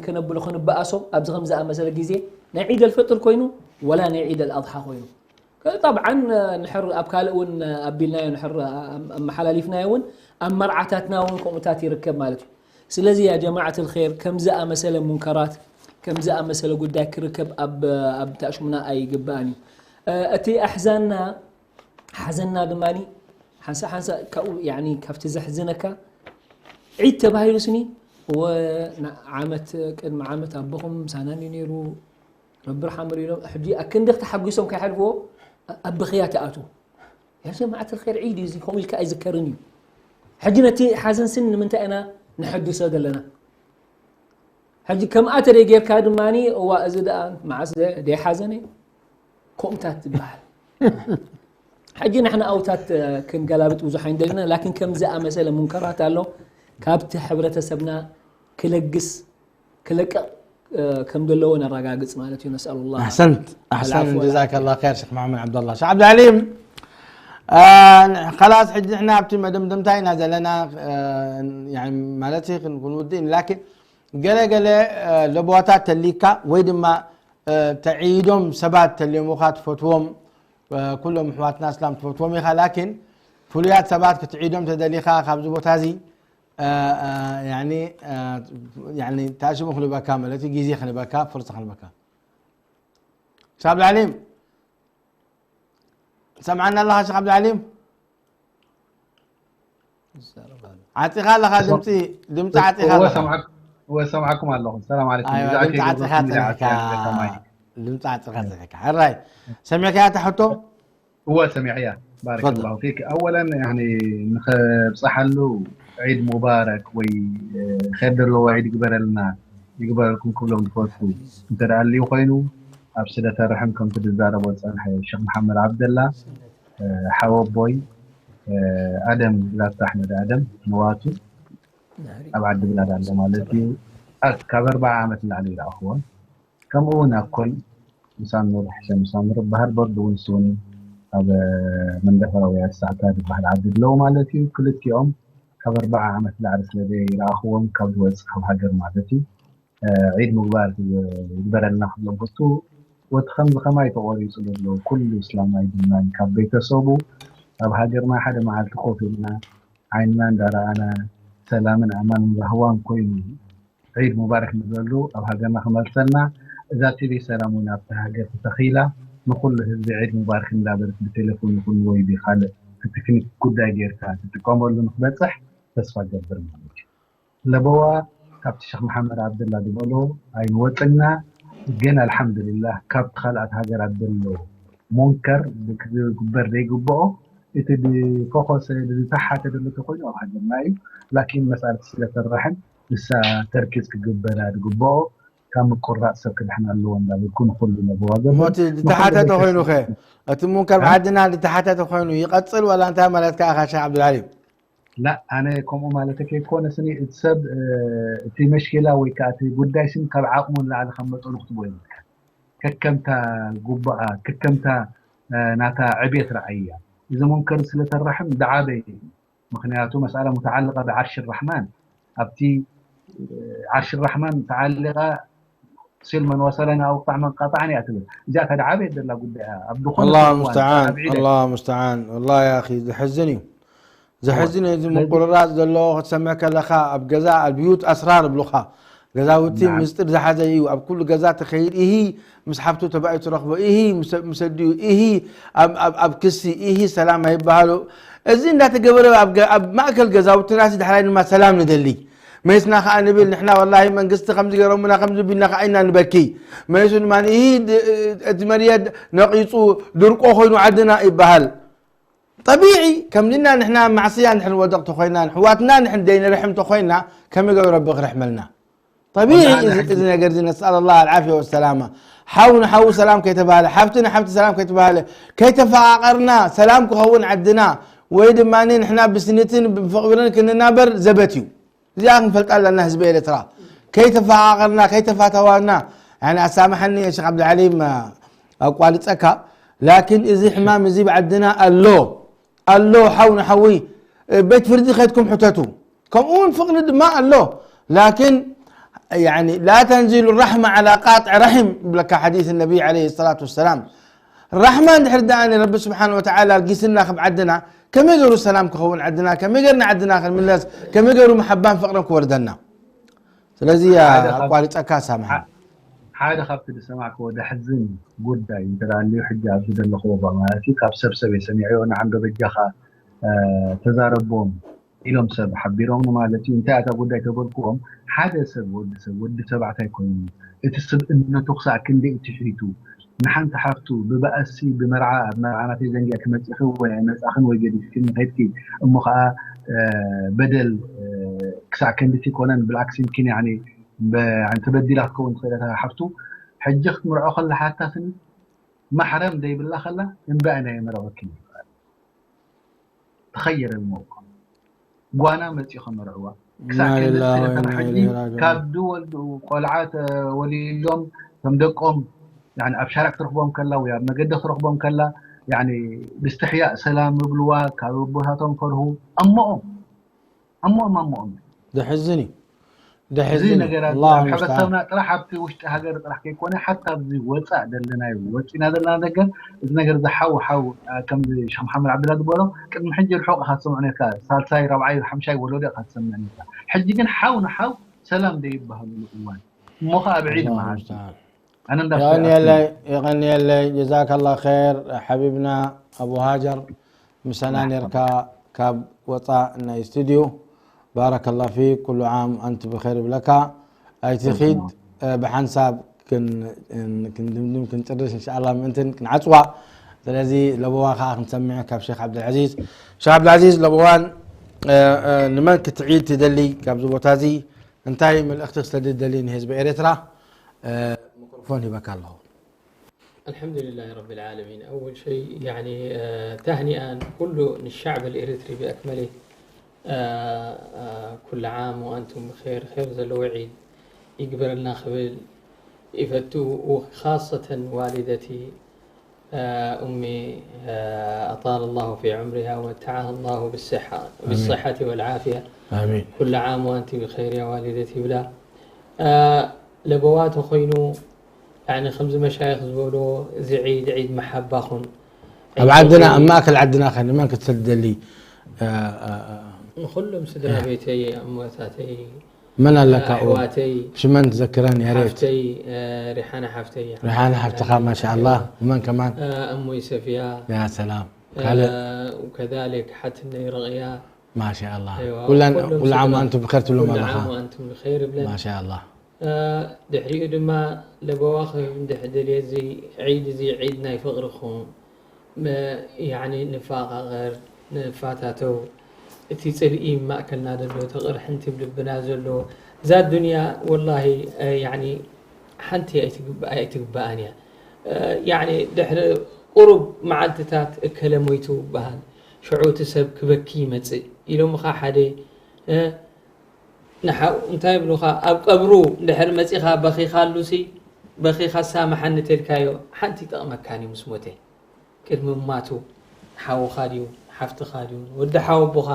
ከነብሎ ክንበኣሶ ኣብዚ ከም ዝኣመሰለ ግዜ ናይ ዒድ ኣልፈጥር ኮይኑ ወላ ናይ ዒድ ኣልኣድሓ ኮይኑ ጠብዓን ንሕር ኣብ ካልእ እውን ኣቢልናዮ ንሕር ኣመሓላሊፍናዮ እውን ኣብ መርዓታትና እውን ከምኡታት ይርከብ ማለት እዩ። ስለዚ ያ ጀማዓት ልኸይር ከም ዝኣመሰለ ሙንከራት ከም ዝኣመሰለ ጉዳይ ክርከብ ኣብ ኣብ ታሽሙና ኣይግባእን እዩ። እቲ ኣሕዛንና ሓዘንና ድማ ሓንሳ ሓንሳ ካብኡ ካብቲ ዘሕዝነካ ዒድ ተባሂሉ ስኒ እወ ዓመት ቅድሚ ዓመት ኣቦኹም ሳናን እዩ ነይሩ ረቢ ርሓሙ ኢሎም ሕጂ ኣክንዲ ተሓጒሶም ከይሓልፍዎ ኣብ ብኽያ ትኣትዉ። ያ ጀማዓት ልኸይር ዒድ እዩ እዚ ከምኡ ኢልካ ኣይዝከርን እዩ። ሕጂ ነቲ ሓዘን ስኒ ንምንታይ ኢና ንሕድሶ ዘለና? ሕጂ ከምኣ ተደይ ጌርካ ድማ እዋ እዚ ደኣ መዓስ ደይ ሓዘነ ከምኡታት ትበሃል። ሕጂ ንሕና ኣውታት ክንገላብጥ ብዙሕ ኣይንደልና ላኪን ከም ዝኣመሰለ ሙንከራት ኣሎ ካብቲ ሕብረተሰብና ክለግስ ክለቅቕ ከም ዘለዎ ነረጋግጽ ማለት እዩ። ነስኣል ላ ኣሕሰንት ኣሕሰንት ጀዛከ ላ ር ሸክ መሓመድ ዓብደላ ሸክ ዓብድልዓሊም። ከላስ ሕጂ ንሕና ኣብቲ መደምደምታ ኢና ዘለና ማለት ክንውድእ ኢና ላኪን ገለ ገለ ለቦዋታት ተሊካ ወይ ድማ ተዒዶም ሰባት ተልዮሙኻ ትፈትዎም ኩሎም ኣሕዋትና እስላም ትፈትዎም ኢኻ ላኪን ፍሉያት ሰባት ክትዒዶም ተደሊኻ ካብዚ ቦታ እዚ ታሽሙ ክንበካ ማለት ግዜ ክንበካ ፍርሲ ክንበካ ሸክ ዓብድልዓሊም ሰምዓና ኣለኻ ሸክ ዓብድልዓሊም ዓፂኻ ኣለኻ ድምፂ ድምፂ ዓፂኻ ኣለኻ እወ ሰምዓኩም ኣለኹ ሰላም ዓለይኩም ድምፂ ዓፂኻ ፀኒሕካ ድምፂ ዓፂኻ ፀኒሕካ ሕራይ ሰሚዕካያ እታ ሕቶ እወ ሰሚዐያ ባረከላሁ ፊክ ኣወለን ያኒ ንኸብፀሓሉ ዒድ ሙባረክ ወይ ኸይር ዘለዎ ዒድ ይግበረልና ይግበረልኩም ክብሎም ዝፈቱ እንተ ደኣ ኣልዩ ኮይኑ ኣብ ስደተ ርሕም ከምቲ ዝዛረቦ ዝፀንሐ ሸክ መሓመድ ዓብደላ ሓወቦይ ኣደም ብላታ ኣሕመድ ኣደም ንዋቱ ኣብ ዓዲ ብላድ ኣሎ ማለት እዩ ካብ ኣርባዓ ዓመት ንላዕሊ ይረኣኽዎን ከምኡ እውን ኣኮይ ምሳምር ሕሰን ምሳምር በሃል በርዱ እውን ስውን ኣብ መንደፈራዊ ኣሳዕታ ዝበሃል ዓዲ ኣለዉ ማለት እዩ ክልቲኦም ካብ ኣርባዓ ዓመት ላዕሊ ስለ ዘይረኣኽዎም ካብ ዝወፅእ ካብ ሃገር ማለት እዩ ዒድ ምግባር ይግበረልና ክብሎም ክቱ ወቲ ከምዚ ከማይ ተቆሪፁ ዘሎ ኩሉ እስላማይ ድማ ካብ ቤተሰቡ ኣብ ሃገርና ሓደ መዓልቲ ኮፍ ኢልና ዓይንና እንዳረኣና ሰላምን ኣማንን ራህዋን ኮይኑ ዒድ ሙባረክ ንብለሉ ኣብ ሃገርና ክመልሰልና እዛ ቲቪ ሰላም እውን ኣብቲ ሃገር ተተኺላ ንኩሉ ህዝቢ ዒድ ሙባረክ እንዳበለት ብቴሌፎን ይኹን ወይ ብካልእ ብቴክኒክ ጉዳይ ጌርካ ትጥቀመሉ ንክበፅሕ ተስፋ ገብር ማለት እዩ። ለበዋ ካብቲ ሸክ መሓመድ ዓብደላ ዝበሎ ኣይንወፅና ግን ኣልሓምዱሊላህ ካብቲ ካልኣት ሃገራት ዘሎ ሙንከር ዝግበር ዘይግብኦ እቲ ዝፈኾሰ ዝተሓተ ዘሎ ተኮይኑ ኣብ ሃገርና እዩ ላኪን መስኣለት ስለሰርሕን ንሳ ተርኪዝ ክግበራ ዝግብኦ ካብ ምቁራፅ ሰብ ክድሕን ኣለዎ እንዳበልኩ ንኩሉ ለበዋ ዘሎ እቲ ዝተሓተ ተኮይኑ ከ እቲ ሙንከር ብዓድና ዝተሓተ ተኮይኑ ይቀፅል ወላ እንታይ ማለትካ ኢኻ ሸክ ዓብዱልዓሊም ላ ኣነ ከምኡ ማለት ከይኮነ ስኒ እቲ ሰብ እቲ መሽኪላ ወይ ከዓ እቲ ጉዳይ ስኒ ካብ ዓቅሙ ንላዕሊ ካብ መጠኑ ክትቦ የብልካ ከከምታ ጉባኣ ከከምታ ናታ ዕብየት ረዓያ እዚ ሙንከር ስለተራሕም ዝዓበየ እዩ ምክንያቱ መስኣላ ሙተዓልቀ ብዓርሽ ራሕማን ኣብቲ ዓርሽ ራሕማን ተዓሊቃ ሲል መን ወሰለና ኣው ጣዕመን ቃጣዕን እያ ትብል እዚኣ ተደዓበየት ዘላ ጉዳይ እያ ኣብ ዝኾነ الله المستعان الله المستعان والله يا أخي ዘሕዝን እዩ ዘሕዝን እዩ እዚ ምቁርራፅ ዘሎ ክትሰምዕ ከለኻ ኣብ ገዛ ኣልብዩት ኣስራር ብሉኻ ገዛውቲ ምስጢር ዝሓዘ እዩ። ኣብ ኩሉ ገዛ ትኸይድ ኢሂ ምስ ሓፍቱ ተባኢቱ ትረኽቦ ኢሂ ምስ ኣዲኡ ኢሂ ኣብ ክሲ ኢሂ ሰላም ኣይበሃሎ። እዚ እንዳተገበረ ኣብ ማእከል ገዛውትና ዳሕራይ ድማ ሰላም ንደሊ። መይስና ከኣ ንብል ንሕና ወላሂ መንግስቲ ከምዚ ገይሮምና ከምዚ ቢልና ከኣ ኢና ንበኪ። መይሱ ድማ ኢሂ እቲ መርየድ ነቒጹ ድርቆ ኮይኑ ዓድና ይበሃል። ጠቢዒ ከምዚና ንሕና ኣብ ማዕስያ ንድሕር ንወድቕ ተኾይና ንሕዋትና ንሕን ዘይንርሕም ተኾይና ከመይ ገይሩ ረቢ ክርሕመልና? ጠቢዒ እዚ ነገር እዚ ነስኣል ኣላህ ኣልዓፍያ ወሰላማ። ሓው ንሓው ሰላም ከይተባሃለ፣ ሓፍቲ ንሓፍቲ ሰላም ከይተባሃለ፣ ከይተፈቓቐርና ሰላም ክኸውን ዓድና ወይ ድማ ንሕና ብስኒትን ብፍቕርን ክንናበር ዘበት እዩ። እዚኣ ክንፈልጣ ኣለና ህዝቢ ኤርትራ። ከይተፈቓቐርና፣ ከይተፋተዋና፣ ያኒ ኣሳምሐኒ ሸኽ ዓብዱልዓሊም ኣቋርጸካ፣ ላኪን እዚ ሕማም እዚ ብዓድና ኣሎ። ኣሎ ሓው ንሓዊ ቤት ፍርዲ ከድኩም ሕተቱ። ከምኡ እውን ፍቕሪ ድማ ኣሎ። ላኪን ያኒ ላ ተንዚሉ ራሕማ ዓላ ቃጥዕ ራሒም ይብለካ ሓዲስ ነቢ ዓለይሂ ሰላቱ ወሰላም። ራሕማ እንድሕር ደኣ ንረቢ ስብሓን ወተዓላ ኣልጊስና ካብ ዓድና ከመይ ገይሩ ሰላም ክኸውን ዓድና ከመይ ገይርና ዓድና ክንምለስ ከመይ ገይሩ መሓባን ፍቕርን ክወርደና። ስለዚ ኣቋሪፀካ ሳምሓ። ሓደ ካብቲ ዝሰማዕክዎ ደሕዝን ጉዳይ እንተ ኣልዩ ሕጂ ኣብዚ ዘለኽዎ ማለት እዩ ካብ ሰብ ሰብ የሰሚዕዮ ንዓንዶ በጃኻ ተዛረቦም ኢሎም ሰብ ሓቢሮም ማለት እዩ። እንታይ ኣታ ጉዳይ ተበልክዎም ሓደ ሰብ ወዲ ሰብ ወዲ ተባዕታይ ኮይኑ እቲ ስብእነቱ ክሳዕ ክንደይ ትሒቱ ንሓንቲ ሓፍቱ ብባእሲ ብመርዓ ኣብ መርዓ ናተይ ዘንጊዕኪ መፂኺ ወይ ኣይመፃኽን ወይ ገዲፍኪኒ ከድኪ እሞ ከዓ በደል ክሳዕ ክንድቲ ኮነን ብልዓክስ ይምኪን ያኒ ተበዲላ ክትከውን ትኽእል እያ ሓፍቱ ሕጂ ክትምርዖ ከላ ሓታ ስኒ ማሕረም ደይብላ ከላ እንዳ ኢና የመረቐኪ ይበሃል። ተኸየረ ልመውቆ ጓና መፂኡ ከመርዕዋ ክሳዕ ክንድቲ ነታ ንሓጂ ካብ ዝወልዱ ቆልዓ ተወሊዶም ከም ደቆም ኣብ ሻርዕ ክትረኽቦም ከላ ወይ ኣብ መገዲ ክትረኽቦም ከላ ብስትሕያእ ሰላም ይብልዋ ካብ ኣቦታቶም ፈርሁ ኣሞኦም ኣሞኦም ኣሞኦም ዘሕዝን እዩ። እዚ ነገራት ኣብ ሕብረተሰብና ጥራሕ ኣብቲ ውሽጢ ሃገር ጥራሕ ከይኮነ ሓታ ኣብዚ ወፃእ ዘለና ወፂና ዘለና ነገር እዚ ነገር እዚ ሓው ሓው ከምዚ ሸኽ መሓመድ ዓብድላ ዝበሎ ቅድሚ ሕጂ ርሑቕ ኢኻ ትሰምዖ ነርካ ሳልሳይ ራብዓይ ሓምሻይ ወለዶ ኢኻ ትሰምዕ ነርካ ሕጂ ግን ሓው ንሓው ሰላም ዘይበሃሉሉ እዋን እሞ ኸዓ ብዒድ መዓልቲ ኣነ እንዳ የቐንየለይ የቐንየለይ ጀዛከላ ኸይር ሓቢብና ኣቡ ሃጀር ምሳና ነርካ ካብ ወፃእ ናይ ስቱድዮ ባረከላ ፊክ ኩሉ ዓም ኣንቱ ብኸይር ይብለካ ኣይትኺድ ብሓንሳብ ክንድምድም ክንጥርስ እንሻላ ምእንትን ክንዓፅዋ ስለዚ ለበዋ ከዓ ክንሰምዕ ካብ ሼክ ዓብዱልዓዚዝ ሼክ ዓብዱልዓዚዝ ለበዋን ንመን ክትዒድ ትደሊ ካብዚ ቦታ እዚ እንታይ መልእኽቲ ክሰድድ ደሊ ንህዝቢ ኤርትራ ሚክሮፎን ሂበካ ኣለኹ الحمد لله رب العالمين أول شيء يعني تهنئة كل الشعب الإريتري بأكمله كل عام وأنتم بخير خير زلو عيد يقبرلنا خبل يفتو وخاصة والدتي أمي أطال الله في عمرها ومتعها الله بالصحة بالصحة والعافية ኣሚን كل عام وأنت بخير يا والدتي ብላ ለበዋ ተኾይኑ ከምዚ መሻይኽ ዝበልዎ እዚ ዒድ ዒድ መሓባ ኹን ኣብ ዓድና ኣብ ማእከል ዓድና ከ ንመን ክትሰድ ደሊ ንኹሎም ስድራ ቤተይ ኣሞታተይ መን ኣለካ ኣሕዋተይ ሽመን ትዘክረን ያሬት ሓፍተይ ሪሓና ሓፍተይ ሪሓና ሓፍትኻ ማሻኣላ መን ከማን እሞይ ሰፍያ ያ ሰላም ካልእ وكذلك ሓትነይ ረቕያ ማሻኣላ ኩለን ኩሉ ዓም ኣንቱ ብኸር ትብሎም ኣለኻ وأنتم بخير ብለን ማሻኣላ ድሕሪኡ ድማ ለበዋ ክህብ እንድሕር ደልየ እዚ ዒድ እዚ ዒድ ናይ ፍቕሪ ክኸውን ያኒ ንፋቓቐር ንፋታተው እቲ ፅልኢ ማእከልና ዘሎ ተቕርሕንቲ ልብና ዘሎ እዛ ዱንያ ወላሂ ያኒ ሓንቲ ኣይትግባኣን እያ ያኒ ድሕሪ ቁሩብ መዓልትታት እከለ ሞይቱ ይበሃል ሽዑ እቲ ሰብ ክበኪ ይመፅእ ኢሎምኻ ሓደ ንሓው እንታይ ይብሉኻ ኣብ ቀብሩ ድሕር መፂኻ በኺኻሉሲ በኺኻ ሳምሓኒ ተልካዮ ሓንቲ ይጠቕመካን እዩ ምስ ሞተ ቅድሚ ማቱ ሓውኻ ድዩ ሓፍትኻ ድዩ ወዲ ሓወቦኻ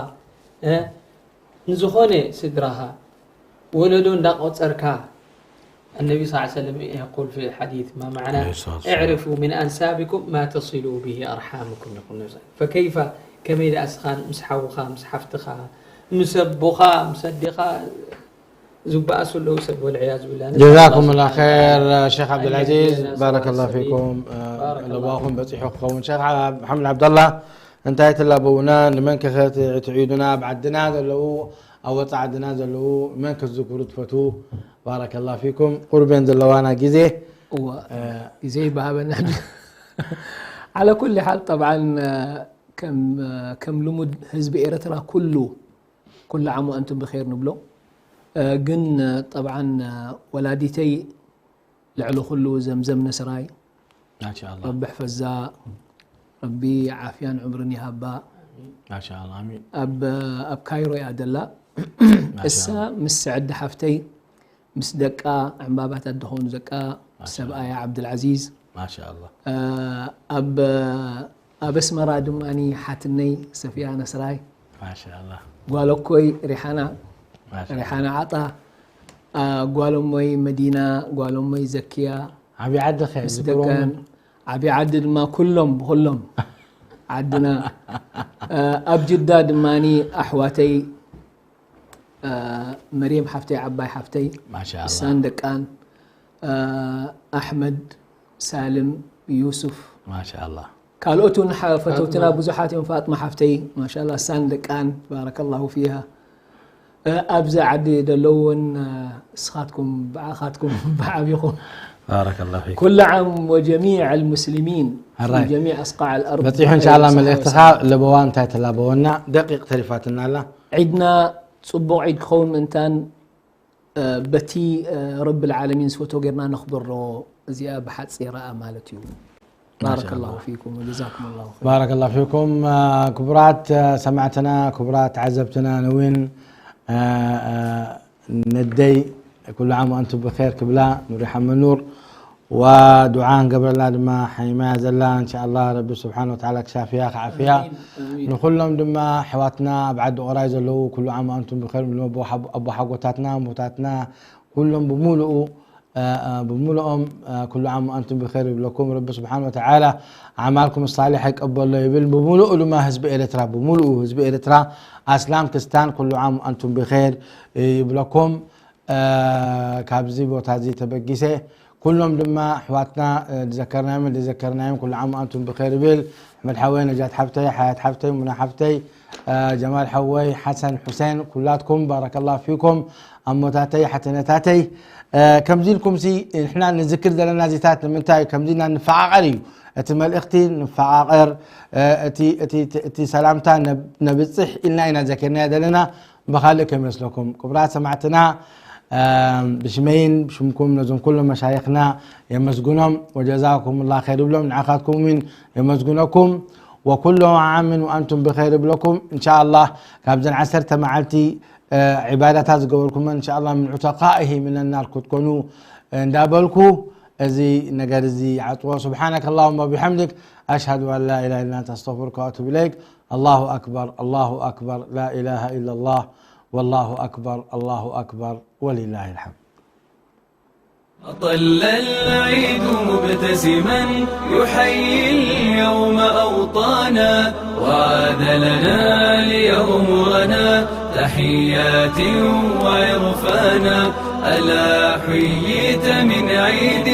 ንዝኾነ ስድራኻ ወለዶ እንዳቆፀርካ النبي صلى الله عليه وسلم يقول في الحديث ما معنى اعرفوا من أنسابكم ما تصلوا به أرحامكم يقول النبي صلى الله عليه وسلم فكيف ከመይ ደኣ እስኻ ምስ ሓውኻ ምስ ሓፍትኻ ምስ ኣቦኻ ምስ ኣዴኻ ዝበኣሱ ኣለዉ ሰብ ወልዕያ ዝብላ ጀዛኩም ላ ኸይር ሸክ ዓብዱልዓዚዝ፣ ባረከላ ፊኩም። ለባኹም በፂሑ ክኸውን። ሸክ መሓመድ ዓብደላ፣ እንታይ ትላበውና? ንመን ከኸ ትዕዱና? ኣብ ዓድና ዘለዉ፣ ኣብ ወፃ ዓድና ዘለዉ መን ክትዝክሩ ትፈትዉ? ባረከላ ፊኩም። ቁርቤን ዘለዋና ግዜ እዋ ግዜ ይበሃበና። ዓለ ኩል ሓል ጠብዓን ከም ልሙድ ህዝቢ ኤረትራ ኩሉ ኩሉ ዓሙ ኣንቱም ብኸይር ንብሎ። ግን ጠብዓን ወላዲተይ ልዕሊ ኩሉ ዘምዘም ነስራይ ማሻኣላ ረቢ ሕፈዛ፣ ረቢ ዓፍያን ዕምርን ይሃባ። ማሻኣላ ኣሚን ኣብ ኣብ ካይሮ እያ ደላ። እሳ ምስ ስዕዲ ሓፍተይ ምስ ደቃ ዕምባባታት ዝኾኑ ደቃ ሰብኣያ ዓብዱልዓዚዝ ማሻኣላ ኣብ ኣብ ኣስመራ ድማ ሓትነይ ሰፊያ ነስራይ ማሻኣላ ጓለኮይ ሪሓና ማሻኣላ ሪሓና ዓጣ ጓሎሞይ መዲና ጓሎሞይ ዘኪያ ዓብዪ ዓዲ ኸ ምስ ዝክሮም ደቀን ዓብዪ ዓዲ ድማ ኩሎም ብኩሎም ዓድና ኣብ ጅዳ ድማ ኣሕዋተይ መርየም ሓፍተይ ዓባይ ሓፍተይ ማሻኣላ እሳን ደቃን ኣሕመድ ሳልም ዩሱፍ ማሻኣላ ካልኦት እውን ፈተውትና ብዙሓት እዮም። ፋጥማ ሓፍተይ ማሻላ እሳን ደቃን ባረከላሁ ፊሃ ኣብዚ ዓዲ ዘለውን እስኻትኩም ብዓኻትኩም ብዓቢኹም ባረከላ ፊክ ኩሉ ዓም ወጀሚዕ ልሙስሊሚን ሕራይ። ጀሚዕ ኣስቃዕ ልኣርድ በፂሑ እንሻላ መልእክትኻ ለበዋ እንታይ ተላበወና ደቂቅ ተሪፋትና ኣላ ዒድና ፅቡቕ ዒድ ክኸውን ምእንታን በቲ ረቢ ልዓለሚን ዝፈቶ ጌርና ነኽብሮ። እዚኣ ብሓፂራ ማለት እዩ። ባረከላሁ ፊኩም ወጀዛኩም ላሁ ኸይር። ባረከላ ፊኩም ክቡራት ሰማዕትና ክቡራት ተዓዘብትና ንውን ነደይ ኩሉ ዓም ኣንቱ ብኸር ክብላ ኑሪ ሓመኑር ወዱዓ ንገብረላ ድማ ሓይማያ ዘላ እንሻ ኣላ ረቢ ስብሓን ወተዓላ ክሻፍያ ክዓፍያ ኣሚን። ንኩሎም ድማ ኣሕዋትና ኣብ ዓዲ ኦራይ ዘለዉ ኩሉ ዓም ኣንቱም ብኸር ንብሎም ኣቦ ሓጎታትና ኣቦታትና ኩሎም ብምሉኡ ብምሉኦም ኩሉ ዓም ኣንቱም ብኸር ይብለኩም ረቢ ስብሓን ወተዓላ ኣዕማልኩም ሳሊሕ ይቀበሎ ይብል። ብምሉኡ ድማ ህዝቢ ኤርትራ ብምሉኡ ህዝቢ ኤርትራ ኣስላም ክስታን ኩሉ ዓም ኣንቱም ብኸር ይብለኩም። ካብዚ ቦታ እዚ ተበጊሰ ኩሎም ድማ ኣሕዋትና ዝዘከርናዮምን ዘይዘከርናዮም ኩሉ ዓም ኣንቱም ብኸር ይብል። ኣሕመድ ሓወይ ነጃት ሓብተይ ሓያት ሓብተይ ሙና ሓብተይ ጀማል ሓወይ ሓሰን ሑሴን ኩላትኩም ባረከላ ፊኩም ኣሞታተይ ሓተነታተይ ከምዚ ኢልኩም ሲ ንሕና ንዝክር ዘለና ዚታት ንምንታይ ከምዚ ኢና ንፈቃቀር እዩ እቲ መልእክቲ ንፈቃቀር እቲ ሰላምታ ነብፅሕ ኢልና ኢና ዘኪርናዮ ዘለና ብኻልእ ከይመስለኩም ክቡራት ሰማዕትና ብሽመይን ብሽምኩም ነዞም ኩሎም መሻይኽና የመስግኖም ወጀዛኩም ላ ኸይር ይብሎም ንዓኻትኩም እውን የመስግነኩም ወኩሎ ዓምን ወኣንቱም ብኸይር ይብለኩም እንሻ ኣላህ ካብዘን ዓሰርተ መዓልቲ ዒባዳታት ዝገበርኩመን እንሻ ኣላህ ምን ዑተቃኢሂ ምነናር ክትኮኑ እንዳበልኩ እዚ ነገር እዚ ይዓፅዎ ስብሓነከ ላሁመ ወቢሐምድክ ኣሽሃዱ ኣን ላ ኢላሃ ኢላ ኣንተ ኣስተግፊሩከ ወኣቱቡ ኢለይክ ኣላሁ ኣክበር ኣላሁ ኣክበር ላ ኢላሃ ኢላ ላህ ወላሁ ኣክበር ኣላሁ ኣክበር ወሊላሂ ልሐምድ أطل العيد مبتسما يحيي اليوم أوطانا وعاد لنا ليغمرنا تحيات وعرفانا ألا حييت من عيد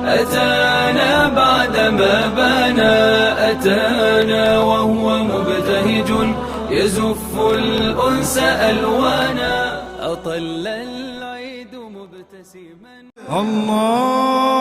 أتانا بعدما بان أتانا وهو مبتهج يزف الأنس ألوانا أطل العيد مبتسما الله